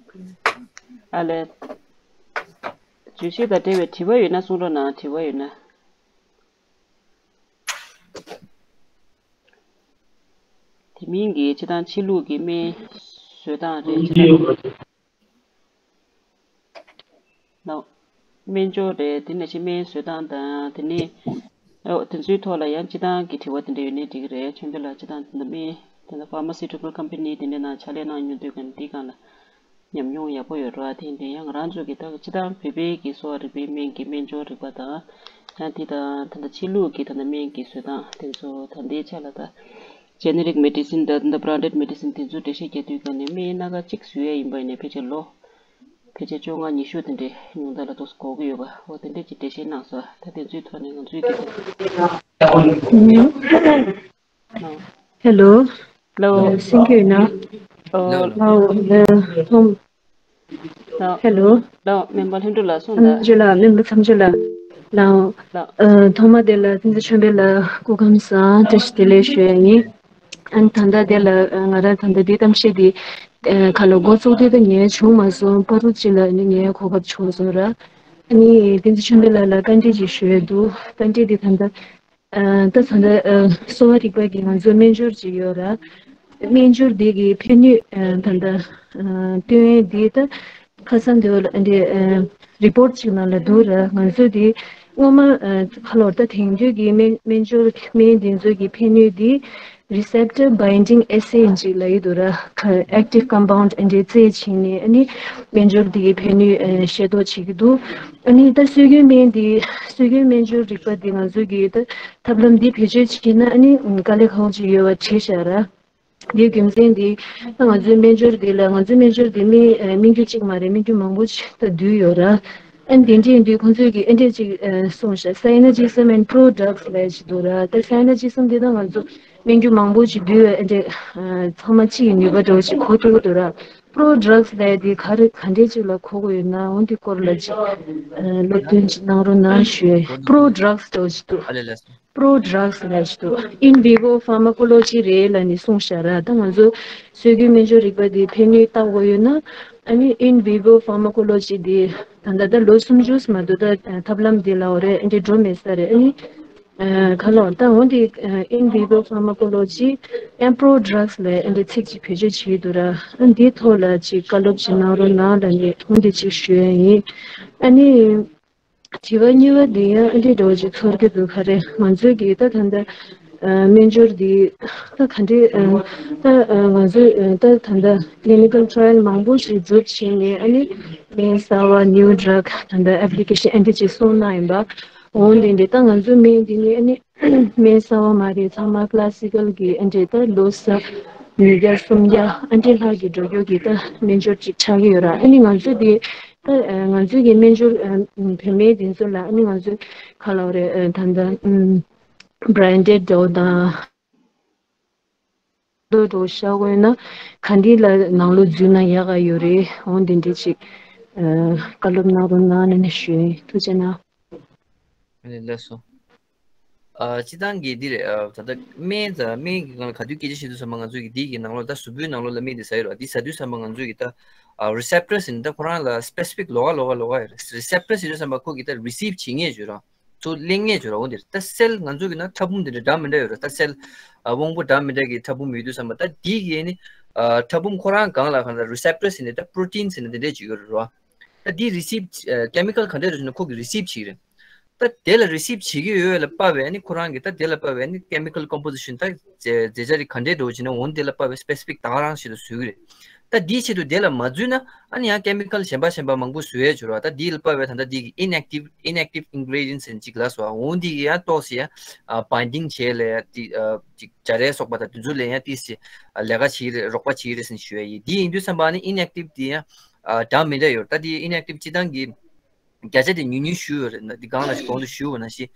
ཨ་ལས། བརྗོད་གཞི་དང་འབྲེལ་བའི་དྲི་བ་ཡོད་ན་གསུང་རོགས་གནང་། དྲི་བ་ཡོད་ན། དེ་མིན་གྱི་སྤྱིར་བཏང་ཕྱི་ལུགས་ཀྱི་སྨན་བཟོ་སྟངས་རེད། སྤྱིར་བཏང་ལགས། སྨན་སྦྱོར་རེད། དེ་ནང་བཞིན་སྨན་བཟོ་སྟངས་དང་། དེ་ནས་ཨོ་དེ་ཚོའི་ཐོག་ལ་ཡང་སྤྱིར་བཏང་གི་དྲི་བ་དེ་འདྲ་ཡོད་ནའི་འགྲིག་གི་རེད། ཆོས་འཕེལ་ལགས་སྤྱིར་བཏང་དེ་འདྲ་སྨན་དེ་འདྲ་ཕར་མ་སི་ཊི་ཀལ་ཀམ་པ་ནི་དེ་འདྲའི་ནང་ཕྱག་ལས་གནང་མྱོང་དུས་ཀྱང་འདིའི་སྒང་ལ་ཉམས་མྱོང་ཡག་པོ་ཡོད་རེད་བ། དེ་འདྲ་ཡང་ང་རང་ཚོ་གི་ད་སྤྱིར་བཏང་བོད་པའི་གི་གསོ་བ་རིག་པའི་སྨན་གྱི་སྨན་སྦྱོར་རིག་པ་དང་། ཡང་དེ་དང་ད་ལྟ་ཕྱི་ལུགས་ཀྱི་ད་ལྟ་སྨན་གྱི་བཟོ་སྟངས་དེ་ཚོ་ད་ལྟའི་ཆ་ལ་ད་generic medicine་དང་ད་ལྟ་branded medicine་དེ་ཚོ་འགྲེལ་བཤད་རྒྱག་དུས་ཀྱང་ནས་སྨན་སྣ་ཁ་གཅིག་བཟོ་ཡས་ཡིན་པ་ཡིན་ནའི་ཕལ་ཆེར་ལོ་ཕལ་ཆེར་བཅོ་ལྔ་ཉི་ཤུ་དེ་འདྲའི་ཉུང་མཐའ་ལ་ཏོག་ཙམ་འགོར་གྱི་ཡོད་པ། འོ་དེ་འདྲས་ཀྱི་འགྲེལ་བཤད་གནང་སོང་། ད་དེ་ཚོའི་ཐོག་ནས་ང་ཚོའི་གི་ད་ལྟ། ཧེ་ལོ། ལོ། སེང་གེ་ཡིན་ན། ཨོ། ལོ། ལོ། ཐོམ། ལོ། ཧེ་ལོ། ལོ། སྨན་པ་ལྷུན་གྲུབ་ལགས་གསུངས་དང་། མཚམས་སྦྱོར་ལ། སྨན་པ་མཚམས་སྦྱོར་ལགས། ལོ། ལོ། ཨ། ཐོག་མ་དེ་ལ་ཐུན་ཚོད་ཆོས་འཕེལ་ལགས་སྐུ་ཁམས་བཟང་། བཀྲ་ཤིས་བདེ་ལེགས་ཞུ་ཡ་ཡིན། ཨ་ནི་ད་ལྟ་དེ་ལ་ང་རང་ད་ལྟ་འདི་གཏམ་བཤད་འདི་ཁ་ལོ་འགོ་བཙུགས་དུས་ད་ངས་བྱུང་མ་སོང་། བར་དུ་ཅིག་ལ་ནི་ངའི་གོ་སྐབས་བྱུང་སོང་ར། ཨ་ནི་ཐུན་ཚོད་ཆོས་འཕེལ་ལགས་ལ་བཀའ་འདྲི་ཅིག་ཞུ་ཡ་འདུག་བཀའ་འདྲི་འདི་ད་ལྟ། ཨ། ད་ད་ལྟ་ཨ་གསོ་བ་རིག་པ་གི་ང་ཚོ་སྨན་སྦྱོར་ཅིག་ཡོད་ར། སྨན་སྦྱོར་འདི་གི་ཕན་ནུས། ཨ། ད་ལྟ་ཨ་སྟོན་ཡས་འདི་ད་ཁ་སང་དེ་བ་ལ་འདི་ཨ་རི་པོར་ཊི་ཅིག་ནང་ལ་འདུག་ར། ང་ཚོ་འདི་སྔོན་མ་ཨ་ཁ་ལོར་ད་དེང་དུས་ཀྱི་སྨན་སྨན་སྦྱོར་སྨན་འདི་ཚོ་གི་ཕན་ནུས་འདི་receptor binding assay་ཅིག་ལབ་ཀྱི་འདུག་ར། ཁ་active compound་ཨ་འདི་རྩད་བྱིན་ནས་ཨ་ནི་སྨན་སྦྱོར་འདི་གི་ཕན་ནུས་ཨ་ཤེས་རྟོགས་བྱེད་ཀྱི་འདུག་ཨ་ནི་ད་སྲོལ་རྒྱུན་སྨན་འདི་སྲོལ་རྒྱུན་སྨན་སྦྱོར་རིག་པ་འདི་ང་ཚོ་གི་ད་ཐབས་ལམ་འདི་བེད་སྤྱོད་བྱེད་ན་ཨ་ནི་དཀའ་ལས་ཁག་པོ་ཅིག་ཡོད་པ་བྲིས་བཞག་ར། འདིའི་རྒྱུ་མཚན་འདི་ད་ང་ཚོའི་སྨན་སྦྱོར་འདི་ལ་ང་ཚོའི་སྨན་སྦྱོར་འདི་སྨན་ཨ་སྨན་རྒྱུ་གཅིག་མ་རེད། སྨན་རྒྱུ་མང་པོ་ཅིག་ད་འདུས་ཡོད་ར། ཨ་ནི་དེ་འདྲ་ཡིན་དུས་ཁོང་ཚོས་ཀྱིས་ཨ་འདྲས་ཅིག་ཨ་གསུངས་ཤག synergism and prodrugs་ལབ་ཅིག་འདུག་ར། ད་synergism་འདི་ད་ང་ཚོ་སྨན་རྒྱུ་མང་པོ་ཅིག་འདུས་པའི་ཨ་འདྲས་ཨ་ཚང་མ་གཅིག་གི་ནུས་པ་འདྲ་བོ་ཅིག་གོ་ཐུབ་ཀྱི་འདུག་ར། prodrugs་ལབ་ཡ་འདི་ག་རེ་ག་འདྲས་ཅིག་ལ་གོ་དགོས་ཡོད་ན། འོ་འདི་སྐོར་ལ་ཅིག་ཨ་སློབ་སྟོན་ཅིག་གནང་རོགས་གནང་ཞུ་ཡ་ཡིན། prodrugs་འདྲ་བོ་ཅིག་འདུག་ཨ་ལས་ལས། prodrugs་ལབ་ཅིག་འདུག in vivo pharmacology་རེད་ལབ་ནས་གསུངས་ཤག་ར། ད་ང་ཚོ་སྲོལ་རྒྱུན་སྨན་སྦྱོར་རིག་པ་འདི་ཕན་ནུས་བལྟ་དགོས་ཡོད་ན། ཨ་ནི་in vivo pharmacology་འདི་ད་ལྟ་ད་ལོ་སུམ་ཅུ་མ་གཏོགས་ད་ཐབས་ལམ་འདི་ལ་འོ་རེད་ཨ་འདྲས་འགྲོ་མེད་ས་རེད། ཨ་ནི་ཨ་ག་ལོ་ད་འོ་འདི་ཨ་in vivo pharmacology and prodrugs་ལབ་ཨ་འདྲས་ཚིག་ཅིག་བེད་སྤྱོད་བྱེད་ཀྱི་འདུག་ར། ཨ་འདིའི་ཐོག་ལ་ཅིག་བཀའ་སློབ་ཅིག་གནང་རོགས་གནང་ལབ་ནས་འོ་འདི་ཅིག་ཞུ་ཡ་ཡིན། ཨ་ནི། དྲི་བ་གཉིས་པ་འདི་ཡང་ཨ་འདྲས་འདྲ་བོ་ཅིག་ཚོར་གྱི་འདུག་ག་རེ་ང་ཚོས་ཀྱིས་ད་ད་ལྟ་ཨ་སྨན་སྦྱོར་འདི་ད་ག་འདྲས་ཨ་ད་ཨ་ང་ཚོས་ཨ་ད་ད་ལྟ་clinical trial་མང་པོ་ཞིག་བསྒྲུབས་བྱས་ནས་ཨ་ནི་སྨན་གསར་བ་new drug་ད་ལྟ་application་ཨ་འདྲས་ཅིག་སོང་གནང་ཡིན་པ། འོ་འདི་འདྲས་ད་ང་ཚོའི་སྨན་འདི་ནི་ཨ་ནི་སྨན་གསར་བ་མ་རེད། ཚང་མ་classical་གི་ཨ་འདྲས་ད་ལོ་གསར་ཉིས་བརྒྱ་སུམ་བརྒྱ་ཨ་འདྲས་ལྷག་གི་འགྲོ་རྒྱུ་གི་ད་སྨན་སྦྱོར་ཅིག་ཆགས་ཀྱི་ཡོད་ར། ཨ་ནི་ང་ཚོས་འདི། ད་ང་ཚོའི་གི་སྨན་སྦྱོར་བོད་སྨན་འདི་ཚོ་ལ་ཨ་ནི་ང་ཚོས་ག་ལབ་རེད་ད་ལྟ་branded་འདྲ་བོ་དང་། འདྲ་བོ་བཞག་དགོས་ན་ག་འདི་ལ་ནང་ལོགས་འཛུལ་ན་ཡག་ག་ཡོད་རེད། འོ་འདི་འདྲས་ཅིག་བཀའ་སློབ་གནང་རོགས་གནང་ལབ་ནས་ཞུ་ཡིན། ཐུགས་རྗེ་གནང་། ཨ་ནི་ལགས་སོ། ཨ་སྤྱིར་བཏང་གི་འདི་རེད། ཨ་ད་ལྟ་སྨན་དང་སྨན་གྱི་སྒང་ལ་ག་དུས་སྐད་ཆ་བཤད་དུས་ཙམ་པ་ང་ཚོ་གི་འདི་གི་ནང་ལོགས་ད་གཟུགས་པོའི་ནང་ལོགས་ལ་སྨན་འདི་ཟ་ཡི་རོ། འདི་ཟ་དུས་ཙམ་པ་ང་ཚོ་གི་ད་ཨ་receptors་ཡིན་ད་ཁོ་རང་ལ་specific་ལོགས་ཀ་ལོགས་ཀ་ལོགས་ཀ་ཡོད་རེད། receptors་ཡིན་དུས་ཙམ་པ་ཁོ་གི་ད་receive་བྱེད་མཁན་བརྗོད་རོགས། ཚུར་ལེན་མཁན་བརྗོད་རོགས། འོ་འདིར་ད་cell་ང་ཚོ་གི་ན་ཕྲ་ཕུང་འདི་འདྲ་འདྲ་མི་འདྲ་ཡོད་རེད། ད་cell་ཨ་དབང་པོ་འདྲ་མི་འདྲ་གི་ཕྲ་ཕུང་ཡོད་དུས་ཙམ་པ་ད་འདི་གི་ནི་ཨ་ཕྲ་ཕུང་ཁོ་རང་སྒང་ལ་གང་ལ་receptors་ཡིན་ད་proteins་ཡིན་འདི་འདྲ་ཅིག་ཡོད་རེད་རོ། ད་འདི་receive་ཨ་chemical་ག་འདྲ་རེད་ཟེར་ན་ཁོ་གི་receive་བྱེད་ཀྱི་རེད། ད་དེ་ལ་receive་བྱེད་ཀྱི་ཡོད་ལ་དཔག་པའི་ཨ་ནི་ཁོ་རང་གི་ད་དེ་ལ་དཔག་པའི་ཨ་ནི་chemical composition་ད་རྫས་རྫས་ཆ་རིགས་ག་འདྲའི་འགྲོ་བྱེད་ན་འོ་དེ་ལ་དཔག་པའི་specific་ད་ག་རང་ཞིག་ལ་བཟོ་གི་རེད། ད་འདིའི་ཆེད་དུ་དེ་ལ་མ་འཛུལ་ན་ཨ་ནི་ཡང་chemical་གཞན་པ་གཞན་པ་མང་པོ་བཟོ་ཡས་བྱོས་ར། ད་འདི་ལ་དཔག་པའི་ད་ལྟ་འདི་གི་inactive inactive ingredients་ཟེར་ཅིག་ལ་སོ་འོ་འདི་གི་ཡང་ཏོག་ཙམ་ཡང་binding་བྱས་ལ་ཡང་ཏི་ཅིག་སྦྱར་ཡས་སོགས་པ་དང་དེ་ཚོ་ལ་ཡང་ཏི་སི་ལས་ཀ་བྱེད་ཀྱི་རེད། རོགས་པ་བྱེད་ཀྱི་རེད་ཟེར་ཞུ་ཡས་ཡིན། འདི་ཡིན་དུས་ཙམ་པ་ཨ་ནི་inactive་འདི་ཡང་འདྲ་མི་འདྲ་ཡོད་རེད། ད་འདི་inactive་སྤྱིར་བཏང་གི་བརྒྱ་ཆ་དེ་ཉུང་ཉུང་ཞུ་ཡོད་རེད། འདི་སྒང་ལ་གོང་དུ་ཞུས་པ་ནང་བཞིན།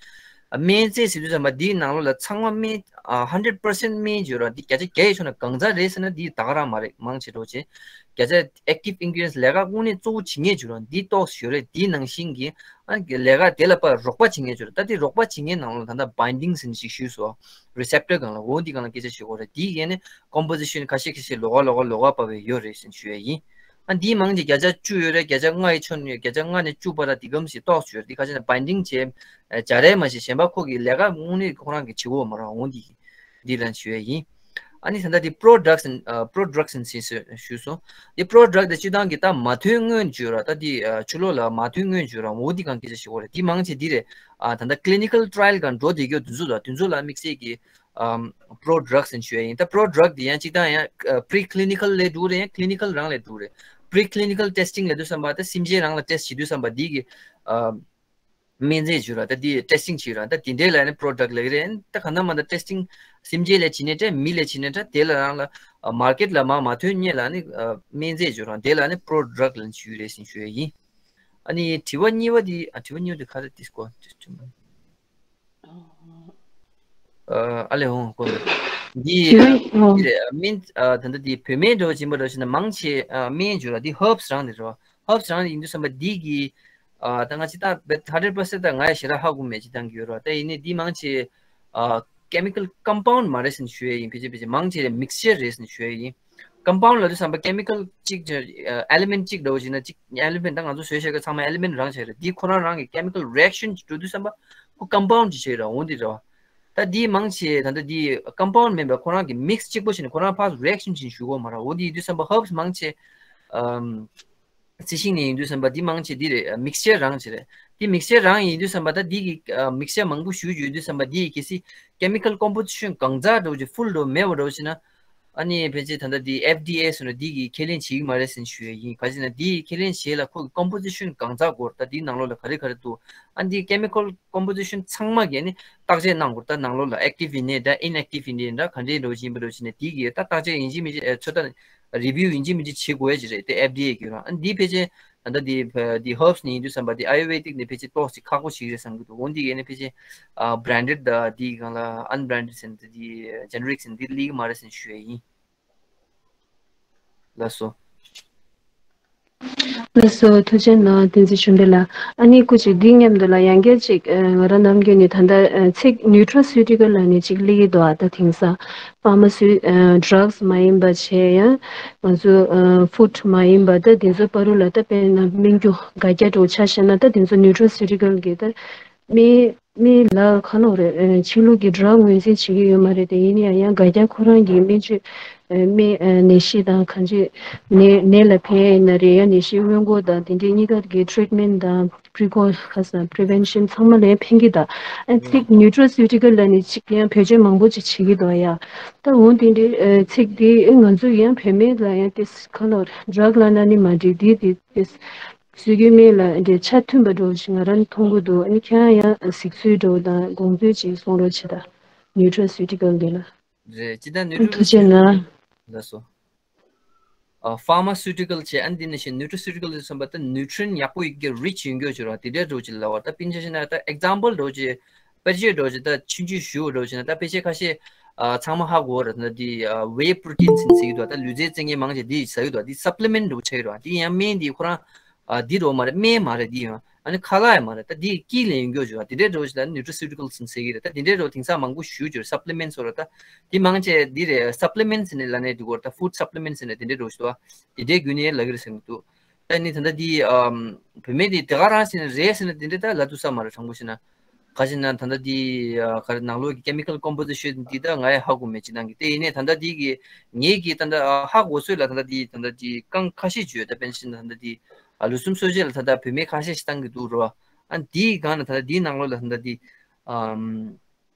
སྨན་རྫས་ཟེར་དུས་ཙམ་པ་འདིའི་ནང་ལོགས་ལ་ཚང་མ་སྨན་ཨ་hundred percent་སྨན་བརྗོད་ར་འདི་བརྒྱ་ཆ་བརྒྱ་ཡི་ཕྱོགས་ནས་གང་ཙམ་རེད་ཟེར་ན་འདི་ད་ག་རང་མ་རེད། མང་ཆེ་འགྲོ་ཆེ་བརྒྱ་ཆ་active ingredients་ལས་ཀ་དངོས་གནས་གཙོ་བོ་བྱེད་མཁན་བརྗོད་ར་འདི་ཏོག་ཙམ་ཡོད་རེད། འདིའི་ནང་བཞིན་གྱི་ཨ་ལས་ཀ་དེ་ལ་དཔག་རོགས་པ་བྱེད་མཁན་བརྗོད་ར་ད་འདི་རོགས་པ་བྱེད་མཁན་ནང་ལོགས་ད་ལྟ་binding་ཟེར་ནས་ཞིག་ཞུས་སོ། receptor་སྒང་ལ་འོ་འདི་སྒང་ལ་སྐད་ཆ་བཤད་དགོས་རེད། འདིའི་ཡན་ནས་composition་ཁ་ཤས་ཁ་ཤས་ལོགས་ཀ་ལོགས་ཀ་ལོགས་ཀ་དཔག་པའི་ཡོད་རེད་ཟེར་ཞུ་ཡ་ཡིན། ཨ་འདིའི་མང་ཆེ་བརྒྱ་ཆ་བཅུ་ཡོད་རེད། བརྒྱ་ཆ་ལྔ་ཡི་ཆོད་ནས་བརྒྱ་ཆ་ལྔ་ནས་བཅུ་བར་ལ་འདི་གམ་ཞིག་ཏོག་ཙམ་ཡོད་རེད། འདི་ཁ་ཤས་ནས་བའིན་ཌིང་བྱས་སྦྱར་རེད་མ་གཞི་གཞན་པ་ཁོ་གི་ལས་ཀ་དངོས་གནས་ཁོ་རང་གི་བྱེད་དགོས་མ་རེད། འོ་འདི་འདི་ལ་ཞུ་ཡས་ཡིན། ཨ་ནི་ད་ལྟ་འདི་pro drugs and pro drugs and ཞེས་ཞུས་སོང་། འདི་pro drug དེ་སྤྱིར་བཏང་གི་ད་མ་ཐོན་སྔོན་བརྗོད་ར། ད་འདི་ཕྱི་ལོགས་ལ་མ་ཐོན་སྔོན་བརྗོད་ར། འོ་འདི་གང་སྐད་ཆ་ཞིག་འོ་རེད། འདི་མང་ཆེ་འདི་རེད། ད་ལྟ་clinical trial གང་འགྲོ་བསྡད་རྒྱུ་དེ་ཚོ་ལ་དེ་ཚོ་ལ་དམིགས་བསལ་གྱི་pro drugs ཞུ་ཡ་ཡིན། ད་pro drug དེ་ཡང་གཅིག་དང་ཡང་pre clinical ལས་འགྲོ་རེད། ཡང་clinical རང་ལས་འགྲོ་རེད། pre clinical testing ལས་དུས་བསམ་པ་ད་སེམས་ཅན་རང་ལ་test བྱེད་དུས་བསམ་པ་འདི་གི་སྨན་རྫས་བྱུ་ར། ད་འདི་testing བྱེད་ར། ད་དེ་འདྲའི་ལ་ནི་pro drug ལབ་ཀྱི་རེད། ད་ག་ན་མ་ད་testing སེམས་ཅན་ལས་བྱེད་ནས་འདྲ་མི་ལས་བྱེད་ནས་འདྲ་དེ་ལ་རང་ལ་market ལ་མ་མ་ཐོན་སྔོན་ལ་ནི་སྨན་རྫས་བྱུ་ར། དེ་ལ་ནི་pro drug ལ་ཞུ་རེད་ཟེར་ཞུ་ཡ་ཡིན། ཨ་ནི་དྲི་བ་གཉིས་པ་འདི་ཨ་དྲི་བ་གཉིས་པ་འདི་ག་རེ་དེ་སྐོར་དེ་ཨ་ལེ་ཧོང་ཀོ་འདི་འདི་རེད། སྨན་ད་ལྟ་འདི་བོད་སྨན་འདྲ་བོ་ཅིག་ཡིན་པ་འདྲ་བོ་ཞིག་ན་མང་ཆེ་སྨན་བྱུ་ར། འདི་herbs རང་རེད་རོ། herbs རང་རེད། ཡིན་དུས་བསམ་པ་འདི་གི་ད་ང་ཅི་ད་hundred percent ད་ང་ཡ་ཞེ་དྲག་ཧ་གོ་མེད་ཅི་ད་གི་ཡོད་རོ། ད་ཡིན་ནའི་འདི་མང་ཆེ་chemical compound མ་རེད་ཟེར་ཞུ་ཡ་ཡིན། ཕལ་ཆེར་ཕལ་ཆེར་མང་ཆེ་རེད་mixture རེད་ཟེར་ཞུ་ཡ་ཡིན། compound ལ་དུས་བསམ་པ་chemical གཅིག་element གཅིག་འདྲ་བོ་ཞིག་ན་གཅིག་element ད་ང་ཚོ་བཟོས་བྱས་ཀ་ཚང་མ་element རང་བྱས་རེད། འདི་ཁོ་རང་རང་གི་chemical reaction འགྲོ་དུས་བསམ་པ་ཁོ་compound ཅིག་བྱས་ར། འོ་འདི་རེད་བ། ད་འདི་མང་ཆེ་ད་ལྟ་འདི་compound མིན་པ་ཁོ་རང་གི་mix གཅིག་པོ་བྱས་ནས་ཁོ་རང་ཕར་reaction བྱས་ཞུ་གོ་མ་ར། འོ་འདི་ཡིན་དུས་བསམ་པ་herbs མང་ཆེ་རྩི་ཤིང་ནས་ཡིན་དུས་བསམ་པ་འདི་མང་ཆེ་འདི་རེད། mixture རང་ཆེ་རེད། འདི་mixture རང་ཡིན་དུས་བསམ་པ་ད་འདི་གི་mixture མང་པོ་ཞུ་རྒྱུ་ཡིན་དུས་བསམ་པ་འདི་ཡི་གལ་སྲིད་chemical composition གང་ཙག་འདྲ་བོ་ཅིག་full འདྲ་བོ་མེད་པ་འདྲ་བོ་ཅིག་ན། ཨ་ནི་ཕལ་ཆེར་ད་ལྟ་འདི་F D A ཟེར་ན་འདི་གི་ཁས་ལེན་བྱེད་ཀྱི་མ་རེད་ཟེར་ཞུ་ཡ་ཡིན། ག་ཅི་ན་འདི་ཁས་ལེན་བྱེད་ལ་ཁོ་གི་composition གང་ཙག་སྐོར་ད་འདི་ནང་ལོགས་ལ་ག་རེ་ག་རེ་འདུག་ཨ་འདི་chemical composition ཚང་མ་གི་ནི་བརྟག་དཔྱད་གནང་དགོས། ད་ནང་ལོགས་ལ་active ཡིན་ནའི་འདྲ་inactive ཡིན་ནའི་འདྲ་ག་འདྲའི་འདྲ་བོ་ཅིག་ཡིན་པ་འདྲ་བོ་ཅིག་ནས་འདི་གི་ད་བརྟག་དཔྱད་ཡིན་གཅིག་མིན་གཅིག་ཚོད་ལྟ་review ཡིན་གཅིག་མིན་གཅིག་བྱེད་དགོས་ཡ་ཅིག་རེད་དེ། F D A གི་རང་ཨ་འདི་ཕལ་ཆེར་ད་ལྟ་འདི་འདི་herbs ནས་ཡིན་དུས་བསམ་པ་འདི་ayurvedic ནས་ཕལ་ཆེར་ཏོག་ཙམ་ཁག་པོ་ཞིག་རེད་བསམ་གི་འདུག་འོ་འདི་གི་ནི་ཕལ་ཆེར་branded ད་འདི་གང་ལ་unbranded ཟེར་ན་ད་འདི་generic ཟེར་ན་འདི་སླེབས་ཀྱི་མ་རེད་ཟེར་ཞུ་ཡ་ཡིན། ལགས་སོ། ལགས་སོ། ཐུགས་རྗེ་གནང་བསྟན་འཛིན་ཆོས་འཕེལ་ལགས། ཨ་ནི་སྐུ་མཁྱེན་འདི་མཉམ་དུ་ལ་ཡང་བསྐྱར་ཅིག་ང་རང་ནམ་རྒྱུན་ནས་ད་ལྟ་ཚིག་nutraceutical ལབ་ནས་ཅིག་སླེབས་ཀྱི་འདུག་ཨ་ད་དེང་སང་pharmaceut- drugs མ་ཡིན་པ་བྱས་ཡང་ང་ཚོ་food མ་ཡིན་པ་ད་དེ་ཚོ་བར་དུ་ལ་ད་དཔེར་ན་སྨན་རྒྱུ་སྒ་རྒྱ་འདྲ་བོ་ཆ་བཞག་ན་ད་དེ་ཚོ་nutraceutical གི་ད་སྨན་སྨན་ལ་ཁ་ལོ་རེད། ཕྱི་ལུགས་ཀྱི་drug ངོས་འཛིན་བྱེད་ཀྱི་ཡོད་མ་རེད་དེ། ཡིན་ཡང་ཡང་སྒ་རྒྱ་ཁོ་རང་གི་སྨན་བཅོས་སྨན་ནད་གཞི་དང་གང་ཅི་ནད་ནད་ལ་ཕན་ཡིན་ན་རེད། ཡང་ནད་གཞི་སྔོན་འགོག་དང་དེ་འདྲའི་གཉིས་ཀ་གི་treatment དང་precau- ཁ་སང་prevention ཚང་མ་ལ་ཡང་ཕན་གྱི་ད། ཨ་ཚིག་nutraceutical ལ་ནི་ཅིག་ཡང་བེད་སྤྱོད་མང་པོ་ཅིག་བྱེད་ཀྱི་འདུག་ཡ། ད་འོང་དེ་འདྲའི་ཚིག་དེ་ང་ཚོ་ཡང་བེད་མེད་ལ་ཡང་དེ་ཁ་ལོ་drug ལ་ན་ནི་མ་འགྲིག་དེ་དེ་དེ། སྲོལ་རྒྱུན་སྨན་ལ་འདྲའི་ཆ་མཐུན་པ་འདྲ་བོ་ཞིག་ང་རང་མཐོང་གི་འདུག་ཨ་ནི་ཁྱེད་རང་ཡང་གཟིགས་ཚུལ་འདྲ་བོ་དང་དགོངས་ཚུལ་ཅིག་གསུང་རོགས་བྱེད་དང་nutraceutical འདི་ལ། རེད། ཅི་ལྟར་ཐུགས་རྗེ་གནང་། ལགས་སོ། ཨ་pharmaceutical བྱས་ཨ་འདི་ནི་ཞེས་nutraceutical ཟེར་བསམ་པ་ད་nutrient ཡག་པོ་ཡོད་ཀྱི་rich ཡོད་འགྱོ་ཅིག་ར་དེ་འདྲའི་འདྲ་བོ་ཅིག་ལབ་པ། ད་སྤུན་ཆ་བཞག་ན་ད་example འདྲ་བོ་ཅིག་དཔེར་བརྗོད་འདྲ་བོ་ཅིག་ད་ཆུང་ཆུང་ཞུ་བ་འདྲ་བོ་ཅིག་ན་ད་ཕལ་ཆེར་ཁ་ཤས་ཨ་ཚང་མ་ཧ་གོ་བ་རེད། ད་འདི་ཨ་whey protein ཟེར་ཟེར་གྱི་འདུག་ད་ལུས་རྩལ་རྩེད་མཁན་མང་ཆེ་འདི་ཟ་གི་འདུག་འདི་supplement འདྲ་བོ་ཆགས་ཀྱི་རེད་བ། འདི་ཡང་སྨན་འདི་ཁོ་རང་ཨ་འདི་འདྲ་བོ་མ་རེད། སྨན་མ་རེད། འདི་ཡང་ཨ་ནི་ཁ་ལག་ཡང་མ་རེད། ད་འདི་དཀྱིལ་ལ་ཡོད་འགྱོ་ཅིག་ར་དེ་འདྲའི་འདྲ་བོ་ཅིག་ད་nutraceuticals ཟེར་གྱི་རེད། ད་དེ་འདྲའི་འདྲ་བོ་དེང་སང་མང་པོ་ཞུ་རྒྱུ་རེད། supplements ཟེར་བ་ད་འདི་མང་ཆེ་འདི་རེད། supplements ནས་ལབ་ནས་འདུག་གོ་ད་food supplements ནས་དེ་འདྲའི་འདྲ་བོ་ཞིག་འདུག་བ། དེ་འདྲའི་བརྒྱུད་ནས་ལབ་ཀྱི་རེད་ཟེར་གྱི་འདུག་ད་ནི་ད་ལྟ་འདི་ཨམ་བུད་མེད་འདི་དེ་ག་རང་བྱས་ནས་རེད་ཟེར་ན་དེ་འདྲ་ད་ལབ་ཐུབ་ས་མ་རེད། དྲང་པོ་བཤད་ན། ག་ཅི་ན་ད་ལྟ་འདི་ཨ་ག་རེ་ནང་ལོགས་ཀྱི་chemical composition འདི་ད་ང་ཡང་ཧ་གོ་མེད་ཅི་ནང་གི་དེ་ཡིན་ནའི་ད་ལྟ་འདི་གི་ངེད་ཀྱི་ད་ལྟ་ཨ་ཧ་གོ་ཚོད་ལ་ད་ལྟ་འདི་ད་ལྟ་འདི་རྐང་ཁ་ཤས་བརྗོད་ད་དཔེར་ན་ད་ལྟ་འདི་ཨ་ལུས་སེམས་གསོ་བྱེད་ལ་ད་ལྟ་བུད་མེད་ཁ་ཤས་ཤིག་བཏང་གི་འདུག་རོ། ཨ་འདིའི་སྒང་ན་ད་ལྟ་འདིའི་ནང་ལོགས་ལ་ད་ལྟ་འདི་ཨམ།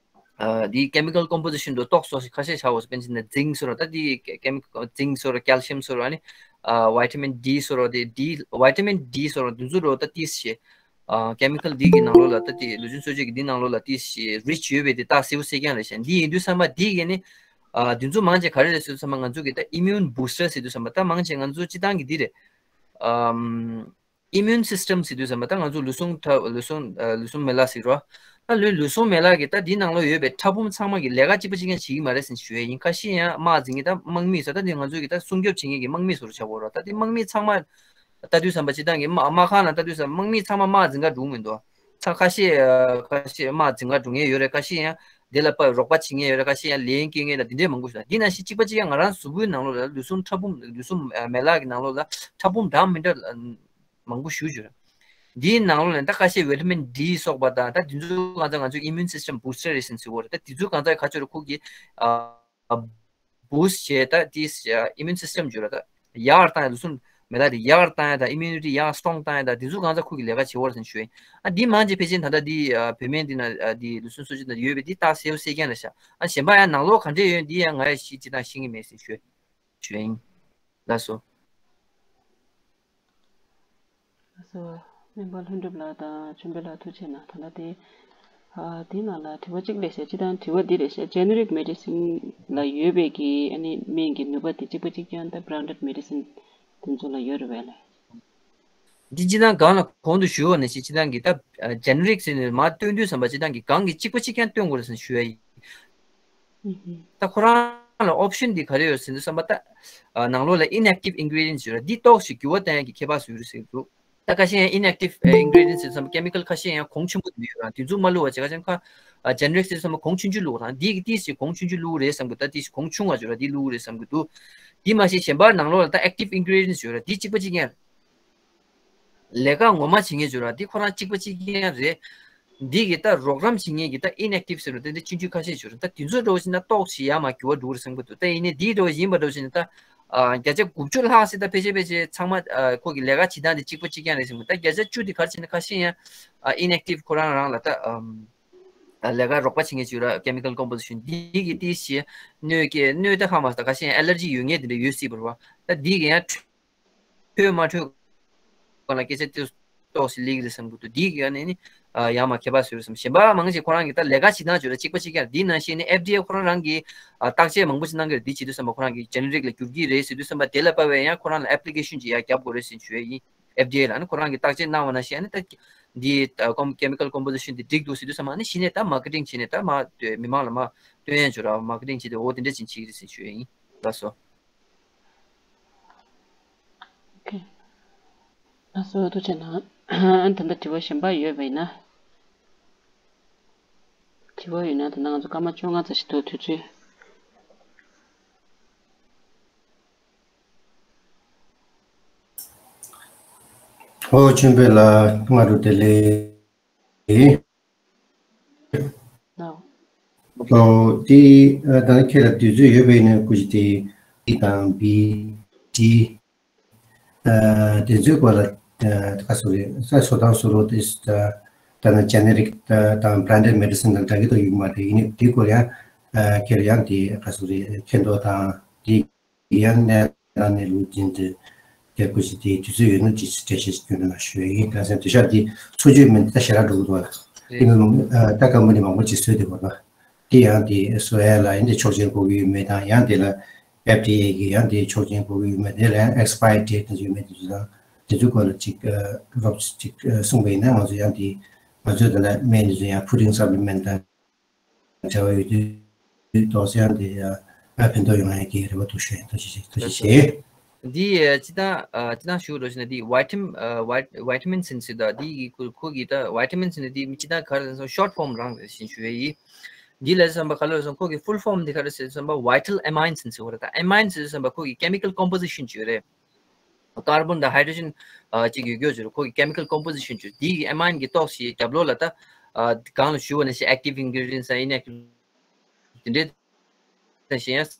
ཨ་འདིའི་chemical composition དུ་ཏོག་ཙམ་ཁ་ཤས་ཆགས་འོ་ཟེར་བན་ཅིག་ན་zinc ཟེར་རོ། ད་འདི་chemical zinc ཟེར་རོ། calcium ཟེར་རོ། ཨ་ནི་ཨ་vitamin D ཟེར་རོ། དེ་D vitamin D ཟེར་རོ། འདི་ཚོ་རོ་ད་ཏིས་ཤེ་ཨ་chemical འདི་གི་ནང་ལོགས་ལ་ད་དེ་ལུས་སྦྱོང་སོ་བརྒྱད་ཀྱི་འདི་ནང་ལོགས་ལ་ཏིས་ཤེ་rich ཡོད་པའི་དེ་ད་སེའུ་སེ་ཀྱང་རེད་ཤག་འདི་ཡིན་དུས་ཙམ་པ་འདི་གི་ནི་ཨ་འདི་ཚོ་མང་ཆེ་ག་རེ་རེད་ཟེར་དུས་ཙམ་པ་ང་ཚོ་གི་ད་immune booster ཟེར་དུས་ཙམ་པ་ད་མང་ཆེ་ང་ཚོ་སྤྱི་བཏང་གི་འདི་རེད། ཨམ། immune system ཟེར་དུས་ཙམ་པ་ད་ང་ཚོ་ལུས་ཟུངས་ཁྲག་ལུས་ཟུངས་ཨ་ལུས་ཟུངས་མེ་ལ་ཟེར་རོ། ད་ལུས་ལུས་ཟུངས་མེ་ལ་གི་ད་འདི་ནང་ལོགས་ཡོད་པའི་ཕྲ་ཕུང་ཚང་མ་གི་ལས་ཀ་གཅིག་པ་གཅིག་རྐྱང་བྱེད་ཀྱི་མ་རེད་ཟེར་ཞུ་ཡས་ཡིན། ཁ་ཤས་ཡང་དམག་འཛིང་གི་ད་དམག་མི་ཟེར་ད་འདི་ང་ཚོ་གི་ད་སྲུང་སྐྱོབ་བྱེད་མཁན་གྱི་དམག་མི་ཟེར་བྱ་དགོས་རོ། ད་འདི་དམག་མི་ཚང་མ་ལྟ་དུས་ཙམ་པ་སྤྱི་བཏང་གི་དམག་དམག་ཁང་ནང་ལྟ་དུས་ཙམ་དམག་མི་ཚང་མ་དམག་འཛིང་ག་འགྲོ་མི་འདུག་ཚང་ཁ་ཤས་ཁ་ཤས་དམག་འཛིང་ག་འགྲོ་མཁན་ཡོད་རེད། ཁ་ཤས་ཡང་ དེ་ལ་དཔའ་རོགས་པ་བྱེད་མཁན་ཡོད་རེད། ཁ་ཤས་ཡང་ལས་འགན་མཁན་ལ་དེ་འདྲས་མང་པོ་ཞིག་དང་། འདི་ནང་བཞིན་གཅིག་པ་གཅིག་རྐྱང་ང་རང་གཟུགས་པོའི་ནང་ལོགས་ལ་ལུས་ཟུངས་ཕྲ་ཕུང་ལུས་ཟུངས་མེ་ལག་གི་ནང་ལོགས་ལ་ཕྲ་ཕུང་འདྲ་མི་འདྲ་མང་པོ་ཞིག་ཡོད་རེད། འདིའི་ནང་ལོགས་ནས་ད་ཁ་ཤས་ཝི་ཊ་མིན་ཌི་སོགས་པ་དང་། ད་འདི་ཚོ་གང་ཚ་ང་ཚོ་ཨི་མིའུན་སིས་ཊམ་བུ་སི་ཊར་རེད་ཟེར་ཟེར་བ་རེད། ད་འདི་ཚོ་གང་ཚ་ག་ཚོད་རེད་ཁོ་གི་ཨ་བུ་སི་ཊི་བྱས། ད་དེ་ཨི་མིའུན་སིས་ཊམ་བརྗོད་ར། ད་ཡག་བཏང་ཡ་ལུས་ཟུངས་མེ་ལག་དེ་ཡག་བཏང་ཡ་དང་ཨི་མིའུ་ནི་ཊི་ཡག་སི་ཊོང་བཏང་ཡ་དང་དེ་ཚོ་གང་ཚ་ཁོ་གི་ལས་ཀ་བྱེད་བར་ཟེར་ཞུ་ཡིན། ཨ་འདི་མང་ཆེ་ཕལ་ཆེར་ད་ལྟ་འདི་ཨ་བོད་སྨན་འདི་ན་ཨ་འདི་ལུས་ཟུངས་གསོ་བཅོས་ནང་ཡོད་པའི་འདི་རྟགས་གསལ་པོ་གསལ་རྐྱང་རེད་ཤག་ཨ་གཞན་པ་ཡང་ནང་ལོགས་ག་འདྲས་ཡོད་འདི་ཡང་ང་ཡ་ཤི་ཅི་དང་ཤེས་ཀྱི་མེད་ཟེར་ཞུ་ཞུ་ཡིན། ལགས་སོ། ལགས་སོ། སྨན་པ་ལྷུན་གྲུབ་ལགས་དང་ཆོས་འཕེལ་ལགས་ཐུགས་རྗེ་གནང་། ད་ལྟ་དེ་ཨ་དེའི་ནང་ལ་དྲི་བ་གཅིག་སླེབས་ཤག་སྤྱིར་བཏང་དྲི་བ་འདི་རེད་ཤག་ཇེ་ནེ་རིག་མེ་ཌི་སིན་ལ་ཡོད་པའི་གི་ཨ་ནི་སྨན་གྱི་ནུས་པ་དེ་གཅིག་པ་གཅིག་རྐྱང་ད་བྷི་རན་ཌེཌ་མེ་ཌི་སིན་དེ་ཚོ་ལ་ཡོད་རེད་པས་ལགས། འདི་སྤྱིར་བཏང་གང་ལ་གོང་དུ་ཞུས་པ་ནང་བཞིན་སྤྱིར་བཏང་གི་ད་ཇེ་ནེ་རིག་ཟེར་ནས་མར་སྟོན་དུས་ཙམ་པ་སྤྱིར་བཏང་གི་གང་གི་གཅིག་པ་གཅིག་རྐྱང་སྟོན་དགོས་རེད་ཟེར་ཞུ་ཡ་ཡིན། ད་ཁོ་རང་ལ་ཨོབ་ཤན་འདི་ག་རེ་ཡོད་ཟེར་དུས་ཙམ་པ་ད་ཨ་ནང་ལོགས་ལ་ཨིན་ཨེག་ཊིབ་ཨིན་གི་རི་ཌི་ཡན་ཡོད་ར། འདི་ཏོག་ཙམ་འགྱུར་བ་གཏོང་ཡ་གི་ཁྱད་པར་བཟོ་རེད་ཟེར་གི་འདུག་ད་ཁ་ཤས་ཡང་ཨིན་ཨེག་ཊིབ་ཨིན་གི་རི་ཌི་ཡན་ཟེར་དུས་ཙམ་པ་ཀེ་མི་ཀལ་ཁ་ཤས་ཡང་གོང་ཆེན་པོ་ཡོད་ར། དེ་ཚོ་མ་བླུགས་པ་བྱས་ཁ་ཤས་ཁ་ཨ་ཇེ་ནེ་རིག་ཟེར་དུས་ཙམ་པ་གོང་ཆུང་ཆུང་བླུགས་ར། འདི་གི་ཏོག་ཙམ་གོང་ཆུང་ཆུང་བླུགས་རེད་བསམ་གི་འདུག་ད་ཏོག་ཙམ་གོང་ཆུང་བ་ཡོད་ར། འདི་བླུགས་རེད་བསམ་གི་འདུག་འདི་མ་ཟད་གཞན་པ་ནང་ལོགས་ལ་ད་ཨེག་ཊིབ་ཨིན་གི་རི་ཌི་ཡན་ཡོད་ར། འདི་གཅིག་པ་གཅིག་རྐྱང་རེད། ལས་ཀ་ངོ་མ་བྱེད་མཁན་ཅིག་ར། འདི་ཁོ་རང་གཅིག་པ་གཅིག་རྐྱང་རེད། འདི་གི་ད་རོགས་རམ་བྱེད་མཁན་གྱི་ད་ཨིན་ཨེག་ཊིབ་ཟེར་བ་དེ་འདྲ་ཆུང་ཆུང་ཁ་ཤས་ཅིག་ར། ད་དེ་ཚོ་འདྲ་བོ་ཞིག་ན་ཏོག་ཙམ་ཡར་མར་འགྱུར་བ་འགྲོ་གི་རེད་བསམ་གྱི་འདུག་ད་ཡིན་ནའི་འདི་འདྲ་བོ་ཡིན་པ་འདྲ་བོ་ཞིག་ན་ད་ཨ་བརྒྱ་ཆ་དགུ་བཅུ་ལྷག་ཙམ་ད་ཕལ་ཆེར་ཕལ་ཆེར་ཚང་མ་ཨ་ཁོ་གི་ལས་ཀ་བྱེད་སྟངས་དེ་གཅིག་པ་གཅིག་རྐྱང་རེད་བསམ་གྱི་འདུག་ད་བརྒྱ་ཆ་བཅུ་དེ་ག་རེ་བྱས་ན་ཁ་ཤས་ཡང་ཨ་ཨིན་ཨེག་ཊིབ་ཁོ་རང་རང་ལ་ད་ཨམ་ཨ་ལས་ཀ་རོགས་པ་བྱེད་མཁན་ཅིག་ར། ཀེ་མི་ཀལ་ཀོམ་པོ་ཟི་ཤན་འདི་གི་ཏོག་ཙམ་གནོད་སྐྱེལ་གནོད་ད་ཧ་མ་ད་ཁ་ཤས་ཡང་ཨེ་ལར་ཇི་ཡོད་མཁན་དེ་འདྲ་ཡོད་སྲིད་པ་རེད་བ། ད་འདི་གི་ཡང་འཕྲོད་མ་འཕྲོད་གང་ལ་སྐད་ཆ་དེ་ཏོག་ཙམ་སླེབས་ཀྱི་རེད་བསམ་གྱི་འདུག་འདི་གི་ཡང་ནས་ནི་ཨ་ཡང་མ་ཁྱད་པར་བཟོས་རེད་བསམ། གཞན་པ་མང་ཆེ་ཁོ་རང་གི་ད་ལས་ཀ་བྱེད་སྟངས་བརྗོད་ན་གཅིག་པ་གཅིག་རྐྱང་། འདི་ནང་བཞིན་ནི་ཨེཕ་ཌི་ཨེ་ཁོ་རང་རང་གིས་ཨ་བརྟག་དཔྱད་མང་པོ་ཞིག་གནང་གི་རེད། འདི་བྱེད་དུས་ཙམ་པ་ཁོ་རང་གིས་ཇེ་ནེ་རིག་ལ་འགྱུར་གྱི་རེད་ཟེར་དུས་ཙམ་པ་དེ་ལ་དཔག་པའི་ཡང་ཁོ་རང་ལ་ཨེབ་ལི་ཀེ་ཤན་ཅིག་ཡང་རྒྱབ་དགོས་རེད་ཟེར་ཞུ་ཡ་ཡིན། ཨེཕ་ཌི་ཨེ་ལ་ནི་ཁོ་རང་གིས་བརྟག་དཔྱད་གནང་བ་ནང་བཞིན་ནི་ད་འདི་ཀོམ་ཀེ་མི་ཀལ་ཀོམ་པོ་ཟི་ཤན་འདི་འགྲིག་འདུག་ཟེར་དུས་ཙམ་པ་ནི་གཞི་ནས་ད་མར་ཀེ་ཊིང་བྱས་ནས་ད་མར་མི་མང་ལ་མར་སྟོན་ཡ་བྱོས་ར། མར་ཀེ་ཊིང་བྱས་ཏེ་འོ་དེ་འདྲ་ཅིག་བྱེད་ཀྱི་རེད་ཟེར་ཞུ་ཡ་ཡིན། ལགས་སོ། ལགས་སོ། ཐུགས་རྗེ་གནང་། ད་ལྟ་དྲི་བ་གཞན་པ་ཡོད་པ་ཡིན་ན། དྲི་བ་ཡོད་ན་ད་ལྟ་ང་ཚོ་སྐར་མ་བཅོ་ལྔ་ཙམ་ཞིག་འདུག་དུས་ཚོད། ཨོ་ཆོས་འཕེལ་ལགས་སྔ་དྲོ་བདེ་ལེགས། ལགས། ཨོ་དེ་ད་ཁྱེད་ལ་དུས་ཚོད་ཡོད་པ་ཡིན་ན་སྐུ་མཁྱེན་དེ་ཨི་དང་བི་ཏི་ཨ་དེ་ཚོའི་སྐོར་ལ་ཨ་ཁ་སོ་རེ་ས་སོ་དང་སོ་རོ་དེ་ད་ན་ཇེ་ནེ་རིག་དང་བྷི་རན་ཌེཌ་མེ་ཌི་སིན་དང་འདྲ་གི་དོ་ཡོད་མ་རེད། ཡིན་ནའི་དེ་སྐོར་ཡང་ཨ་ཁྱེད་ཡང་དེ་ཁ་སོ་རེ་མཁྱེན་རྟོགས་དང་དེ་ཡང་གནས་དང་གནས་ལུགས་ཅན་དེ་དེ་སྐོར་ཞིག་དེ་དུས་ཚོད་ཡོད་ན་ཅིག་འགྲེལ་བཤད་ཞིག་སྐྱོན་ན་ཞུ་ཡ་ཡིན། ད་སེམས་དེ་ཤག་དེ་འཚོ་བཅུད་མིན་ད་ཞེ་དྲག་འགྲོ་གི་འདུག་ལ་དེ་མིན་ད་ཀམ་པ་ནི་མང་པོ་ཅིག་བཟོས་དེ་བར་ལ། དེ་ཡང་དེ་བཟོ་ཡ་ལ་ཡང་དེ་ཆོག་མཆན་དགོས་ཀྱི་ཡོད་མེད་དང་། ཡང་དེ་ལ་ཨེཕ་ཌི་ཨེ་གི་ཡང་དེ་ཆོག་མཆན་དགོས་ཀྱི་ཡོད་མེད། དེ་ལ་ཡང་ཨེག་སི་པ་ཡར་ཌེ་ཊི་དེ་ཚོ་ཡོད་མེད་དེ་ཚོ་དང་དེ་ཚོའི་སྐོར་ལ་ཅིག་རོབ་ཅིག་གསུངས་པ་ཡིན་ན་ང་ཚོ་ཡང་དེ་ང་ཚོའི་ད་ལྟ་སྨན་དེ་ཚོ་ཡང་ཕུ་ཌིང་སབ་ལི་མེན་ཊི་དང་འབྲེལ་བ་ཡོད་དུས་ཏོག་ཙམ་ཡང་དེ་ཡང་ཕན་ཐོགས་ཡོང་ཡ་གི་རེ་བ་འདུག་ཞུ། ཐུགས་རྗེ་ཆེ། ཐུགས་རྗེ་ཆེ། འདི་ཨ་སྤྱིར་བཏང་ཨ་སྤྱིར་བཏང་ཞུ་རོགས་བྱས་ན་འདི་ཝི་ཊ་མིན་ཨ་ཝི་ཝི་ཊ་མིན་ཟེར་ཟེར་ད་འདི་གི་ཁོ་ཁོ་གི་ད་ཝི་ཊ་མིན་ཟེར་ན་འདི་སྤྱིར་བཏང་ག་རེ་ཟེར་ན་ཤོར་ཕོམ་རང་རེད་ཟེར་ཞུ་ཡ་ཡིན། འདི་ལ་བསམ་པ་ག་ལ་བསམ་ཁོ་གི་ཕུལ་ཕོམ་འདི་ག་རེ་ཟེར་བསམ་པ་ཝི་ཊལ་ཨེ་མའིན་ཟེར་ཟེར་བ་རེད། ད་ཨེ་མའིན་ཟེར་བསམ་པ་ཁོ་གི་ཀེ་མི་ཀལ་ཀོམ་པོ་ཟི་ཤན་ཅིག་ཡོད་རེད། ཀར་བོན་དང་ཧའི་ཌྲོ་ཇན་ཨ་གཅིག་ཡོད་རྒྱུ་ཅིག་རེད། ཁོ་གི་ཀེ་མི་ཀལ་ཀོམ་པོ་ཟི་ཤན་ཅིག་འདི་གི་ཨེ་མའིན་གི་ཏོག་ཙམ་རྒྱབ་ལོགས་ལ་ད་ཨ་གང་ལ་ཞུ་བ་ནང་བཞིན་ཨེག་ཊིབ་ཨིན་གི་རི་ཌི་ཡན་ཊི་དང་ཨིན་ཨེག་ཊིབ་དེ་འདྲའི་དང་གཞན་ཡང་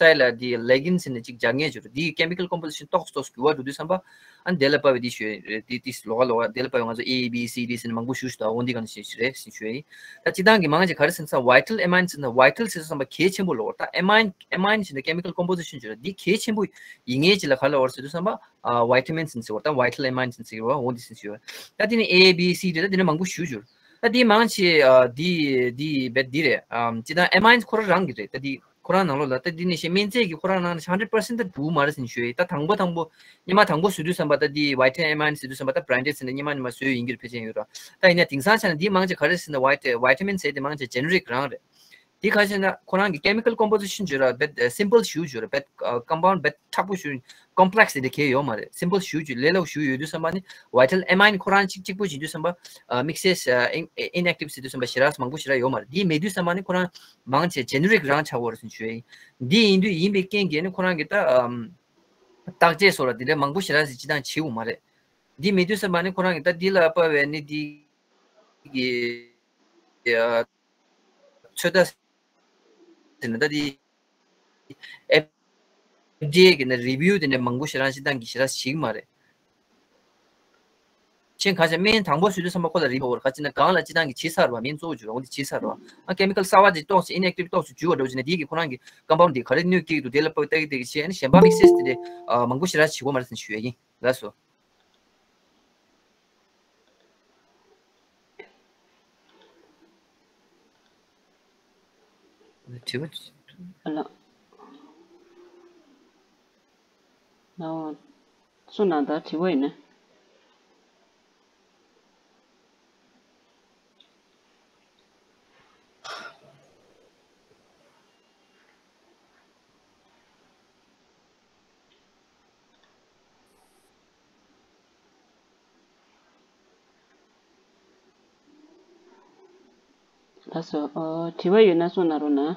སའི་ལ་དེ་ལི་གིན་ཟེར་ནས་གཅིག་སྦྱར་མཁན་ཅིག་རེད། དེའི་ཀེ་མི་ཀལ་ཀོམ་པོ་ཟི་ཤན་ཏོག་ཙམ་ཏོག་ཙམ་འགྱུར་བ་འགྲོ་དུས་ཙམ་པ་ཨ་ནི་དེ་ལ་དཔག་པའི་དེ་ཞུ་ཡ་རེད། དེ་དེ་ལོགས་ཀ་ལོགས་ཀ་དེ་ལ་དཔག་པའི་ང་ཚོ་ཨེ་བི་སི་ཌི་ཟེར་ནས་མང་པོ་ཞུ་ཞུ་དང་འོ་འདི་ག་ནང་བཞིན་ཞིག་རེད་ཟེར་ཞུ་ཡ་ཡིན། ད་སྤྱིར་བཏང་གི་མང་ཆེ་ག་རེ་ཟེར་ན་ས་ཝི་ཊལ་ཨེ་མའིན་ཟེར་ན་ཝི་ཊལ་ཟེར་བསམ་པ་གལ་ཆེན་པོ་ལོ། ད་ཨེ་མའིན་ཨེ་མའིན་ཟེར་ན་ཀེ་མི་ཀལ་ཀོམ་པོ་ཟི་ཤན་ཅིག་རེད། འདི་གལ་ཆེན་པོ་ཡིན་ངེས་ཅིག་ལ་ག་ལ་བར་ཟེར་དུས་ཙམ་པ་ཨ་ཝི་ཊ་མིན་ཟེར་ཟེར་བ་དང་ཝི་ཊལ་ཨེ་མའིན་ཟེར་ཟེར་བ་འོ་འདི་ཟེར་ཞུ་ཡ། ད་དེ་ནི་ཨེ་བི་སི་ཌི་ད་དེ་ནི་མང་པོ་ཞུ་ཞུ། ད་དེ་མང་ཆེ་ཨ་དེ་དེ་བེད་འདི་རེད། ཨམ་སྤྱིར་བཏང་ཨེ་མའིན་ཁོ་རང་རང་གི་རེད། ད་དེ་ཁོ་རང་ནང་ལོགས་ལ་ད་འདི་ནས་བཤད་སྨན་རྫས་ཀྱི་ཁོ་རང་ནང་ནས་ཧན་ཌེ་རེཌ་པར་སེན་ཊི་ད་འགྲུབ་མ་རེད་ཟེར་ནས་ཞུ་ཡ་ཡིན། ད་དང་པོ་དང་པོ་སྙེ་མ་དང་པོ་བཟོ་དུས་ཙམ་པ་ད་འདི་ཝི་ཊལ་ཨེ་མའིན་བཟོ་དུས་ཙམ་པ་ད་བྷི་རན་ཌེཌ་ཟེར་ནས་སྙེ་མ་སྙེ་མ་བཟོས་ཡིན་གྱི་རེད། ཕལ་ཆེར་ཡོད་ར། ད་ཡིན་ན་དེང་སང་ཆ་ནས་འདི་མང་ཆེ་ག་རེ་ཟེར་ན་ཝི་ཊ་ཝི་ཊ་མིན་ཟེར་དེ་མང་ཆེ་ཇེ་ནེ་རིག་རང་རེད། དེ་ག་ཟེར་ན་ཁོ་རང་གི་chemical composition་བརྗོད་ར་བེད་simple་ཞུ་བརྗོད་ར་བེད་compound་བེད་མཁྲེགས་པོ་ཞུ་complex་དེ་འདྲ་གས་ཡོད་མ་རེད། simple་ཞུ་བརྗོད་ལས་སླ་པོ་ཞུ་ཡོད་དུས་ཙམ་པ་ནི་vital amine་ཁོ་རང་གཅིག་གཅིག་པོ་ཞིག་དུས་ཙམ་པ་mixes inactive་ཟེར་དུས་ཙམ་པ་ཞེ་དྲག་མང་པོ་ཞེ་དྲག་ཡོད་མ་རེད། དེ་མེད་དུས་ཙམ་པ་ནི་ཁོ་རང་མང་ཆེ་generic་རང་ཆགས་ཡོད་རེད་ཟེར་ཞུ་ཡ་ཡིན། འདི་ཡིན་དུས་ཡིན་པའི་རྐྱེན་གྱིས་ནི་ཁོ་རང་གི་ད་བརྟག་དཔྱད་སོགས་ལ་དེ་འདྲ་མང་པོ་ཞེ་དྲག་ཞིག་སྤྱི་བཏང་བྱེད་ཡོད་མ་རེད། འདི་མེད་དུས་ཙམ་པ་ནི་ཁོ་རང་གི་ད་འདི་ལ་དཔག་པའི་ནི་འདི་གི་ཚོད་ལྟ་ཟེར་ན་ད་འདི་ཨེཕ་ཌི་ཨེ་གི་ནི་review་དེ་འདྲ་མང་པོ་ཞེ་དྲག་སྤྱི་བཏང་གི་ཞེ་དྲག་ཞིག་མ་རེད། ཁྱེད་གང་ཞིག་སྨན་དང་པོ་ཟེར་དུས་ཙམ་པ་ཁོ་ལ་རིམ་པ་བོར་ག་ཅི་ན་གང་ལ་སྤྱི་བཏང་གི་བྱེད་ཚར་བ་སྨན་གཙོ་བོ་བྱུ་ར་འོ་འདི་བྱེད་ཚར་བ་ཨ་chemical་གསར་བ་ཅིག་ཏོག་ཙམ་inactive་ཏོག་ཙམ་བྱུ་བ་འགྲོ་ཅི་ན་དེ་གི་ཁོ་རང་གི་compound་དེ་ག་རེ་གནོད་སྐྱེལ་གི་འདུག་དེ་ལ་དཔག་ཏག་ཏག་གི་བྱས་ནས་གཞན་པ་mixes་དེ་འདྲ་མང་པོ་ཞེ་དྲག་བྱེད་དགོས་མ་རེད་ཟེར་ཞུ་ཡ་ཡིན། ལགས་སོ། དྲི་བ། ཨ་ལ། ལའོ། སུ་ན་ད་དྲི་བ་ཡིན་ན། ལགས་སོ། ཨོ། དྲི་བ་ཡོད་ན་གསུངས་གནང་རོགས་གནང་།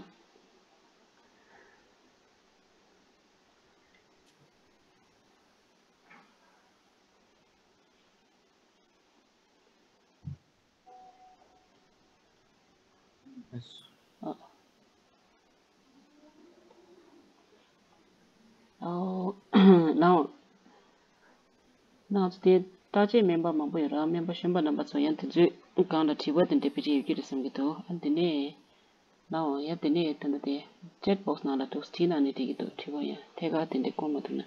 ཨོ། ཨོ། ལའོ། ང་ཚོ་དེ་བརྟག་དཔྱད་སྨན་པ་མང་པོ་ཡོད་ར། སྨན་པ་གཞོན་པ་རྣམ་པ་ཚོ་ཡང་དེ་ཚོའི་སྒང་ལ་དྲི་བ་དེ་འདྲ་ཕལ་ཆེར་ཡོད་ཀྱི་རེད་བསམ་གྱི་འདུག་ཨ་དེ་ནས་ལའོ་ཡང་དེ་ནས་ད་ལྟ་དེ་chat box་ནང་ལ་འདུག་བྲིས་གནང་ནས་འགྲིག་གི་འདུག་དྲི་བ་ཡང་ཐད་ཀར་དེ་འདྲ་བཀོད་མ་ཐུབ་ན།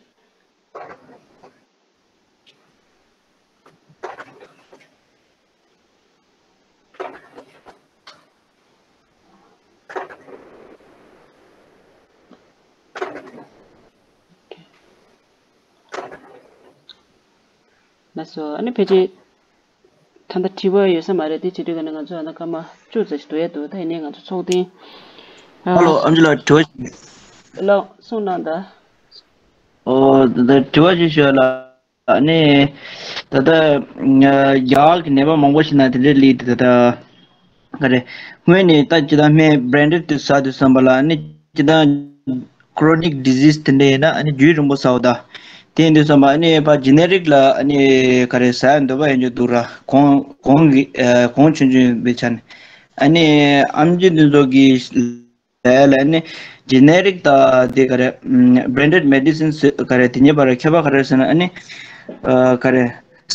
ལགས་སོ། ཨ་ནི་ཕལ་ཆེར་ད་ལྟ་དྲི་བ་ཡོད་ས་མ་རེད། དེ་བྱེད་དུས་ཀ་ནས་ང་ཚོ་ཨ་ན་སྐར་མ་བཅུ་ཙམ་ཞིག་འགྲོ་ཡ་འདུག་ད་ཡིན་ནའི་ང་ཚོ་ཚོགས་ཐེངས། ཨ། ཧ་ལོ། ཨམ་ཅི་ལགས་དྲི་བ། ལགས་གསུངས་གནང་ད། ཨོ། ད་ལྟ་དྲི་བ་ཅིག་ཞུ་ཡ་ལ། ཨ་ནི་ད་ལྟ་རྒྱ་གར་གྱི་ནད་པ་མང་པོ་ཞིག་ན་དེ་འདྲའི་ལི་དེ་ད་ལྟ་ག་རེ། སྔོན་ནས་ད་ཅི་ད་སྨན་branded་དེ་ཟ་དུས་ཙམ་པ་ལ་ཨ་ནི་ཅི་ད་chronic disease་དེ་འདྲ་ཡིན་ན་ཨ་ནི་རྒྱུན་རིང་པོ་ཟ་བ་ད། དེ་ཡིན་དུས་ཙམ་པ་ཨ་ནི་ཕར་generic་ལ་ཨ་ནི་ག་རེ་ཟ་ཡ་འདོད་པ་ཡོད་རྒྱུ་འདུག་ར། གོང་གོང་གི་གོང་ཆུང་ཆུང་ཡིན་པའི་ཆ་ནས་ཨ་ནི་ཨམ་ཆི་འདི་ཚོ་གི་ལས་ལས་ནི་generic་དང་དེ་ག་རེ། branded medicine་ཟེར་ག་རེ་དེ་གཉིས་བར་ཁྱད་པར་ག་རེ་ཟེར་ན་ཨ་ནི། ག་རེ།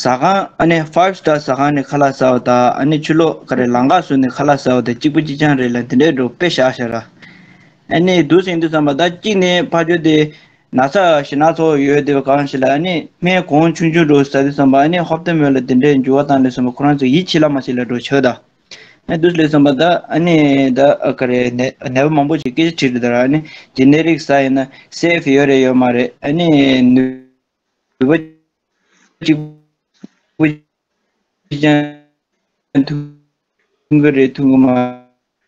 ཟ་ཁང་ཨ་ནི་five star་ཟ་ཁང་ནས་ཁ་ལག་ཟ་བ་དང་ཨ་ནི་ཕྱི་ལོགས་ག་རེ་ལམ་ཁ་བཟོས་ནས་ཁ་ལག་ཟ་བ་དང་གཅིག་པ་གཅིག་རྐྱང་རེད་ལ་དེ་འདྲའི་འགྲོ་དཔེ་བཞག་བཞག་ར། ཨ་ནི་འདུག་ཟེར་དུས་ཙམ་པ་ད་གཅིག་ནས་ཕར་ཕྱོགས་དེ་ན་ཚ་ཞེ་དྲག་ཚོར་ཡོད་དེ་བ་གང་ཞིག་ལ་ཨ་ནི་སྨན་གོང་ཆུང་ཆུང་འགྲོ་ཟ་དུས་ཙམ་པ་ཨ་ནི་ཧོབ་ཏེ་མོད་ལ་དེ་འདྲའི་འགྱུར་བ་བཏང་ལས་ཙམ་པ་ཁོ་རང་ཚོ་ཡིད་ཆེས་ལ་མ་ཆེས་ལ་འགྲོ་ཆོག་ད། ཨ་འདུག་ལས་ཙམ་པ་ད་ཨ་ནི་ད་ཨ་ག་རེ་ནད་ནད་པ་མང་པོ་ཞིག་སྐད་ཆ་དྲིས་འདུག་ད་ར། ཨ་ནི་generic་ཟ་ཡིན་ན་safe་ཡོད་རེད་ཡོད་མ་རེད། ཨ་ནི་ནུས་པ་གཅིག་པུ་ཅང་ཐུང་གི་རེད་ཐུང་གི་མ་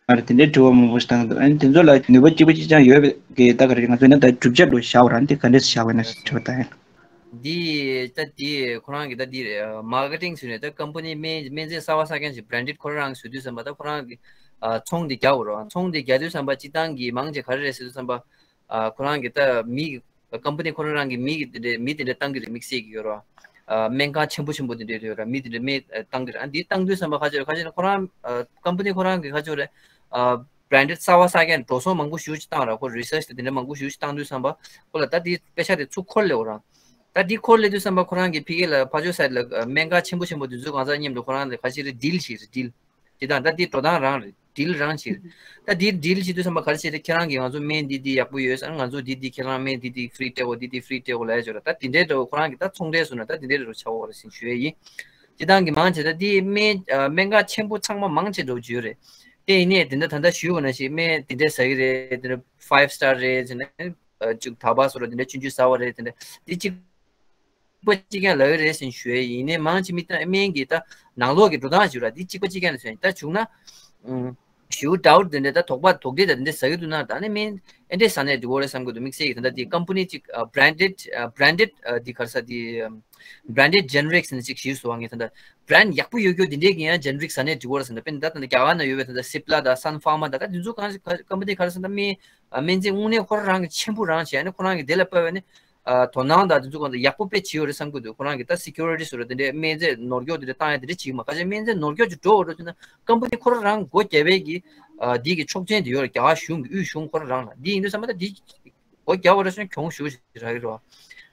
རེད་དེ་འདྲའི་དྲི་བ་མང་པོ་ཞིག་བཏང་འདུག་ཨ་ནི་དེ་ཚོ་ལ་ནུས་པ་གཅིག་པུ་གཅིག་ཅང་ཡོད་པའི་གི་ད་ག་རེ་ང་ཚོ་ནི་ད་གྲུབ་ཆ་འགྲོ་བཞག་པ་རང་དེ་ག་འདྲས་བཞག་པ་ཡིན་ན་དྲི་བ་བཏང་ཡིན། འདི་ད་འདི་ཁོ་རང་གི་ད་འདི་marketing་ཟེར་ནས་ད་company་སྨན་སྨན་རྫས་གསར་བ་གསར་རྐྱང་ཞིག་branded་ཁོ་རང་བཟོ་དུས་ཙམ་པ་ད་ཁོ་རང་གི་ཚོང་འདི་རྒྱག་དགོས་རེད། ཚོང་འདི་རྒྱག་དུས་ཙམ་པ་སྤྱི་བཏང་གི་མང་ཆེ་ག་རེ་རེད་ཟེར་དུས་ཙམ་པ་ཁོ་རང་གི་ད་མི་company་ཁོ་རང་གི་མི་གི་དེ་འདྲའི་མི་དེ་འདྲ་བཏང་གི་རེད། དམིགས་བསལ་གི་ཡོད་རེད། སྨན་ཁང་ཆེན་པོ་ཆེན་པོ་དེ་འདྲ་ཡོད་རེད། མི་དེ་འདྲ་སྨན་བཏང་གི་རེད། ཨ་འདི་བཏང་དུས་ཙམ་པ་ཁ་ཆེ་རེད་ཁ་ཆེ་རེད་ཁོ་རང་company་ཁོ་རང་གི་ཁ་ཆེ་རེད། branded་གསར་བ་གསར་རྐྱང་འགྲོ་སོང་མང་པོ་ཞེ་ཅིག་བཏང་ར་ཁོ་research་དེ་འདྲ་མང་པོ་ཞེ་ཅིག་བཏང་དུས་ཙམ་པ་ཁོ་ལ་ད་དེ་པེ་ཤ་དེ་ཚུར་འཁོར་སླེབས་འོ་ར། ད་དེ་འཁོར་སླེབས་དུས་ཙམ་པ་ཁོ་རང་གི་ཕ་གི་ལ་ཕར་ཕྱོགས་side་ལ་སྨན་ཁང་ཆེན་པོ་ཆེན་པོ་དེ་ཚོ་གང་ཟག་མཉམ་དུ་ཁོ་རང་ལ་ག་ཅི་རེད་deal་ཞིག་རེད་deal། དེ་དང་ད་དེ་འགྲོ་སྟངས་རང་རེད། deal་རང་ཞིག་རེད། ད་དེ་deal་བྱེད་དུས་ཙམ་པ་ག་རེ་བྱེད་རེད། ཁྱེད་རང་གིས་ང་ཚོ་སྨན་འདི་འདི་ཡག་པོ་ཡོད་ཟེར་ང་ཚོ་འདི་འདི་ཁྱེད་རང་སྨན་འདི་འདི་free་སྤྲད་འོ་འདི་འདི་free་སྤྲད་འོ་ལབ་ཡ་ཅིག་ཡོད་ར། ད་དེ་འདྲའི་འདྲ་བོ་ཁོ་རང་གིས་ད་ཚོང་འབྲེལ་བཟོས་ན་ད་དེ་འདྲའི་འདྲ་བོ་ཆགས་འོ་རེད་ཟེར་ཞུ་ཡ་ཡིན། སྤྱི་བཏང་གི་མང་ཆེ་ད་དེ་སྨན་ཨ་སྨན་ཁང་ཆེན་པོ་ཚང་མ་མང་ཆེ་འགྲོ་རྒྱུ་ཡོད་རེད། དེ་ཡིན་ནའི་དེ་འདྲ་ད་ལྟ་ཞུས་པ་ནང་བཞིན་སྨན་དེ་འདྲ་ཟ་གི་རེད། དེ་འདྲ་five star་རེད་ཟེར་ནས་ཅིག་ད་བ་སོ་ར་དེ་འདྲ་ཆུང་ཆུང་ཟ་བ་རེད། དེ་འདྲ་དེ་གཅིག་པ་གཅིག་རྐྱང་ལབ་ཀྱི་རེད་ཟེར་ཞུ་ཡ་ཡིན་ནའི་མང་ཆེ་མི་ད་སྨན་གྱི་ད་ནང་ལོགས་ཀྱི་འགྲོ་སྟངས་ཞུ་ར་དེ་གཅིག་པ་གཅིག་རྐྱང་རེད་ཟེར་ད་བྱུང་ན། ཨུམ། ཞེ་པོ་ཌའུཊ་དེ་འདྲ་ད་དོགས་པ་དོགས་འདྲི་དང་དེ་འདྲ་ཟ་གི་འདུག་ན། ད་ནི་སྨན་ཨེ་འདྲས་ཟ་ནས་འགྲིག་གི་རེད་བསམ་གི་འདུག་དམིགས་བསལ་གྱི་ད་ལྟ་དེ་ཀམ་པ་ནི་གཅིག་ཨ་branded ཨ་branded ཨ་འདི་ག་རེ་ཟེར་དེ་branded generics ནི་གཅིག་གཞིར་བཟུང་བ་ངས་ད་ལྟ་brand ཡག་པོ་ཡོད་རྒྱུ་དེ་འདྲས་ཀྱི་ཡང་generic ཟ་ནས་འགྲིག་གི་རེད་བསམ་ད། དཔེར་ན་ད་ད་ལྟ་རྒྱ་གར་ན་ཡོད་པའི་ད་ལྟ་Cipla དང་Sun Pharma དང་ད་དེ་ཚོ་གང་ཞིག་ཀམ་པ་ནི་ག་རེ་ཟེར་ད་སྨན་ཨ་སྨན་རྫས་དངོས་གནས་ཁོ་རང་རང་གི་ཆེན་པོ་རང་བྱས་ནས་ཁོ་རང་གི་དེ་ལ་དཔག་པའི་ནི་ཨ་དོ་སྣང་དང་དེ་ཚོ་གང་ལ་ཡག་པོ་དཔེ་བྱས་ཡོད་རེད་བསམ་གི་འདུག་ཁོ་རང་གི་ད་security བཟོ་འདྲ་དེ་འདྲའི་སྨན་རྫས་ནོར་སྐྱོག་དེ་འདྲ་བཏང་ཡ་དེ་འདྲ་བྱེད་ཀྱི་མ། ཁ་ཤས་སྨན་རྫས་ནོར་སྐྱོག་ཅིག་འགྲོ་འོ་འགྲོ་བྱས་ན་ཀམ་པ་ནི་ཁོ་རང་རང་སྒོ་བརྒྱབ་པའི་གི་ཨ་འདི་གི་ཆོག་མཆན་དེ་ཡོད་རེད། རྒྱ་གར་གཞུང་གི་དབུས་གཞུང་ཁོ་རང་རང་ལ། འདི་ཡིན་དུས་ཙམ་པ་ད་འདི་སྒོ་བརྒྱབ་པ་རེད་སོང་གྱོང་ཞུ་ཞིག་རག་གི་རེད་བ།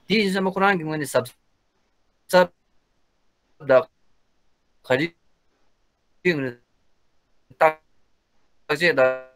འདི་ཡིན་དུས་ཙམ་པ་ཁོ་རང་གི་ངོས་ནས་གཟབ་གཟབ་དང་ག་རེ་ཡོད་ནས་བརྟག་དཔྱད་དང་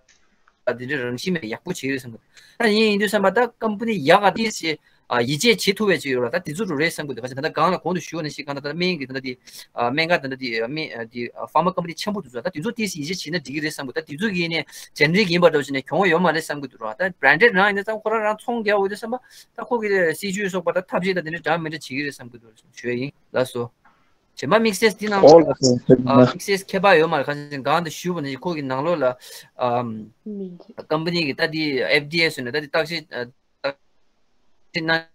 དེ་འདྲའི་རང་བཞིན་མེད་ཡག་པོ་བྱེད་ཀྱི་རེད་བསམ་གི། ད་ཡིན་ཡིན་དུས་ཙམ་པ་ད་ཀམ་པ་ནི་ཡག་ག་དེ་ཞེས་ཡིད་ཆེས་བྱེད་ཐུབ་པའི་ཅིག་ཡོད་ལ། ད་དེ་ཚོ་རུ་རེད་བསམ་གི་འདུག་ག་ཅི་ད་ལྟ་གང་ལ་གོང་དུ་ཞུས་ནང་བཞིན་གང་ལྟར་ད་ལྟ་སྨན་གྱི་ད་ལྟ་དེ་སྨན་ཁང་ད་ལྟ་དེ་སྨན་དེ་ཕར་མ་ཀམ་པ་ནི་ཆེན་པོ་དེ་ཚོ་ད་དེ་ཚོ་དེ་ཞེས་ཡིད་ཆེས་བྱེད་ན་འགྲིག་གི་རེད་བསམ་གི་འདུག་ད་དེ་ཚོ་གི་ནས་generic ཡིན་པ་འདྲ་བོ་ཞིག་ནས་གྱོང་ཡོད་མ་རེད་བསམ་གི་འདུག་ར། ད་branded རང་ཡིན་ན་ཙང་ཁོ་རང་རང་ཚོང་རྒྱག་འོས་དུས་ཙམ་པ་ད་ཁོ་གི་སྲིད་ཇུས་སོགས་པ་ད་ཐབས་ཤེས་ད་དེ་འདྲ་འདྲ་མི་འདྲ་བྱེད་ཀྱི་རེད་བསམ་གི་འདུག་ཞུ་ཡ་ཡིན། ལགས་སོ། རྗེས་མ་དམིགས་བསལ་འདི་ནང་ཨོ་ལགས་སོ། ཨ་དམིགས་བསལ་ཁྱད་པར་ཡོད་མ་རེད། གང་ཅི་གང་དུ་ཞུས་པ་ནི་ཁོ་གི་ནང་ལོགས་ལ་ཨམ་མིང་ཅིག་ཀམ་པ་ནི་གི་ད་དེ་ཨེཕ་ཌི་ཨེ་ཟེར་ནས་ད་དེ་བརྟག་དཔྱད་ཨ་བརྟག་དཔྱད་གནང་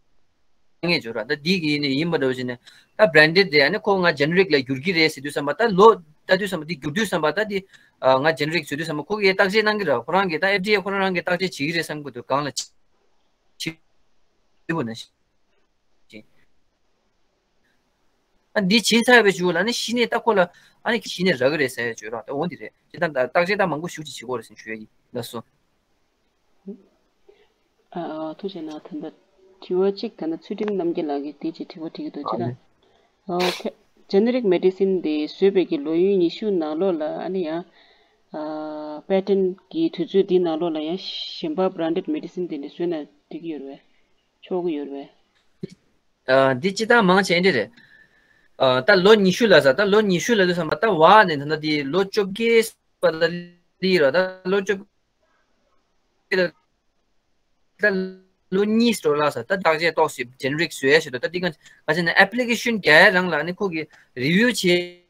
ངེས་བྱོས་ར། ད་འདི་གི་ནི་ཡིན་པ་འདྲ་བོ་ཞིག་ནས་ད་branded རེད། ཨ་ནི་ཁོ་ང་generic ལ་འགྱུར་གྱི་རེད་ཟེར་དུས་ཙམ་པ་ད་ལོ་ལྟ་དུས་ཙམ་པ་འདི་འགྱུར་དུས་ཙམ་པ་ད་འདི་ཨ་ང་generic བཟོས་དུས་ཙམ་པ་ཁོ་གིས་བརྟག་དཔྱད་གནང་གི་ར། ཁོ་རང་གིས་ད་ཨེཕ་ཌི་ཨེ་ཁོ་རང་རང་གིས་བརྟག་དཔྱད་བྱེད་ཀྱི་རེད་བསམ་གི་འདུག་གང་ལ་བྱེད་བྱེད་དགོས་ན་ཞིག་ཨ་འདི་བྱེད་ཚར་བའི་གཞུག་ལ་ནི་གཞི་ནས་ད་ཁོ་ལ་ཨ་ནི་གཞི་ནས་རག་གི་རེད་ཟེར་བརྗོད་ར། ད་འོ་འདི་རེད། ཅི་ད་བརྟག་དཔྱད་ད་མང་པོ་ཞུ་ཅིག་བྱེད་དགོས་རེད་ཟེར་ཞུ་ཡ་ཡིན། ལགས་སོ། ཨ་ཐུགས་རྗེ་གནང་། ད་ལྟ་དྲི་བ་གཅིག་ད་ལྟ་ཚུལ་ཁྲིམས་རྣམ་རྒྱལ་ལགས་ཀྱིས་དེ་ཅིག་དྲི་བ་དྲི་གི་འདུག་ཅི་ད་ཨ་ཁེ་generic medicine དེ་བཟོས་པའི་གི་ལོ་ཡུན་ཉི་ཤུ་ནང་ལོགས་ལ་ཨ་ནི་ཡང་ཨ་patent གི་དུས་ཚོད་འདི་ནང་ལོགས་ལ་ཡང་གཞན་པ་branded medicine དེ་འདྲ་བཟོས་ན་འགྲིག་གི་ཡོད་རེད་པས། ཆོག་གི་ཡོད་རེད་པས། ཨ་འདི་སྤྱིར་བཏང་མང་ཆེ་འདི་རེད། ཨ་ད་ལོ་ཉི་ཤུ་ལ་ཟ། ད་ལོ་ཉི་ཤུ་ལ་དུས་ཙམ་པ་ད་བ་ནས་ད་ལྟ་འདི་ལོ་བཅོ་བརྒྱད་པ་ལ་ལི་ར། ད་ལོ་བཅོ་བརྒྱད་ལ་ད་ལོ་གཉིས་འགྲོ་ལ་ཟ། ད་བརྟག་དཔྱད་ཏོག་ཙམ་generic བཟོ་ཡ་ཞིག་འདུག་ད་འདི་ག་ག་ཅི་ན་application རྒྱག་ཡ་རང་ལ་ནི་ཁོ་གི་review བྱེད་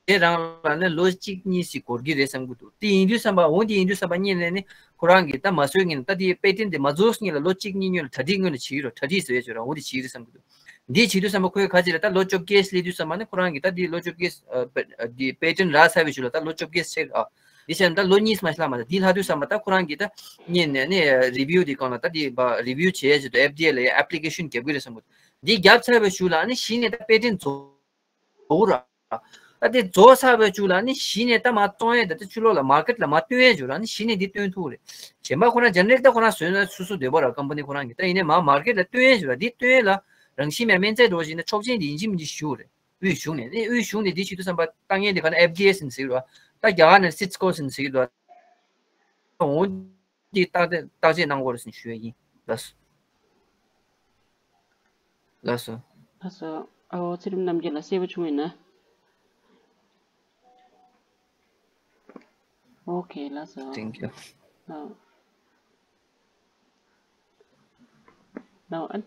དེ་རང་ལ་ནི་ལོ་གཅིག་གཉིས་ཤིག་འགོར་གྱི་རེད་བསམ་གྱི་འདུག་དེ་ཡིན་དུས་ཙམ་པ་འོ་དེ་ཡིན་དུས་ཙམ་པ་སྔོན་ལ་ནི་ཁོ་རང་གིས་ད་མ་བཟོས་སྔོན་ལ་ད་དེ་patent དེ་མ་རྫོགས་སྔོན་ལ་ལོ་གཅིག་གཉིས་སྔོན་ལ་གྲ་སྒྲིག་སྔོན་ལ་བྱེད་ཀྱི་རེད། གྲ་སྒྲིག་ཟེར་བའི་ཆོས་ར། འོ་དེ་བྱེད་ཀྱི་རེད་བསམ་གྱི་འདུག་འདི་བྱེད་དུས་ཙམ་པ་ཁོས་ག་ཅི་རེད། ད་ལོ་བཅོ་བརྒྱད་སླེབས་དུས་ཙམ་པ་ནི་ཁོ་རང་གིས་ད་དེ་ལོ་བཅོ་བརྒྱད་ཨ་པེ་ཨ་དེ་patent རག་ཚར་བའི་གཞུག་ལ་ད་ལོ་བཅོ་བརྒྱད་ཆགས་ཨ་དེ་བྱས་ན་ད་ལོ་གཉིས་མ་ཤི་ལྷག་མ་ད་དེ་ལྷག་དུས་ཙམ་པ་ད་ཁོ་རང་གིས་ད་སྔོན་ལ་ནི་review དེ་སྒང་ལ་ད་དེ་བ་review བྱེད་ཡ་ཆེད་དུ་F D A ལ་application རྒྱབ་ཀྱི་རེད་བསམ་གྱི་འདུག་འདི་རྒྱབ་ཚར་བའི་གཞུག་ལ་ནི་གཞི་ནས་ད་patent རྫོགས་འགྲོ་གི་ར། ད་དེ་རྫོགས་ཚར་བའི་གཞུག་ལ་ནི་གཞི་ནས་ད་མར་གཏོང་ཡས་ད་ལྟ་ཕྱི་ལོགས་ལ་market ལ་མར་བཏོན་ཡས་བྱུང་ར། ནི་གཞི་ནས་འདི་བཏོན་ཐུབ་རེད། གཞན་པ་ཁོ་ན་generic ད་ཁོ་ན་བཟོས་ན་སོ་སོ་འདོད་པ་ར། company ཁོ་རང་གིས་ད་ཡིན་ནའི་མར་market ལ་བཏོན་ཡས་བྱུང་ར། འདི་བཏོན་ཡས་ལ་རང་བཞིན་མེད་སྨན་རྫས་འགྲོ་བཞིན་ན་ཆོག་མཆན་འདི་ཡིན་གཅིག་མིན་གཅིག་ཞུ་རེད། དབུས་གཞུང་ནས་ནི་དབུས་གཞུང་ནས་འདི་བྱེད་དུས་ཙམ་པ་ལྟ་མཁན་འདི་ག་ན་F D A ཟེར་ཟེར་གི་ར། ད་རྒྱ་གར་ནས་CITESCO ཟེར་ཟེར་གི་ར། འོ་འདི་བརྟག་དཔྱད་བརྟག་དཔྱད་གནང་དགོས་རེད་ཟེར་ཞུ་ཡས་ཡིན། ལགས་སོ། ལགས་སོ། ལགས་སོ། ཨའོ་ཚེ་རིང་རྣམ་རྒྱལ་ལགས་གསལ་པོ་བྱུང་ཡོད་ན། ཨོ་ཁེ་ལགས་སོ། Thank you. ཨ་ཨ་ད་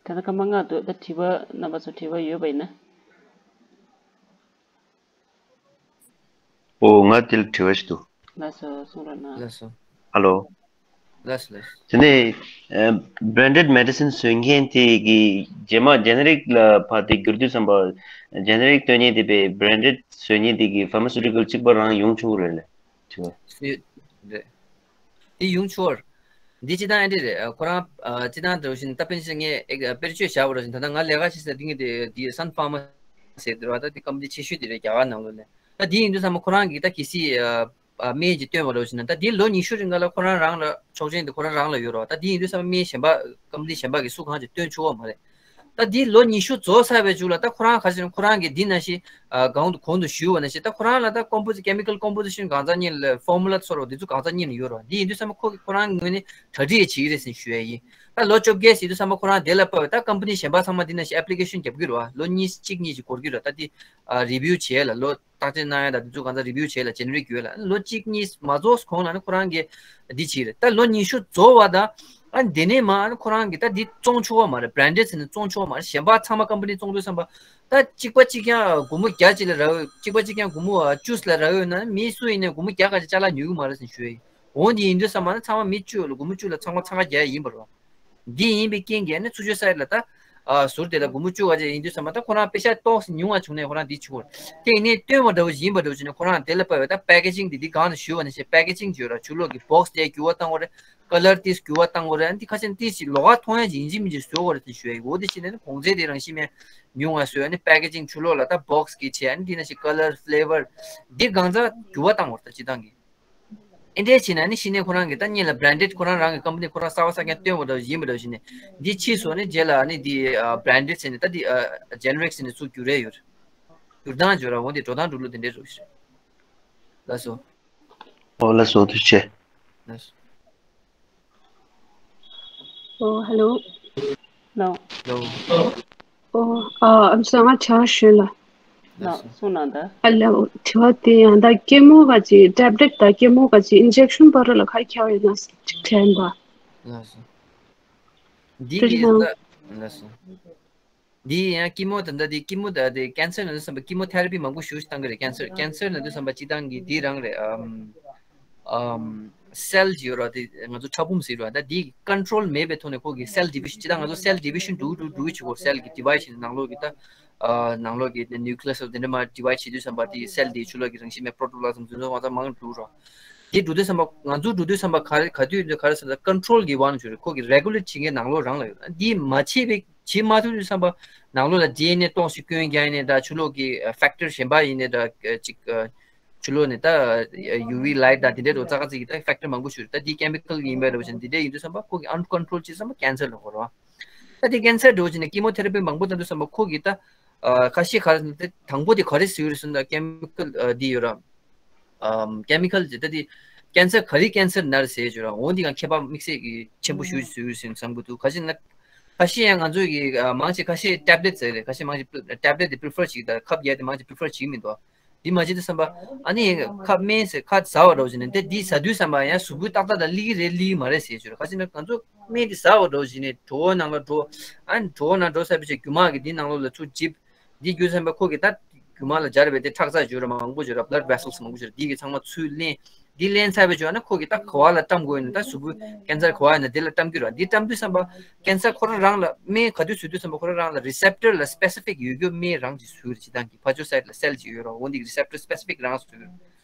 ལྟ་སྐར་མ་ལྔ་འདུག་ད་དྲི་བ་རྣམ་པ་ཚོ་དྲི་བ་ཡོད་པ་ཡིན་ན། ཨོ་ང་དེ་ལ་དྲི་བ་ཞིག་འདུག་ལགས་སོ་གསུང་རོགས་གནང་། ལགས་སོ། ཧ་ལོ། ལགས་སོ་ལགས་སོ། དེ་ནས་ཨ་branded medicine བཟོ་མཁན་དེ་གི་རྗེས་མ་generic ལ་ཕར་དེ་བསྒྱུར་དུས་ཙམ་པ་generic བཏོན་མཁན་དེ་པའི་branded བཟོ་མཁན་དེ་གི pharmaceutical གཅིག་པ་རང་ཡོང་ཆོག་གི་རེད་ལེ། དྲི་བ། སུས་རེད། དེ་ཡོང་ཆོག་འདི་སྤྱི་བཏང་ཨེ་འདྲ་རེད། ཁོ་རང་ཨ་སྤྱི་བཏང་འདྲ་བཞིན་ད་དཔེར་ན་ངས་ཨེ་དཔེར་བརྗོད་བྱ་བ་ར་བཞིན་ད་ལྟ་ང་ལས་ཀ་བྱེད་ས་འདི་ངས་དེ་དེ་Sun Pharma ཟེར་དེ་ར། ད་དེ་company ཆེ་ཤོས་དེ་རེད་རྒྱ་གར་ནང་ལོགས་ནས། ད་དེ་ཡིན་དུས་ཙམ་པ་ཁོ་རང་གིས་ད་གལ་སྲིད་ཨ་ཨ་སྨན་ཅིག་བཏོན་པ་ར་བཞིན་ད་དེ་ལོ་ཉི་ཤུ་རིང་ག་ལ་ཁོ་རང་རང་ལ་ཆོག་མཆན་དེ་ཁོ་རང་རང་ལ་ཡོད་ར། ད་དེ་ཡིན་དུས་ཙམ་པ་སྨན་གཞན་པ་company གཞན་པ་གིས་སུ་གང་ཅིག་བཏོན་ཆོག་གི་མ་རེད། ད་འདི་ལོ་ཉི་ཤུ་རྫོགས་ཚར་བའི་མཇུག་ལ་ད་ཁོ་རང་ག་ཚོད་ཁོ་རང་གིས་འདི་ནང་བཞིན་ཨ་གོང་དུ་གོང་དུ་ཞུས་པ་ནང་བཞིན་ད་ཁོ་རང་ལ་ད་composition chemical composition གང་ཙམ་གཉིས་ལ་formula ཚོར་བ་འདི་ཚོ་གང་ཙམ་གཉིས་ལ་ཡོད་རེད། འདི་ཡིན་དུས་ཙམ་པ་ཁོ་གིས་ཁོ་རང་གི་ངོས་ནས་གྲ་སྒྲིག་བྱེད་ཀྱི་རེད་ཟེར་ཞུ་ཡ་ཡིན། ད་ལོ་བཅོ་བརྒྱད་ཟེར་དུས་ཙམ་པ་ཁོ་རང་དེ་ལ་དཔག་པའི་ད་company གཞན་པ་ཚང་མ་འདི་ནང་བཞིན་application རྒྱབ་ཀྱི་རེད་བ། ལོ་གཉིས་གཅིག་གཉིས་ཤིག་འགོར་གྱི་རེད། ད་འདི་ཨ་review བྱེད་ཡ་ལ་ལོ་བརྟག་དཔྱད་གནང་ཡ་ད་འདི་ཚོ་གང་ཙམ་review བྱེད་ལ་generic ཡོད་ལ་ལོ་གཅིག་གཉིས་མ་རྫོགས་གོང་ལ་ནི་ཁོ་རང་གིས་འདི་བྱེད་རེད། ད་ལོ་ཉི་ཤུ་རྫོགས་པ་དང་ ཨ་འདི་ནས་མ་ཨ་ཁོ་རང་གིས་ད་འདི་བཙོང་ཆོག་པ་མ་རེད། བྷ་རན་ཌེཌ་ཟེར་ནས་བཙོང་ཆོག་པ་མ་རེད། གཞན་པ་ཚང་མ་ཀམ་པ་ནི་བཙོང་དུས་བསམ་པ་ད་གཅིག་པ་གཅིག་རྐྱང་སྒོར་མོ་བརྒྱ་གཅིག་ལ་རག་ཡོད། གཅིག་པ་གཅིག་རྐྱང་སྒོར་མོ་བཅུ་ལ་རག་ཡོད་ན་མི་སུ་ཡིན་ནའི་སྒོར་མོ་བརྒྱ་ཁ་ཅིག་ཅ་ལག་ཉོ་གི་མ་རེད་ཟེར་ཞུ་ཡ་ཡིན། འོ་འདི་ཡིན་དུས་བསམ་པ་ན་ཚང་མ་མི་བཅུ་ལ་སྒོར་མོ་བཅུ་ལ་ཚང་མ་འཚང་ཁ་རྒྱག་ཡ་ཡིན་པ་རེད། འདི་ཡིན་པའི་རྐྱེན་གྱིས་ཨ་ནི་ཚུར་ཕྱོགས་སའིཌ་ལ་ད་ཨ་ཟུར་དེ་ལ་སྒོར་མོ་བཅུ་ག་ཅིག་ཡིན་དུས་ཙམ་པ་ད་ཁོ་རང་པེ་ཤ་ཏོག་ཙམ་ཉུང་བ་བྱུང་ནས་ཁོ་རང་འདི་བྱེད་དགོས། དེ་ཡིན་ནའི་སྟོན་པ་འདྲ་བོ་ཞིག་ཡིན་པ་འདྲ་བོ་བྱས་ནས་ཁོ་རང་དེ་ལ་དཔག་པའི་ད་པེ་ཀེ་ཇིང་དེ་འདི་གང་དུ་ཞུས་པ་ནང་བཞིན་པེ་ཀེ་ཇིང་བྱོས་ར། ཆུ་ལོག་གི་བོག་སི་དེ་འགྱུར་བ་བཏང་དགོས་རེད། ཀ་ལར་དེ་འགྱུར་བ་བཏང་དགོས་རེད། ཨ་ནི་དེ་ཁ་ཤས་དེ་ཞིག་ལོགས་ཀ་མཐོང་ཡ་ཅིག་ཡིན་གཅིག་མིན་གཅིག་བཟོ་དགོས་རེད་དེ་ཞུ་ཡ་ཡིན། འོ་དེ་བྱས་ནས་གོང་ཚད་དེ་རང་བཞིན་མེད་ཉུང་བ་བཟོས། ཨ་ནི་པེ་ཀེ་ཇིང་ཆུ་ལོག་ལ་ད་བོག་སི་གི་བྱས། ཨ་ནི་དེ་ནང་བཞིན་ཀ་ལར་ཕི་ལེ་ཝར་འདི་གང་ཚ་འགྱུར་བ་བཏང་དགོས་རེད་ད་སྤྱིར་བཏང་གི། ཨེ་འདྲས་བྱས་ན་ནི་ཕྱི་ནས་ཁོ་རང་གིས་ད་སྔོན་ལ་བྷ་རན་ཌེཌ་ཁོ་རང་རང་གི་ཀམ་པ་ནི་ཁོ་རང་གསར་པ་གསར་རྐྱང་སྟོན་པ་འདྲ་ཡིན་པ་འདྲ་བྱས་ནས་འདི་ཕྱིས་སུ་ནི་རྗེས་ལ་ནི་འདི་བྷ་རན་ཌེཌ་ཟེར་ནས་ད་འདི་ཇེ་ནེ་རིག་ཟེར་ནས་ཚུར་བསྒྱུར་རེ་ཡོད། བསྒྱུར་སྟངས་བརྗོད་ར་འོ་འདི་འགྲོ་སྟངས་འགྲོ་ལུགས་དེ་འདྲས་རེད། ལགས་སོ། ཨོ་ལགས་སོ་ཐུགས་རྗེ་ཆེ། ལགས་སོ། ཨོ་ཧེ་ལོ། ལོ། ལོ། ཨོ་ཨ་ཨམ་སང་ང་ཆ་ཤོད་ལ། ལོ་གསུང་གནང་ད། ཨ་ལོ་དྲི་བ་དེ་ཡང་ད་སྐྱེ་མོ་ག་ཅི་ཊེབ་ལེཊ་དང་སྐྱེ་མོ་ག་ཅི་ཨིན་ཇེག་ཤན་བར་ལ་ཁ་ཁྱེར་ཡོད་ན་ཅིག་དྲན་པ། ལགས་སོ། འདི་དྲིལ་གི་ན། ད་ལགས་སོ། འདི་ཡང་སྐྱི་མོ་དང་ད་དེ་སྐྱི་མོ་དང་དེ་ཀེན་སར་ནང་དུ་བསམ་པ་ཀི་མོ་ཐེ་ར་པི་མང་པོ་ཞེ་པོ་ཞིག་བཏང་གི་རེད། ཀེན་སར་ཀེན་སར་ནང་དུ་བསམ་པ་སྤྱིར་བཏང་གི་འདི་རང་རེད། ཨམ་ཨམ་སེལ་ཅིག་ཡོད་ར། དེ་ང་ཚོ་ཕྲ་ཕུང་ཟེར་ར། ད་འདི་ཀོན་ཊོལ་མེད་པའི་ཐོག་ནས་ཁོ་གི་སེལ་ཌི་བི་ཤན་སྤྱིར་བཏང་ང་ཚོ་སེལ་ཌི་བི་ཤན་འགྲོ་གི་འགྲོ་གི་འགྲོ་གི་བྱེད་དགོས། སེལ་གི་ཌི་བའི་ཌི་ནང་ལོགས་ཀྱི་ད་ཨ་ནང་ལོགས་ཀྱི་ནིའུ་ཀི་ལི་ཡ་སི་དེ་འདྲ་མ་ཌི་བའི་ཌི་བྱེད་དུས་བསམ་པ་དེ་སེལ་དེ་ཕྱི་ལོགས་ཀྱི་རང་བཞིན་མེད་པྲོ་ཊོ་པི་ལ་ཟམ་དེ་ཚོ་ང་ཚོ་མང་འགྲོ་ར། དེ་འགྲོ་དུས་བསམ་པ་ང་ཚོ་འགྲོ་དུས་བསམ་པ་ག་རེ་ག་དུས་འདི་ག་རེ་ཟེར་ན་ཀོན་ཊོལ་གི་དབང་ནས་བྱུང་རེད། ཁོ་གི་རེ་གུ་ལེ་ཊི་བྱེད་མཁན་ནང་ལོགས་རང་ལ་ཡོད། འདི་མ་བྱེད་པའི་བྱེད་མ་ཐུབ་དུས་བསམ་པ་ནང་ལོགས་ལ་ཌི་ཨེན་ཨེ་ཏོག་ཙམ་སྐྱོན་རྒྱག་ཡིན་ནའི་འདྲ། ཆུ་ལོག་གི་ཕེག་ཊར་གཞན་པ་ཡིན་ནའི་འདྲ། ཅིག་ཆུ་ལོག་ནས་ད་ཡུ་ཝི་ལའིཊ་དང་དེ་འདྲའི་འགྲོ་ཙག་ཙིག་གི་ད་ཕེག་ཊར་མང་པོ་ཞིག་རེད། ད་འདི་ཀེ་མི་ཀལ་ཡིན་པའི་འདྲ་བ་ཞིག་འདི་འདྲ་ཡིན་དུས་བསམ་པ་ཁོ་གི་ཨན་ཀོན་ཊོལ་བྱས་བསམ་པ་ཀེན་སར་ལ་འགོར་བ། ད་དེ་ཀེན་སར་འགྲོ་བྱས་ནས་ཀི་མོ་ཐེ་ར་པི་མང་པོ་བཏང་དུས་བསམ་པ་ཁོ་གི་ད་ཁ་ཤས་ག་རེ་ཟེར་ན་དེ་དང་པོ་དེ་ག་རེ་ཟེར་རེད་ཟེར་ན་ཀེ་མི་ཀལ་འདི་ཡོད་ར། ཀེ་མི་ཀལ་ཅིག་ད་དེ་ཀེན་སར་ག་རེ་ཀེན་སར་ན་རེད་ཟེར་ཞུ་ར། འོ་འདི་གང་ཁྱད་པར་དམིགས་བསལ་གྱི་ཆེན་པོ་ཞུ་ཞུ་ཞུ་བསམ་གི་འདུག་ཁ་ཤས་ན་ཁ་ཤས་ཡང་ང་ཚོ་གི་མང་ཆེ་ཁ་ཤས་ཊེབ་ལེཊ་ཟེར་རེད། ཁ་ཤས་མང་ཆེ་ཊེབ་ལེཊ་དེ་པི་རི་ཕར་བྱེད་ཀྱི་ད་ཁབ་རྒྱག་དེ་མང་ཆེ་པི་རི་ཕར་བྱེད་ཀྱི་མི་འདུག་འདི་མ་བྱེད་དུས་བསམ་པ་ཨ་ནི་ཁབ་སྨན་ཟེར་ཁབ་ཟ་བ་འདྲ་བོ་ཞིག་ནས་དེ་འདི་ཟ་དུས་བསམ་པ་ཡང་གཟུགས་པོ་ཏག་ཏག་ད་སླེབས་ཀྱི་རེད་སླེབས་ཀྱི་མ་རེད་ཟེར་ཞུ་ར། ཁ་ཤས་ན་ང་ཚོ་སྨན་དེ་ཟ་བ་འདྲ་བོ་ཞིག་ནས་གྲོད་ཁོག་ནང་ལ་འགྲོ། ཨ་ནི་གྲོད་ཁོག་ནང་འགྲོ་ཚར་བའི་རྗེས་རྒྱུ་མ་གི་འདི་ནང་ལོགས་ལ་ཚུར་འཇིབ། འདི་རྒྱུ་བསམ་པ་ཁོ་གི་ད་རྒྱུ་མ་ལ་སྦྱར་བའི་དེ་ཁྲག་རྩ་ཡོད་ར་མང་པོ་ཡོད་ར། བྷ་ལཌ་ཝེ་སེལ་སི་མང་པོ་ཡོད་ར། འདི་གི་ཚང་མ་ཚུར་ལེན། འདི་ལེན་ཚར་བའི་རྗེས་ན་ཁོ་གི་ད་ག་བ་ལ་བཀྲམ་དགོས་ཡིན་ན་ད་གཟུགས་པོའི་ཀེན་སར་ག་བ་ཡིན་ན་འདི་ལ་བཀྲམ་རྒྱུ་ར། འདི་བཀྲམ་དུས་བསམ་པ་ཀེན་སར་ཁོ་རང་རང་ལ་སྨན་ག་དུས་བཟོ་དུས་བསམ་པ་ཁོ་རང་རང་ལ་རི་སེབ་ཊར་ལ་སི་པེ་སི་ཕིག་ཡོད་རྒྱུ་སྨན་རང་གིས་བཟོས་རེད། སྤྱིར་བཏང་གི་ཕ་ཇོ་སའིཊ་ལ་སེལ་ཅིག་ཡོད་ར། འོ་འདི་གི་རི་སེབ་ཊར་སི་པེ་སི་ཕིག་རང་བཟོས་ཡོད།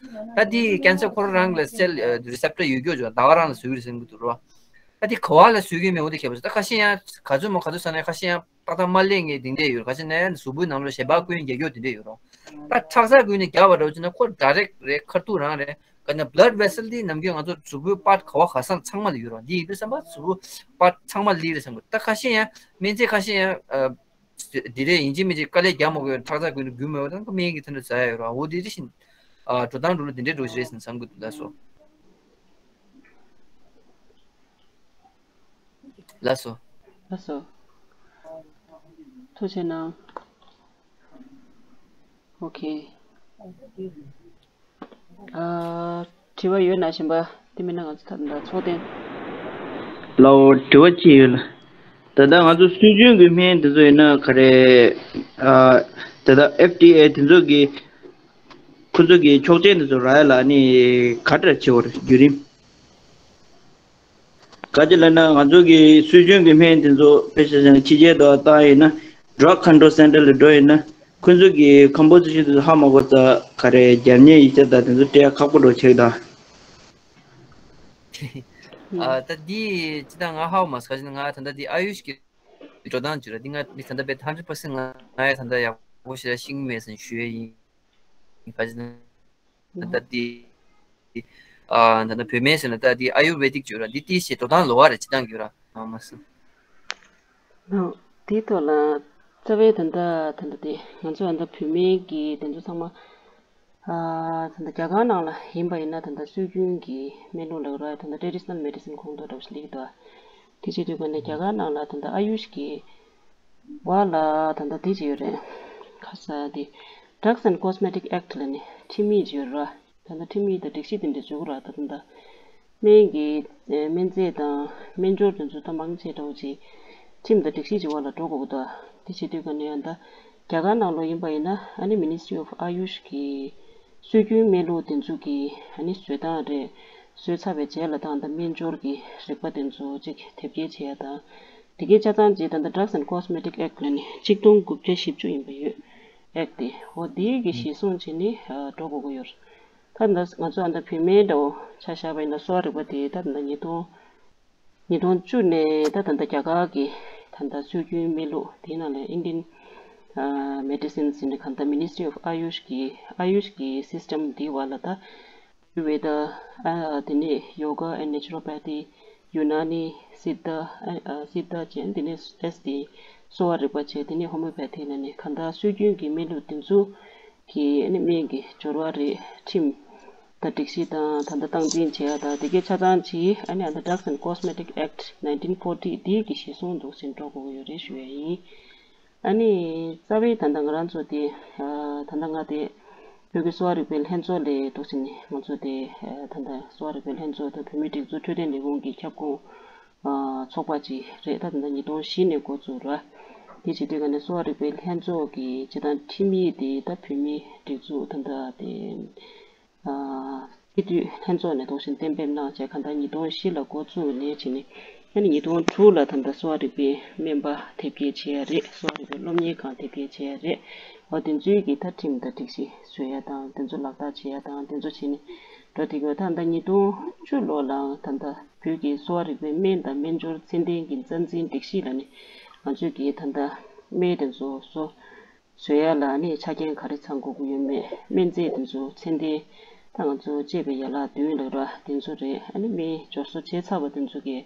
ད་འདི་ཀེན་སར་ཁོ་རང་རང་ལ་སེལ་རི་སེབ་ཊར་ཡོད་རྒྱུ་ཇོ་ཟླ་བ་རང་ལ་བཟོས་རེད་ཟེར་གི་འདུག་ར། ད་འདི་ག་བ་ལ་བཟོས་གི་མེད་འོ་འདི་ཁྱད་པར་ད་ཁ་ཤས་ཡང་ག་ཚོད་མོ་ག་ཚོད་ཟ་ན་ཁ་ཤས་ཡང་ཏག་ཏག་མ་ལེན་ངེས་དེ་འདྲས་ཡོད། ཁ་ཤས་ནས་གཟུགས་པོའི་ནང་ལ་གཞན་པ་ཀུན་རྒྱག་རྒྱུ་དེ་འདྲས་ཡོད་རོ། ད་ཁྲག་རྩ་ཀུན་ནས་རྒྱག་པ་འདྲ་བོ་བྱས་ན་ཁོ་ཌའི་རེག་རེད། ཁ་ཐུག་རང་རེད། ག་ནས་བྷ་ལཌ་ཝེ་སེལ་འདི་ནམ་རྒྱུན་ང་ཚོ་གཟུགས་པོའི་པཱརཊ་ག་བ་ག་ས་ཚང་མ་ལ་ཡོད་རོ། འདི་ཡིན་དུས་བསམ་པ་གཟུགས་པོ་པཱརཊ་ཚང་མ་ལ་རེད་བསམ་གི། ད་ཁ་ཤས་ཡང་སྨན་རྫས་ཁ་ཤས་ཡང་ཨ་འདི་རེད་ཡིན་གཅིག་མིན་གཅིག་དཀའ་ལས་རྒྱག་མ་དགོས། ཁྲག་རྩ་ཀུན་ནས་རྒྱུ་མེད་པ་དང་སྨན་གྱི་ཐོན་འདྲ་ཟ་ཡ་ཡོད་རོ། འོ་དེ་རེད་བཞིན་ཨ་འགྲོ་སྟངས་འགྲོ་ལུགས་དེ་འདྲས་འགྲོ་བཞིན་རེད་བསམ་གི་འདུག་ལགས་སོ། ལགས་སོ། ལགས་སོ། ཐུགས་རྗེ་གནང་། ཨོ་ཁེ། ཨ། དྲི་བ་ཡོད་ན་གཞན་པ་དེ་མིན་ན་ང་ཚོ་ད་ལྟ་ཚོགས་གཏན། ལའོ་དྲི་བ་ཅི་ཡོད་ལ། ད་ལྟ་ང་ཚོ་སྲོལ་རྒྱུན་གྱི་སྨན་དེ་ཚོ་ཡིན་ན་ག་རེ། ཨ། ད་ལྟ་ཨེཕ་ཌི་ཨེ་དེ་ཚོ་གི་ཁོ་ཚོ་གི་ཆོག་མཆན་དེ་ཚོ་རག་ཡ་ལ་ནི་ག་འདྲ་བྱེད་དགོས་རེད་བརྒྱུད་རིམ། ག་ཅི་ལབ་ན་ང་ཚོ་གི་སྲོལ་རྒྱུན་གྱི་སྨན་དེ་ཚོ་དཔེ་ཆ་བཞག་ན་ཕྱི་རྒྱལ་དུ་བཏང་ཡིན་ན་ཌྲག་ཁོན་ཊྲོལ་སེན་ཊར་ལ་འགྲོ་ཡིན་ན་ཁོ་ཚོ་གི་ཀམ་པོ་ཟི་ཤན་དེ་ཚོ་ཧ་མ་གོ་ཙང་ག་རེ་རྒྱབ་གཉེར་ཡིག་ཆ་དང་དེ་ཚོ་སྤྲད་ཡ་ཁག་པོ་འགྲོ་ཆེ་གི་ད། ཨ་ད་འདི་ཅི་ད་ང་ཧ་མ་སོང་། ག་ཅི་ན་ང་ད་ལྟ་འདི་ཨ་ཡུཤ་གི་འགྲོ་སྟངས་ཅིག་ར། འདི་ང་འདི་ད་ལྟ་བས་ཧན་ཌྲེཌ་པར་སེན་ཊི་ང་ཡ་ད་ལྟ་ཡག་པོ་ཞེ་དྲག་ཤེས་ཀྱི་མེད་ཟེར་ཞུ་ཡ་ཡིན། ག་ཅི་ན་ད་འདི་ཨ་ད་ལྟ་བོད་སྨན་ཟེར་ན་ད་འདི་ཨ་ཡུར་ཝེ་དིག་ཅིག་ཡོད་ར། འདི་ཏི་ཞེ་འགྲོ་སྟངས་ལོགས་ཀ་རེད། སྤྱིར་བཏང་གི་ཡོད་ར། ཨ་མ་སོང་། ནོ། དེའི་ཐོག་ལ་རྩ་བའི་ད་ལྟ་ད་ལྟ་དེ་ང་ཚོ་ཨ་ད་བོད་སྨན་གྱི་དེ་ཚོ་ཚང་མ་ཨ་ད་ལྟ་རྒྱ་གར་ནང་ལ་ཡིན་པ་ཡིན་ན་ད་ལྟ་སྲོལ་རྒྱུན་གྱི་སྨན་ལུགས་ལ་ར་ད་ལྟ་ཊེ་རེ་ཌི་ཤི་ནལ་མེ་ཌི་སིན་ཁོངས་གཏོགས་འདྲ་བོ་ཞིག་སླེབས་ཀྱི་འདུག་དེ་བྱེད་དུས་ཀ་ནས་རྒྱ་གར་ནང་ལ་ད་ལྟ་ཨ་ཡུཤ་གི་བར་ལ་ད་ལྟ་དེ་ཅིག་ཡོད་རེད། ཁ་ས་དེ་Drugs and Cosmetic Act ལ་ནི་ཁྲིམས་ཡིག་ཅིག་ཡོད་རེད། ད་ལྟ་ཁྲིམས་ཡིག་དང་སྒྲིག་གཞི་དེ་འདྲ་བཟོ་གི་ར། ད་ད་ལྟ་ སྨན་གྱི་སྨན་རྫས་དང་སྨན་སྦྱོར་དེ་ཚོ་ད་མང་ཆེ་འདྲ་བོ་ཅིག་ཁྲིམས་དང་སྒྲིག་གཞི་བྱེད་པ་ལ་འགྲོ་དགོས་ཀྱི་འདུག་དེ་བྱེད་དུས་ཀ་ནས་ཡང་ད་རྒྱ་གར་ནང་ལོགས་ཡིན་པ་ཡིན་ན་ཨ་ནི་Ministry of Ayush གི་སྲོལ་རྒྱུན་སྨན་ལུགས་དེ་ཚོ་གི་ཨ་ནི་བཟོས་སྟངས་རེད། བཟོས་ཚར་བའི་རྗེས་ལ་ད་ད་སྨན་སྦྱོར་གྱི་རིག་པ་དེ་ཚོ་ཅིག་དེབ་སྐྱེལ་བྱེད་ཡ་དང་། དེ་གའི་ཆ་ཚང་ཅིག་ད་ལྟ་Drugs and Cosmetic Act ལ་ནི་ཆིག་སྟོང་དགུ་བརྒྱ་བཞི་བཅུ་ཡིན་པ་ཡོད། Act དེ་འོ་དེའི་གི་གཞིར་བཟུང་བྱས་ནས་འགྲོ་དགོས་ཀྱི་ཡོད། ད་ད་ང་ཚོ་ཨ་ད་བོད་སྨན་འདྲ་བོ་ཆ་བཞག་པ་ཡིན་ན་གསོ་བ་རིག་པ་དེ་ད་ད་ཉིས་སྟོང་ཉིས་སྟོང་བཅུ་ནས་ད་ད་ལྟ་རྒྱ་གར་གྱི་ད་ལྟ་སྲོལ་རྒྱུན་སྨན་ལུགས་དེའི་ནང་ནས་Indian Medicine ཟེར་ནས་གང་ལྟར་Ministry of Ayush གི་Ayush གི་system དེའི་བར་ལ་ད་Ayurveda དེ་ནས་Yoga and Naturopathy Unani Siddha Siddha ཅན་དེ་ནས་S D གསོ་བ་རིག་པ་བྱས་དེ་ནས་Homeopathy ལ་ནས་གང་ལྟར་སྲོལ་རྒྱུན་གྱི་སྨན་ལུགས་དེ་ཚོ་གི་ཨ་ནི་སྨན་གྱི་སྦྱོར་བ་རེད། ཁྲིམས་དང་སྒྲིག་གཞི་དང་ད་ལྟ་སྟངས་འཛིན་བྱེད་ཡ་དང་དེ་གའི་ཆ་ཚང་གྱིས་ཨ་ནི་ཨ་ད་Drugs and Cosmetic Act nineteen forty འདིའི་གི་གཞིར་བཟུང་འདུག་ཟིན་འགྲོ་དགོས་ཀྱི་ཡོད་རེད་ཞུ་ཡ་ཡིན། ཨ་ནི་རྩ་བའི་ད་ལྟ་ང་རང་ཚོ་དེ་ད་ལྟ་ང་དེ་བོད་ཀྱི་གསོ་བ་རིག་པའི་ལྷན་ཚོགས་ལས་འདུག་ཟིན་ནས་ང་ཚོ་དེ་ད་ལྟ་གསོ་བ་རིག་པའི་ལྷན་ཚོགས་དང་བོད་མིའི་སྒྲིག་འཛུགས་འཕྲོད་བསྟེན་ལས་ཁུངས་ཀྱི་ཁྱབ་ཁོངས་ཚོགས་པ་ཅིག་རེད། ད་ད་ལྟ་ཉིས་སྟོང་བཞི་ནས་འགོ་བཙུགས་ར། དེ་བྱེད་དུས་ཀ་ནས་གསོ་བ་རིག་པའི་ལྷན་ཚོགས་ཀྱི་སྤྱི་བཏང་ཁྲིམས་ཡིག་དེ་ད་བོད་མིའི་སྒྲིག་འཛུགས་ད་ལྟ་དེ་སྤྱི་འཐུས་ལྷན་ཚོགས་ནས་འདུག་ཟིན་གཏན་འབེབས་གནང་བྱས་གང་ལྟར་ཉིས་སྟོང་བཞི་ལ་འགོ་བཙུགས་ནས་བྱས་ནས་ཨ་ནི་ཉིས་སྟོང་དྲུག་ལ་ད་ལྟ་གསོ་བ་རིག་པའི་སྨན་པ་དེབ་སྐྱེལ་བྱས་ཡ་རེད། གསོ་བ་རིག་པའི་སློབ་གཉེར་ཁང་དེབ་སྐྱེལ་བྱས་ཡ་རེད། འོ་དེ་ཚོའི་གི་ད་ཁྲིམས་དང་སྒྲིག་གཞི་བཟོ་ཡ་དང་དེ་ཚོ་ལག་བསྟར་བྱེད་ཡ་དང་དེ་ཚོ་བྱས་ནས་འགྲོ་དེ་གི་ད་ལྟ་ཉིས་སྟོང་བཅུ་ལོ་ལ་ད་ལྟ་བོད་ཀྱི་གསོ་བ་རིག་པའི་སྨན་དང་སྨན་སྦྱོར་ཚད་ལྡན་གྱི་རྩ་འཛིན་སྒྲིག་གཞི་ལ་ནི་ང་ཚོས་གི་ད་ལྟ་སྨན་དེ་ཚོ་བཟོ་བཟོ་ཡ་ལ་ནི་ཆ་རྐྱེན་ག་རེ་ཚང་དགོས་ཀྱི་ཡོད་མེད། སྨན་རྫས་དེ་ཚོ་ཚད་ལྡན་ད་ང་ཚོ་བཅད་པའི་ཡན་ལག་བདུན་ལབ་ར་དེ་ཚོ་རེད། ཨ་ནི་སྨན་སྦྱོར་བཟོ་བྱས་ཚར་བ་དེ་ཚོ་གི་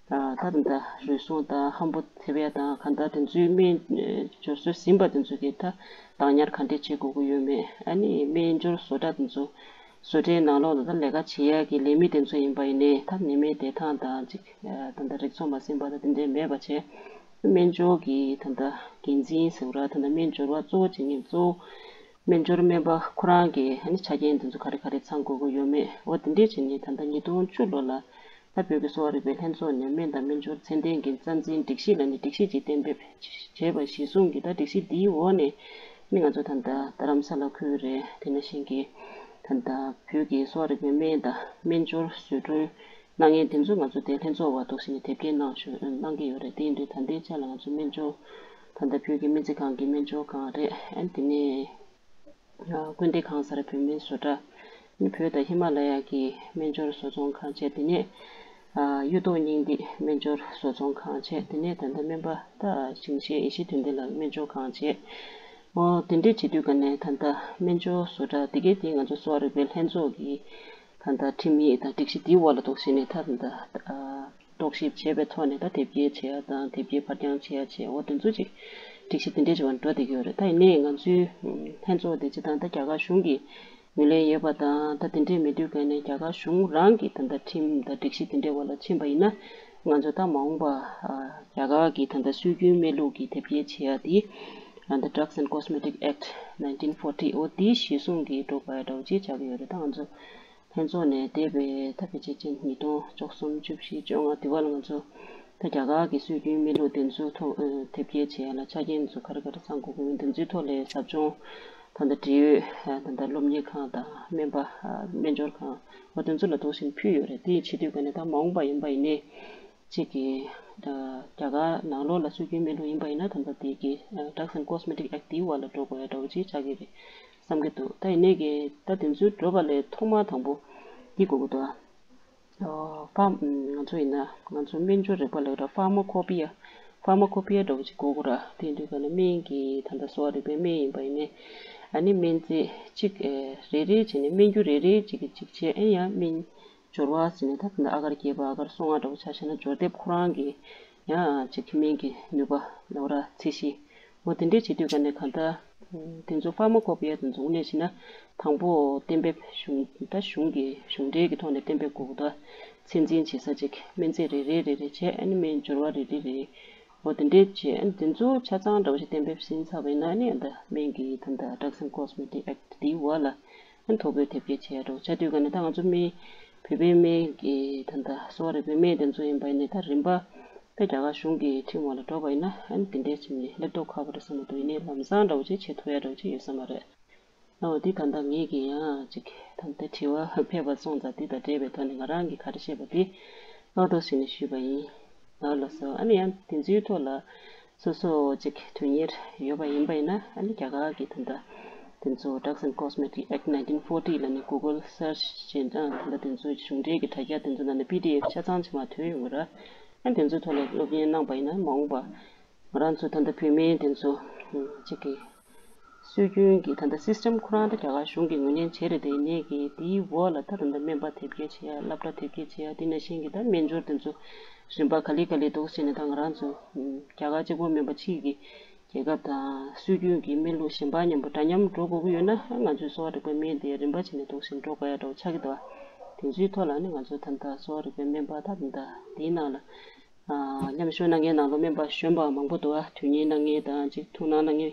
ད་ད་ད་རུལ་སུངས་དང་ཧམ་པོ་ཐེབས་ཡ་དང་གང་ལྟར་དེ་ཚོའི་སྨན་སྦྱོར་བཟོ་ཟིན་པ་དེ་ཚོ་གི་ད་བདག་ཉར་ག་འདྲས་བྱེད་དགོས་ཀྱི་ཡོད་མེད། ཨ་ནི་སྨན་སྦྱོར་བཟོ་གྲྭ་དེ་ཚོ་བཟོ་གྲྭའི་ནང་ལོགས་ལ་ད་ལས་ཀ་བྱེད་ཡ་གི་ལས་མི་དེ་ཚོ་ཡིན་པ་ཡིན་ནའི་ད་ནད་མེད་བདེ་ཐང་དང་ཅིག་ད་ད་རིགས་ཚོ་མ་ཟིན་པ་ད་དེ་འདྲས་མེད་པ་བྱས། སྨན་སྦྱོར་གྱི་ད་ལྟ་འགན་འཛིན་ཟེར་བ་ར་ད་ལྟ་སྨན་སྦྱོར་བ་གཙོ་བོ་བྱེད་མཁན་གཙོ་བོ་སྨན་སྦྱོར་སྨན་པ་ཁོ་རང་གི་ཨ་ནི་ཆ་རྐྱེན་དེ་ཚོ་ག་རེ་ག་རེ་ཚང་དགོས་ཀྱི་ཡོད་མེད། འོ་དེ་འདྲས་བྱས་ནས་ད་ལྟ་ཉིས་སྟོང་བཅུ་ལོ་ལ་ད་བོད་ཀྱི་གསོ་བ་རིག་པའི་ལྷན་ཚོགས་ནས་སྨན་དང་སྨན་སྦྱོར་ཚད་ལྡན་གྱི་རྩ་འཛིན་སྒྲིག་གཞི་ལ་ནི་སྒྲིག་གཞི་ཅིག་གཏན་འབེབས་བྱས་པ་གཞིར་བཟུང་གི་ད་སྒྲིག་གཞི་འདིའི་འོག་ནས་ཨ་ནི་ང་ཚོ་ད་ལྟ་རྡ་རམ་ས་ལ་ཁུལ་རེད། དེ་ནང་བཞིན་གྱི་ད་ལྟ་བོད་ཀྱི་གསོ་བ་རིག་པའི་སྨན་དང་སྨན་སྦྱོར་བཟོ་སྐྲུན་གནང་མཁན་དེ་ཚོ་ང་ཚོ་དེ་ལྷན་ཚོགས་པ་འདུག་ཟེར་ནས་དེབ་སྐྱེལ་གནང་ཞུ་གནང་གི་ཡོད་རེད། དེ་ཡིན་དུས་ད་ལྟའི་ཆ་ལ་ང་ཚོ་སྨན་སྦྱོར་ད་ལྟ་བོད་ཀྱི་སྨན་རྩིས་ཁང་གི་སྨན་སྦྱོར་ཁང་རེད། ཨ་ནི་དེ་ནས་ཨ་ཀུན་བདེ་ཁང་གསར་བོད་སྨན་བཟོ་གྲྭ། ཨ་ནི་བོད་དང་ཧི་མ་ལ་ཡ་གི་སྨན་སྦྱོར་བཟོ་ཚོང་ཁང་བྱས། དེ་ནས་ཨ་གཡུ་ཐོག་སྙིང་ཐིག་སྨན་སྦྱོར་བཟོ་ཚོང་ཁང་བྱས། དེ་ནས་ད་ལྟ་སྨན་པ་ད་ཞིང་གཤེགས་ཡེ་ཤེས་དོན་ལྡན་ལགས་སྨན་སྦྱོར་ཁང་བྱས། འོ་དེ་འདྲས་བྱེད་དུས་ཀ་ནས་ད་ལྟ་སྨན་སྦྱོར་བཟོ་གྲྭ་དེ་གའི་དེ་ང་ཚོ་གསོ་བ་རིག་པའི་ལྷན་ཚོགས་ཀྱི་ད་ལྟ་ཁྲིམས་ཡིག་དང་སྒྲིག་གཞི་དེའི་འོག་ལ་གཏོགས་བྱས་ནས་ད་ད་ལྟ་རྟོག་ཞིབ་བྱས་པའི་ཐོག་ནས་ད་དེབ་སྐྱེལ་བྱེད་ཡ་དང་དེབ་སྐྱེལ་ཕར་འགྱངས་བྱེད་ཡ་བྱས། འོ་དེ་ཚོ་ཅིག་སྒྲིག་གཞི་དེ་འདྲས་ཅིག་བ་འགྲོ་བསྡད་ཀྱི་ཡོད་རེད། ད་ཡིན་ནའི་ང་ཚོའི་ལྷན་ཚོགས་དེ་སྤྱི་བཏང་ད་རྒྱ་གར་གཞུང་གི་ངོས་ལེན་ཡོད་པ་དང་ད་དེ་འདྲས་མེད་དུས་ཀ་ནས་རྒྱ་གར་གཞུང་རང་གི་ད་ལྟ་ཁྲིམས་དང་སྒྲིག་གཞི་དེ་འདྲས་བ་ལ་ཕྱིན་པ་ཡིན་ན་ང་ཚོ་ད་མ་འོངས་པ་རྒྱ་གར་གི་ད་ལྟ་སྲོལ་རྒྱུན་སྨན་ལུགས་ཀྱི་དེབ་སྐྱེལ་བྱེད་ཡ་དེ་ད་Drugs and Cosmetic Act nineteen forty འོ་དེའི་གཞིར་བཟུང་གི་འགྲོ་དགོས་ཡ་འདྲ་བོ་ཅིག་ཆགས་ཀྱི་ཡོད་རེད། ད་ང་ཚོ་ལྷན་ཚོགས་ནས་འདས་པའི་ད་ཕལ་ཆེར་ཅན་ཉིས་སྟོང་བཅུ་གསུམ་བཅུ་བཞི་བཅོ་ལྔ་དེ་བར་ལ་ང་ཚོ་ད་རྒྱ་གར་གྱི་སྲོལ་རྒྱུན་སྨན་ལུགས་དེ་ཚོ་ཐོག་དེབ་སྐྱེལ་བྱེད་ཡ་ལ་ཆ་རྐྱེན་ཚོ་ག་རེ་ག་རེ་ཚང་དགོས་ཀྱི་ཡོད་དེ་ཚོའི་ཐོག་ལ་ཟབ་སྦྱོང་ད་ལྟ་འབྲེལ་ཡོད་ད་ལྟ་སློབ་གཉེར་ཁང་དང་སྨན་པ་སྨན་སྦྱོར་ཁང་འོ་དེ་ཚོ་ལ་འདུག་སེ་ཕུལ་ཡོད་རེད། དེ་བྱེད་དུས་ཀ་ནས་ད་མ་འོངས་པ་ཡིན་པ་ཡིན་ནའི་གཅིག་གི་རྒྱ་གར་ནང་ལོགས་ལ་སྲོལ་རྒྱུན་སྨན་ལུགས་ཡིན་པ་ཡིན་ན་ད་ལྟ་དེ་གི་Drugs and Cosmetic Act དེའི་འོག་ལ་འགྲོ་དགོས་ཡ་འདྲ་བོ་ཅིག་ཆགས་ཀྱི་རེད་བསམ་གྱི་འདུག་ད་ཡིན་ནའི་གི་ད་དེ་ཚོའི་འགྲོ་བ་ལས་ཐོག་མ་དང་པོ་འདི་དགོས་ཀྱི་འདུག་ཨ། ཕ་ང་ཚོ་ཡིན་ན་ང་ཚོ་སྨན་སྦྱོར་རིག་པ་ལབ་ར་ཕར་མ་ཁོ་པི་ཡ། ཕར་མ་ཁོ་པི་ཡ་འདྲ་བོ་ཅིག་དགོས་ཀྱི་ར། དེ་དུས་ཀ་ནས་སྨན་གྱི་ད་ལྟ་གསོ་བ་རིག་པའི་སྨན་ཡིན་པ་ཡིན་ནའི་ཨ་ནི་སྨན་རྫས་གཅིག་རེ་རེ་བྱས་ནས་སྨན་རྒྱུ་རེ་རེ་གཅིག་གིས་གཅིག་བྱས་ཨེ་ཡང་སྨན་སྦྱོར་བ་ཟེར་ནས་ད་ད་ལྟ་ཨ་གར་རྒྱས་པ་ཨ་གར་སོ་ལྔ་འདྲ་བོ་ཆ་བཞག་ན་སྦྱོར་དེབ་ཁོ་རང་གི་ཡང་ཅིག་སྨན་གྱི་ནུས་པ་ལབ་ར་ཚད་གཞི་འོ་དེ་འདྲས་བྱེད་དུས་ཀ་ནས་གང་ལྟར་དེ་ཚོ་ཕར་མ་ཁོ་པི་ཡ་དེ་ཚོ་དངོས་གནས་བྱས་ན་དང་པོ་གཏན་འབེབས་གཞུང་ད་གཞུང་གི་གཞུང་འབྲེལ་གྱི་ཐོག་ནས་གཏན་འབེབས་དགོས་ཀྱི་འདུག་ཚད་འཛིན་བྱེད་ས་ཅིག་སྨན་རྫས་རེ་རེ་རེ་རེ་བྱས་ཨ་ནི་སྨན་སྦྱོར་བ་རེ་རེ་རེ་རེ་འོ་དེ་འདྲས་བྱས་ཨ་ནི་དེ་ཚོ་ཆ་ཚང་འདྲ་བོ་ཞིག་གཏན་འབེབས་ཟིན་ཚར་བ་ཡིན་ན་ཨ་ནི་ཨ་ད་སྨན་གྱི་ད་ད་Drugs and Cosmetic Act དེའི་འོག་ལ་ཨ་ནི་ཐོ་འགོད་དེབ་སྐྱེལ་བྱས་འགྲོ་བྱ་དུས་ཀ་ནས་ད་ང་ཚོ་སྨན་ བོད་པའི་སྨན་གྱི་ད་ལྟ་གསོ་བ་རིག་པའི་སྨན་དེ་ཚོ་ཡིན་པ་ཡིན་ནའི་ད་རིན་པ་ད་རྒྱ་གར་གཞུང་གི་ཁྲིམས་འོག་ལ་འགྲོ་བ་ཡིན་ན་ཨ་ནི་དེ་འདྲའི་ཕྱིན་ནས་སླེབས་མདོག་ཁ་པོ་རེད་བསམ་མི་འདུག་ཡིན་ནའི་ལམ་སང་འདྲ་བོ་ཅིག་བྱེད་ཐུབ་ཡ་འདྲ་བོ་ཅིག་ཡོད་ས་མ་རེད། ཨོ་འདི་ད་ལྟ་ངེད་ཀྱི་ཡང་ཅིག་ད་ལྟ་དྲི་བ་ཕེབས་པ་སོང་ཙང་འདི་དང་འབྲེལ་བའི་ཐོག་ནས་ང་རང་གིས་ག་རེ་བཤད་པ་འདི་ཏོག་ཏོག་ཞིག་ནས་ཞུས་པ་ཡིན། ཨོ་ལགས་སོ། ཨ་ནི་ཡང་དེ་ཚོའི་ཐོག་ལ་སོ་སོ་ཅིག་དོན་གཉེར་ཡོད་པ་ཡིན་པ་ཡིན་ན་ཨ་ནི་རྒྱ་གར་གྱི་ད་ལྟ་དེ་ཚོ་Drugs and Cosmetic Act nineteen forty ལབ་ནས་Google search བྱས་ན་ད་ལྟ་དེ་ཚོའི་གཞུང་འབྲེལ་གྱི་དྲ་རྒྱ་དེ་ཚོ་ནང་ནས་P D F ཆ་ཚང་ཅིག་མར་ཐོན་ཡོང་གི་རེད། ཨ་ནི་དེ་ཚོའི་ཐོག་ལ་སློབ་གཉེར་གནང་པ་ཡིན་ན་མ་འོངས་པ་ང་རང་ཚོ་ད་ལྟ་བོད་སྨན་དེ་ཚོ་ཅིག་གི་སྲོལ་རྒྱུན་གྱི་ད་ལྟ་སིས་ཊེམ་ཁོ་རང་ད་རྒྱ་གར་གཞུང་གིས་ངོས་ལེན་བྱས་རེད། དེ་ནས་ཀྱི་དེའི་འོག་ལ་ད་ད་ལྟ་སྨན་པ་དེབ་སྐྱེལ་བྱེད་ཡ་སློབ་གྲྭ་དེབ་སྐྱེལ་བྱེད་ཡ་དེ་ནང་བཞིན་གྱི་ད་སྨན་སྦྱོར་དེ་ཚོ་རིམ་པ་ག་ལེ་ག་ལེ་འདུག་ཟེར་ནས་ད་ང་རང་ཚོ་རྒྱ་གར་གཅིག་པོ་མིན་པ་ཕྱིའི་གི་རྒྱལ་ཁབ་དང་སྲོལ་རྒྱུན་གྱི་སྨན་ལུགས་གཞན་པ་མཉམ་པོ་འདྲ་མཉམ་འགྲོ་དགོས་ཀྱི་ཡོད་ན་ང་ཚོའི་གསོ་བ་རིག་པའི་སྨན་དེ་རིམ་པ་བྱས་ནས་འདུག་ཟེར་འགྲོ་དགོས་ཡ་འདྲ་བོ་ཆགས་ཀྱི་འདུག་དེ་ཚོའི་ཐོག་ལ་ནི་ང་ཚོ་ད་ལྟ་གསོ་བ་རིག་པའི་སྨན་པ་ད་ད་ལྟ་དེའི་ནང་ལ། མཉམ་ཞུགས་གནང་མཁན་ནང་ལོགས་སྨན་པ་གཞོན་པ་མང་པོ་འདུག་ཨ། དོན་གཉེར་གནང་མཁན་དང་ཅིག་ཐུགས་སྣང་གནང་མཁན་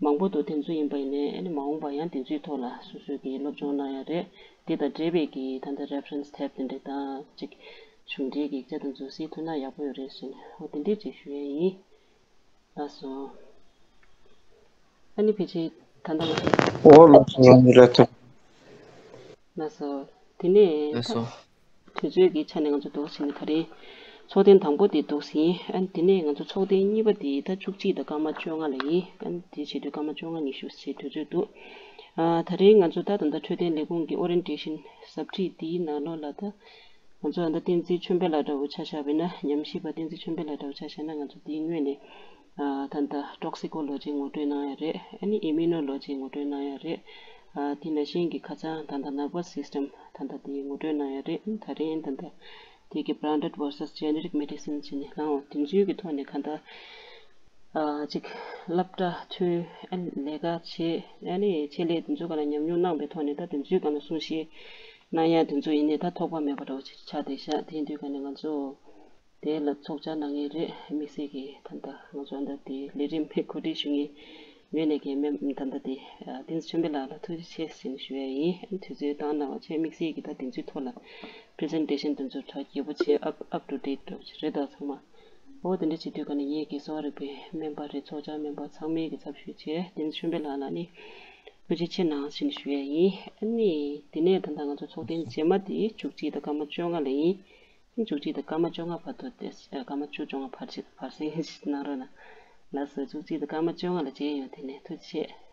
མང་པོ་འདུག་དེ་ཚོ་ཡིན་པ་ཡིན་ནའི་ཨ་ནི་མ་འོངས་པ་ཡང་དེ་ཚོའི་ཐོག་ལ་སོ་སོས་ཀྱི་སློབ་སྦྱོང་གནང་ཡ་རེད། དེ་དང་འབྲེལ་བའི་གི་ད་ལྟ་རེ་ཕ་རེན་སི་དེབ་དེ་འདྲ་དང་ཅིག་གཞུང་འབྲེལ་གྱི་ཡིག་ཆ་དེ་ཚོ་གཟིགས་ཐུབ་ན་ཡག་པོ་ཡོད་རེད་ཟེར་ནས་འོ་དེ་འདྲས་ཅིག་ཞུ་ཡ་ཡིན། ལགས་སོ། ཨ་ནི་ཕལ་ཆེར་ད་ལྟ་ང་ཚོ། འོ་ལགས་སོ་ལགས་སོ་ལགས་སོ། ལགས་སོ། དེ་ནས་ལགས་སོ། ད་དུས་ཚོད་ཀྱི་ཆ་ནས་ང་ཚོ་འདུག་ཟིན་ནས་ད་རེས་ཚོགས་ཐེངས་དང་པོ་དེ་འདུག་ཟིན། ཨ་ནི་དེ་ནས་ང་ཚོ་ཚོགས་ཐེངས་གཉིས་པ་དེ་ད་བཅུ་གཅིག་དང་སྐར་མ་བཅོ་ལྔ་ལ་ཡིན། ཨ་ནི་དེ་བྱེད་དུས་སྐར་མ་བཅོ་ལྔ་ཉི་ཤུ་ཞེས་དུས་ཚོད་འདུག་ཨ་ད་རེས་ང་ཚོ་ད་ད་ལྟ་འཕྲོད་བསྟེན་ལས་ཁུངས་ཀྱི་ཨོ་རི་ཡེན་ཊེ་ཤན་ཟབ་ཁྲིད་དེའི་ནང་ལོགས་ལ་ད་ང་ཚོ་ཨ་ད་བསྟན་འཛིན་ཆོས་འཕེལ་ལགས་འདྲ་བོ་ཆ་བཞག་པ་ཡིན་ན་ཉམས་ཞིབ་པ་བསྟན་འཛིན་ཆོས་འཕེལ་ལགས་འདྲ་བོ་ཆ་བཞག་ན་ང་ཚོ་དེའི་སྔོན་ནས། ཨ་ད་ལྟ་ཊོག་སི་ཀོ་ལོ་ཇི་ངོ་སྤྲོད་གནང་ཡ་རེད། ཨ་ནི་ཨི་མིའུ་ནོ་ལོ་ཇི་ངོ་སྤྲོད་གནང་ཡ་རེད། ཨ་དེ་ནང་བཞིན་གྱི་ཁ་སང་ད་ལྟ་ནར་བ་སི་སི་ཊེམ་ད་ལྟ་དེ་ངོ་སྤྲོད་གནང་ཡ་རེད། ད་རིང་ད་ལྟ་དེ་གི་branded versus generic medicine བྱས་ནས་གང་འོང་དེ་ཚོའི་གི་ཐོག་ནས་ག་ད་ཨ་ཅིག་སློབ་གྲྭ་ཐོན་ཨ་ནི་ལས་ཀ་བྱེད་ཨ་ནི་ཆེད་ལས་དེ་ཚོའི་སྒང་ལ་ཉམས་མྱོང་གནང་པའི་ཐོག་ནས་ད་དེ་ཚོའི་སྒང་ལ་གསུང་བཤད་གནང་ཡ་དེ་ཚོ་ཡིན་ནའི་ད་ཐོགས་པ་མེད་པ་འདྲ་བོ་ཅིག་ཆགས་བསྡད་ཤག་དེ་ཡིན་དུས་ག་ནས་ང་ཚོ། དེ་ལ་ཚོགས་བཅར་གནང་མཁན་རེད། དམིགས་བསལ་གྱི་ད་ལྟ་ང་ཚོ་ད་ལྟ་དེ་ལས་རིམ་གོ་སྒྲིག་ཞུ་མཁན་ངོས་ནས་ཀྱི་སྨན་ད་ལྟ་དེ་བསྟན་འཛིན་ཆོས་འཕེལ་ལགས་ལ་ཐུགས་རྗེ་ཆེ་ཟེར་ནས་ཞུ་ཡ་ཡིན། དུས་ཚོད་བཏང་གནང་བ་བྱས་དམིགས་བསལ་གྱི་ད་དེ་ཚོའི་ཐོག་ལ་པི་རི་ཛེན་ཊེ་ཤན་དེ་ཚོ་གྲ་རྒྱས་པོ་བྱས་up up to date འདྲ་བོ་ཞིག་རེད་ད་ཚང་མ། འོ་དེ་འདྲ་བྱེད་དུས་ག་ནས་ངེད་ཀྱི་གསོ་བ་རིག་པའི་སྨན་པ་རེད་ཚོགས་བཅར་སྨན་པ་ཚང་མས་ཀྱི་ཚབ་ཞུས་བྱས་བསྟན་འཛིན་ཆོས་འཕེལ་ལགས་ལ་ནི་ཐུགས་རྗེ་ཆེ་གནང་ཟེར་ནས་ཞུ་ཡ་ཡིན། ཨ་ནི་དེ་ནས་ད་ལྟ་ང་ཚོ་ཚོགས་ཐེངས་རྗེས་མ་དེ་བཅུ་གཅིག་དང་སྐར་མ་བཅོ་ལྔ་ལ་ཡིན། བཅུ་གཅིག་དང་སྐར་མ་བཅོ་ལྔ་བར་དུ་དེ་སྐར་མ་བཅུ་བཅོ་ལྔ་བར་ཆད་བར་གསེང་ཞིག་གནང་རོགས་གནང་། ལགས་སོ། བཅུ་གཅིག་དང་སྐར་མ་བཅོ་ལྔ་ལ་མཇལ་ཡོང་། དེ་ནས་ཐུགས་རྗེ་ཆེ།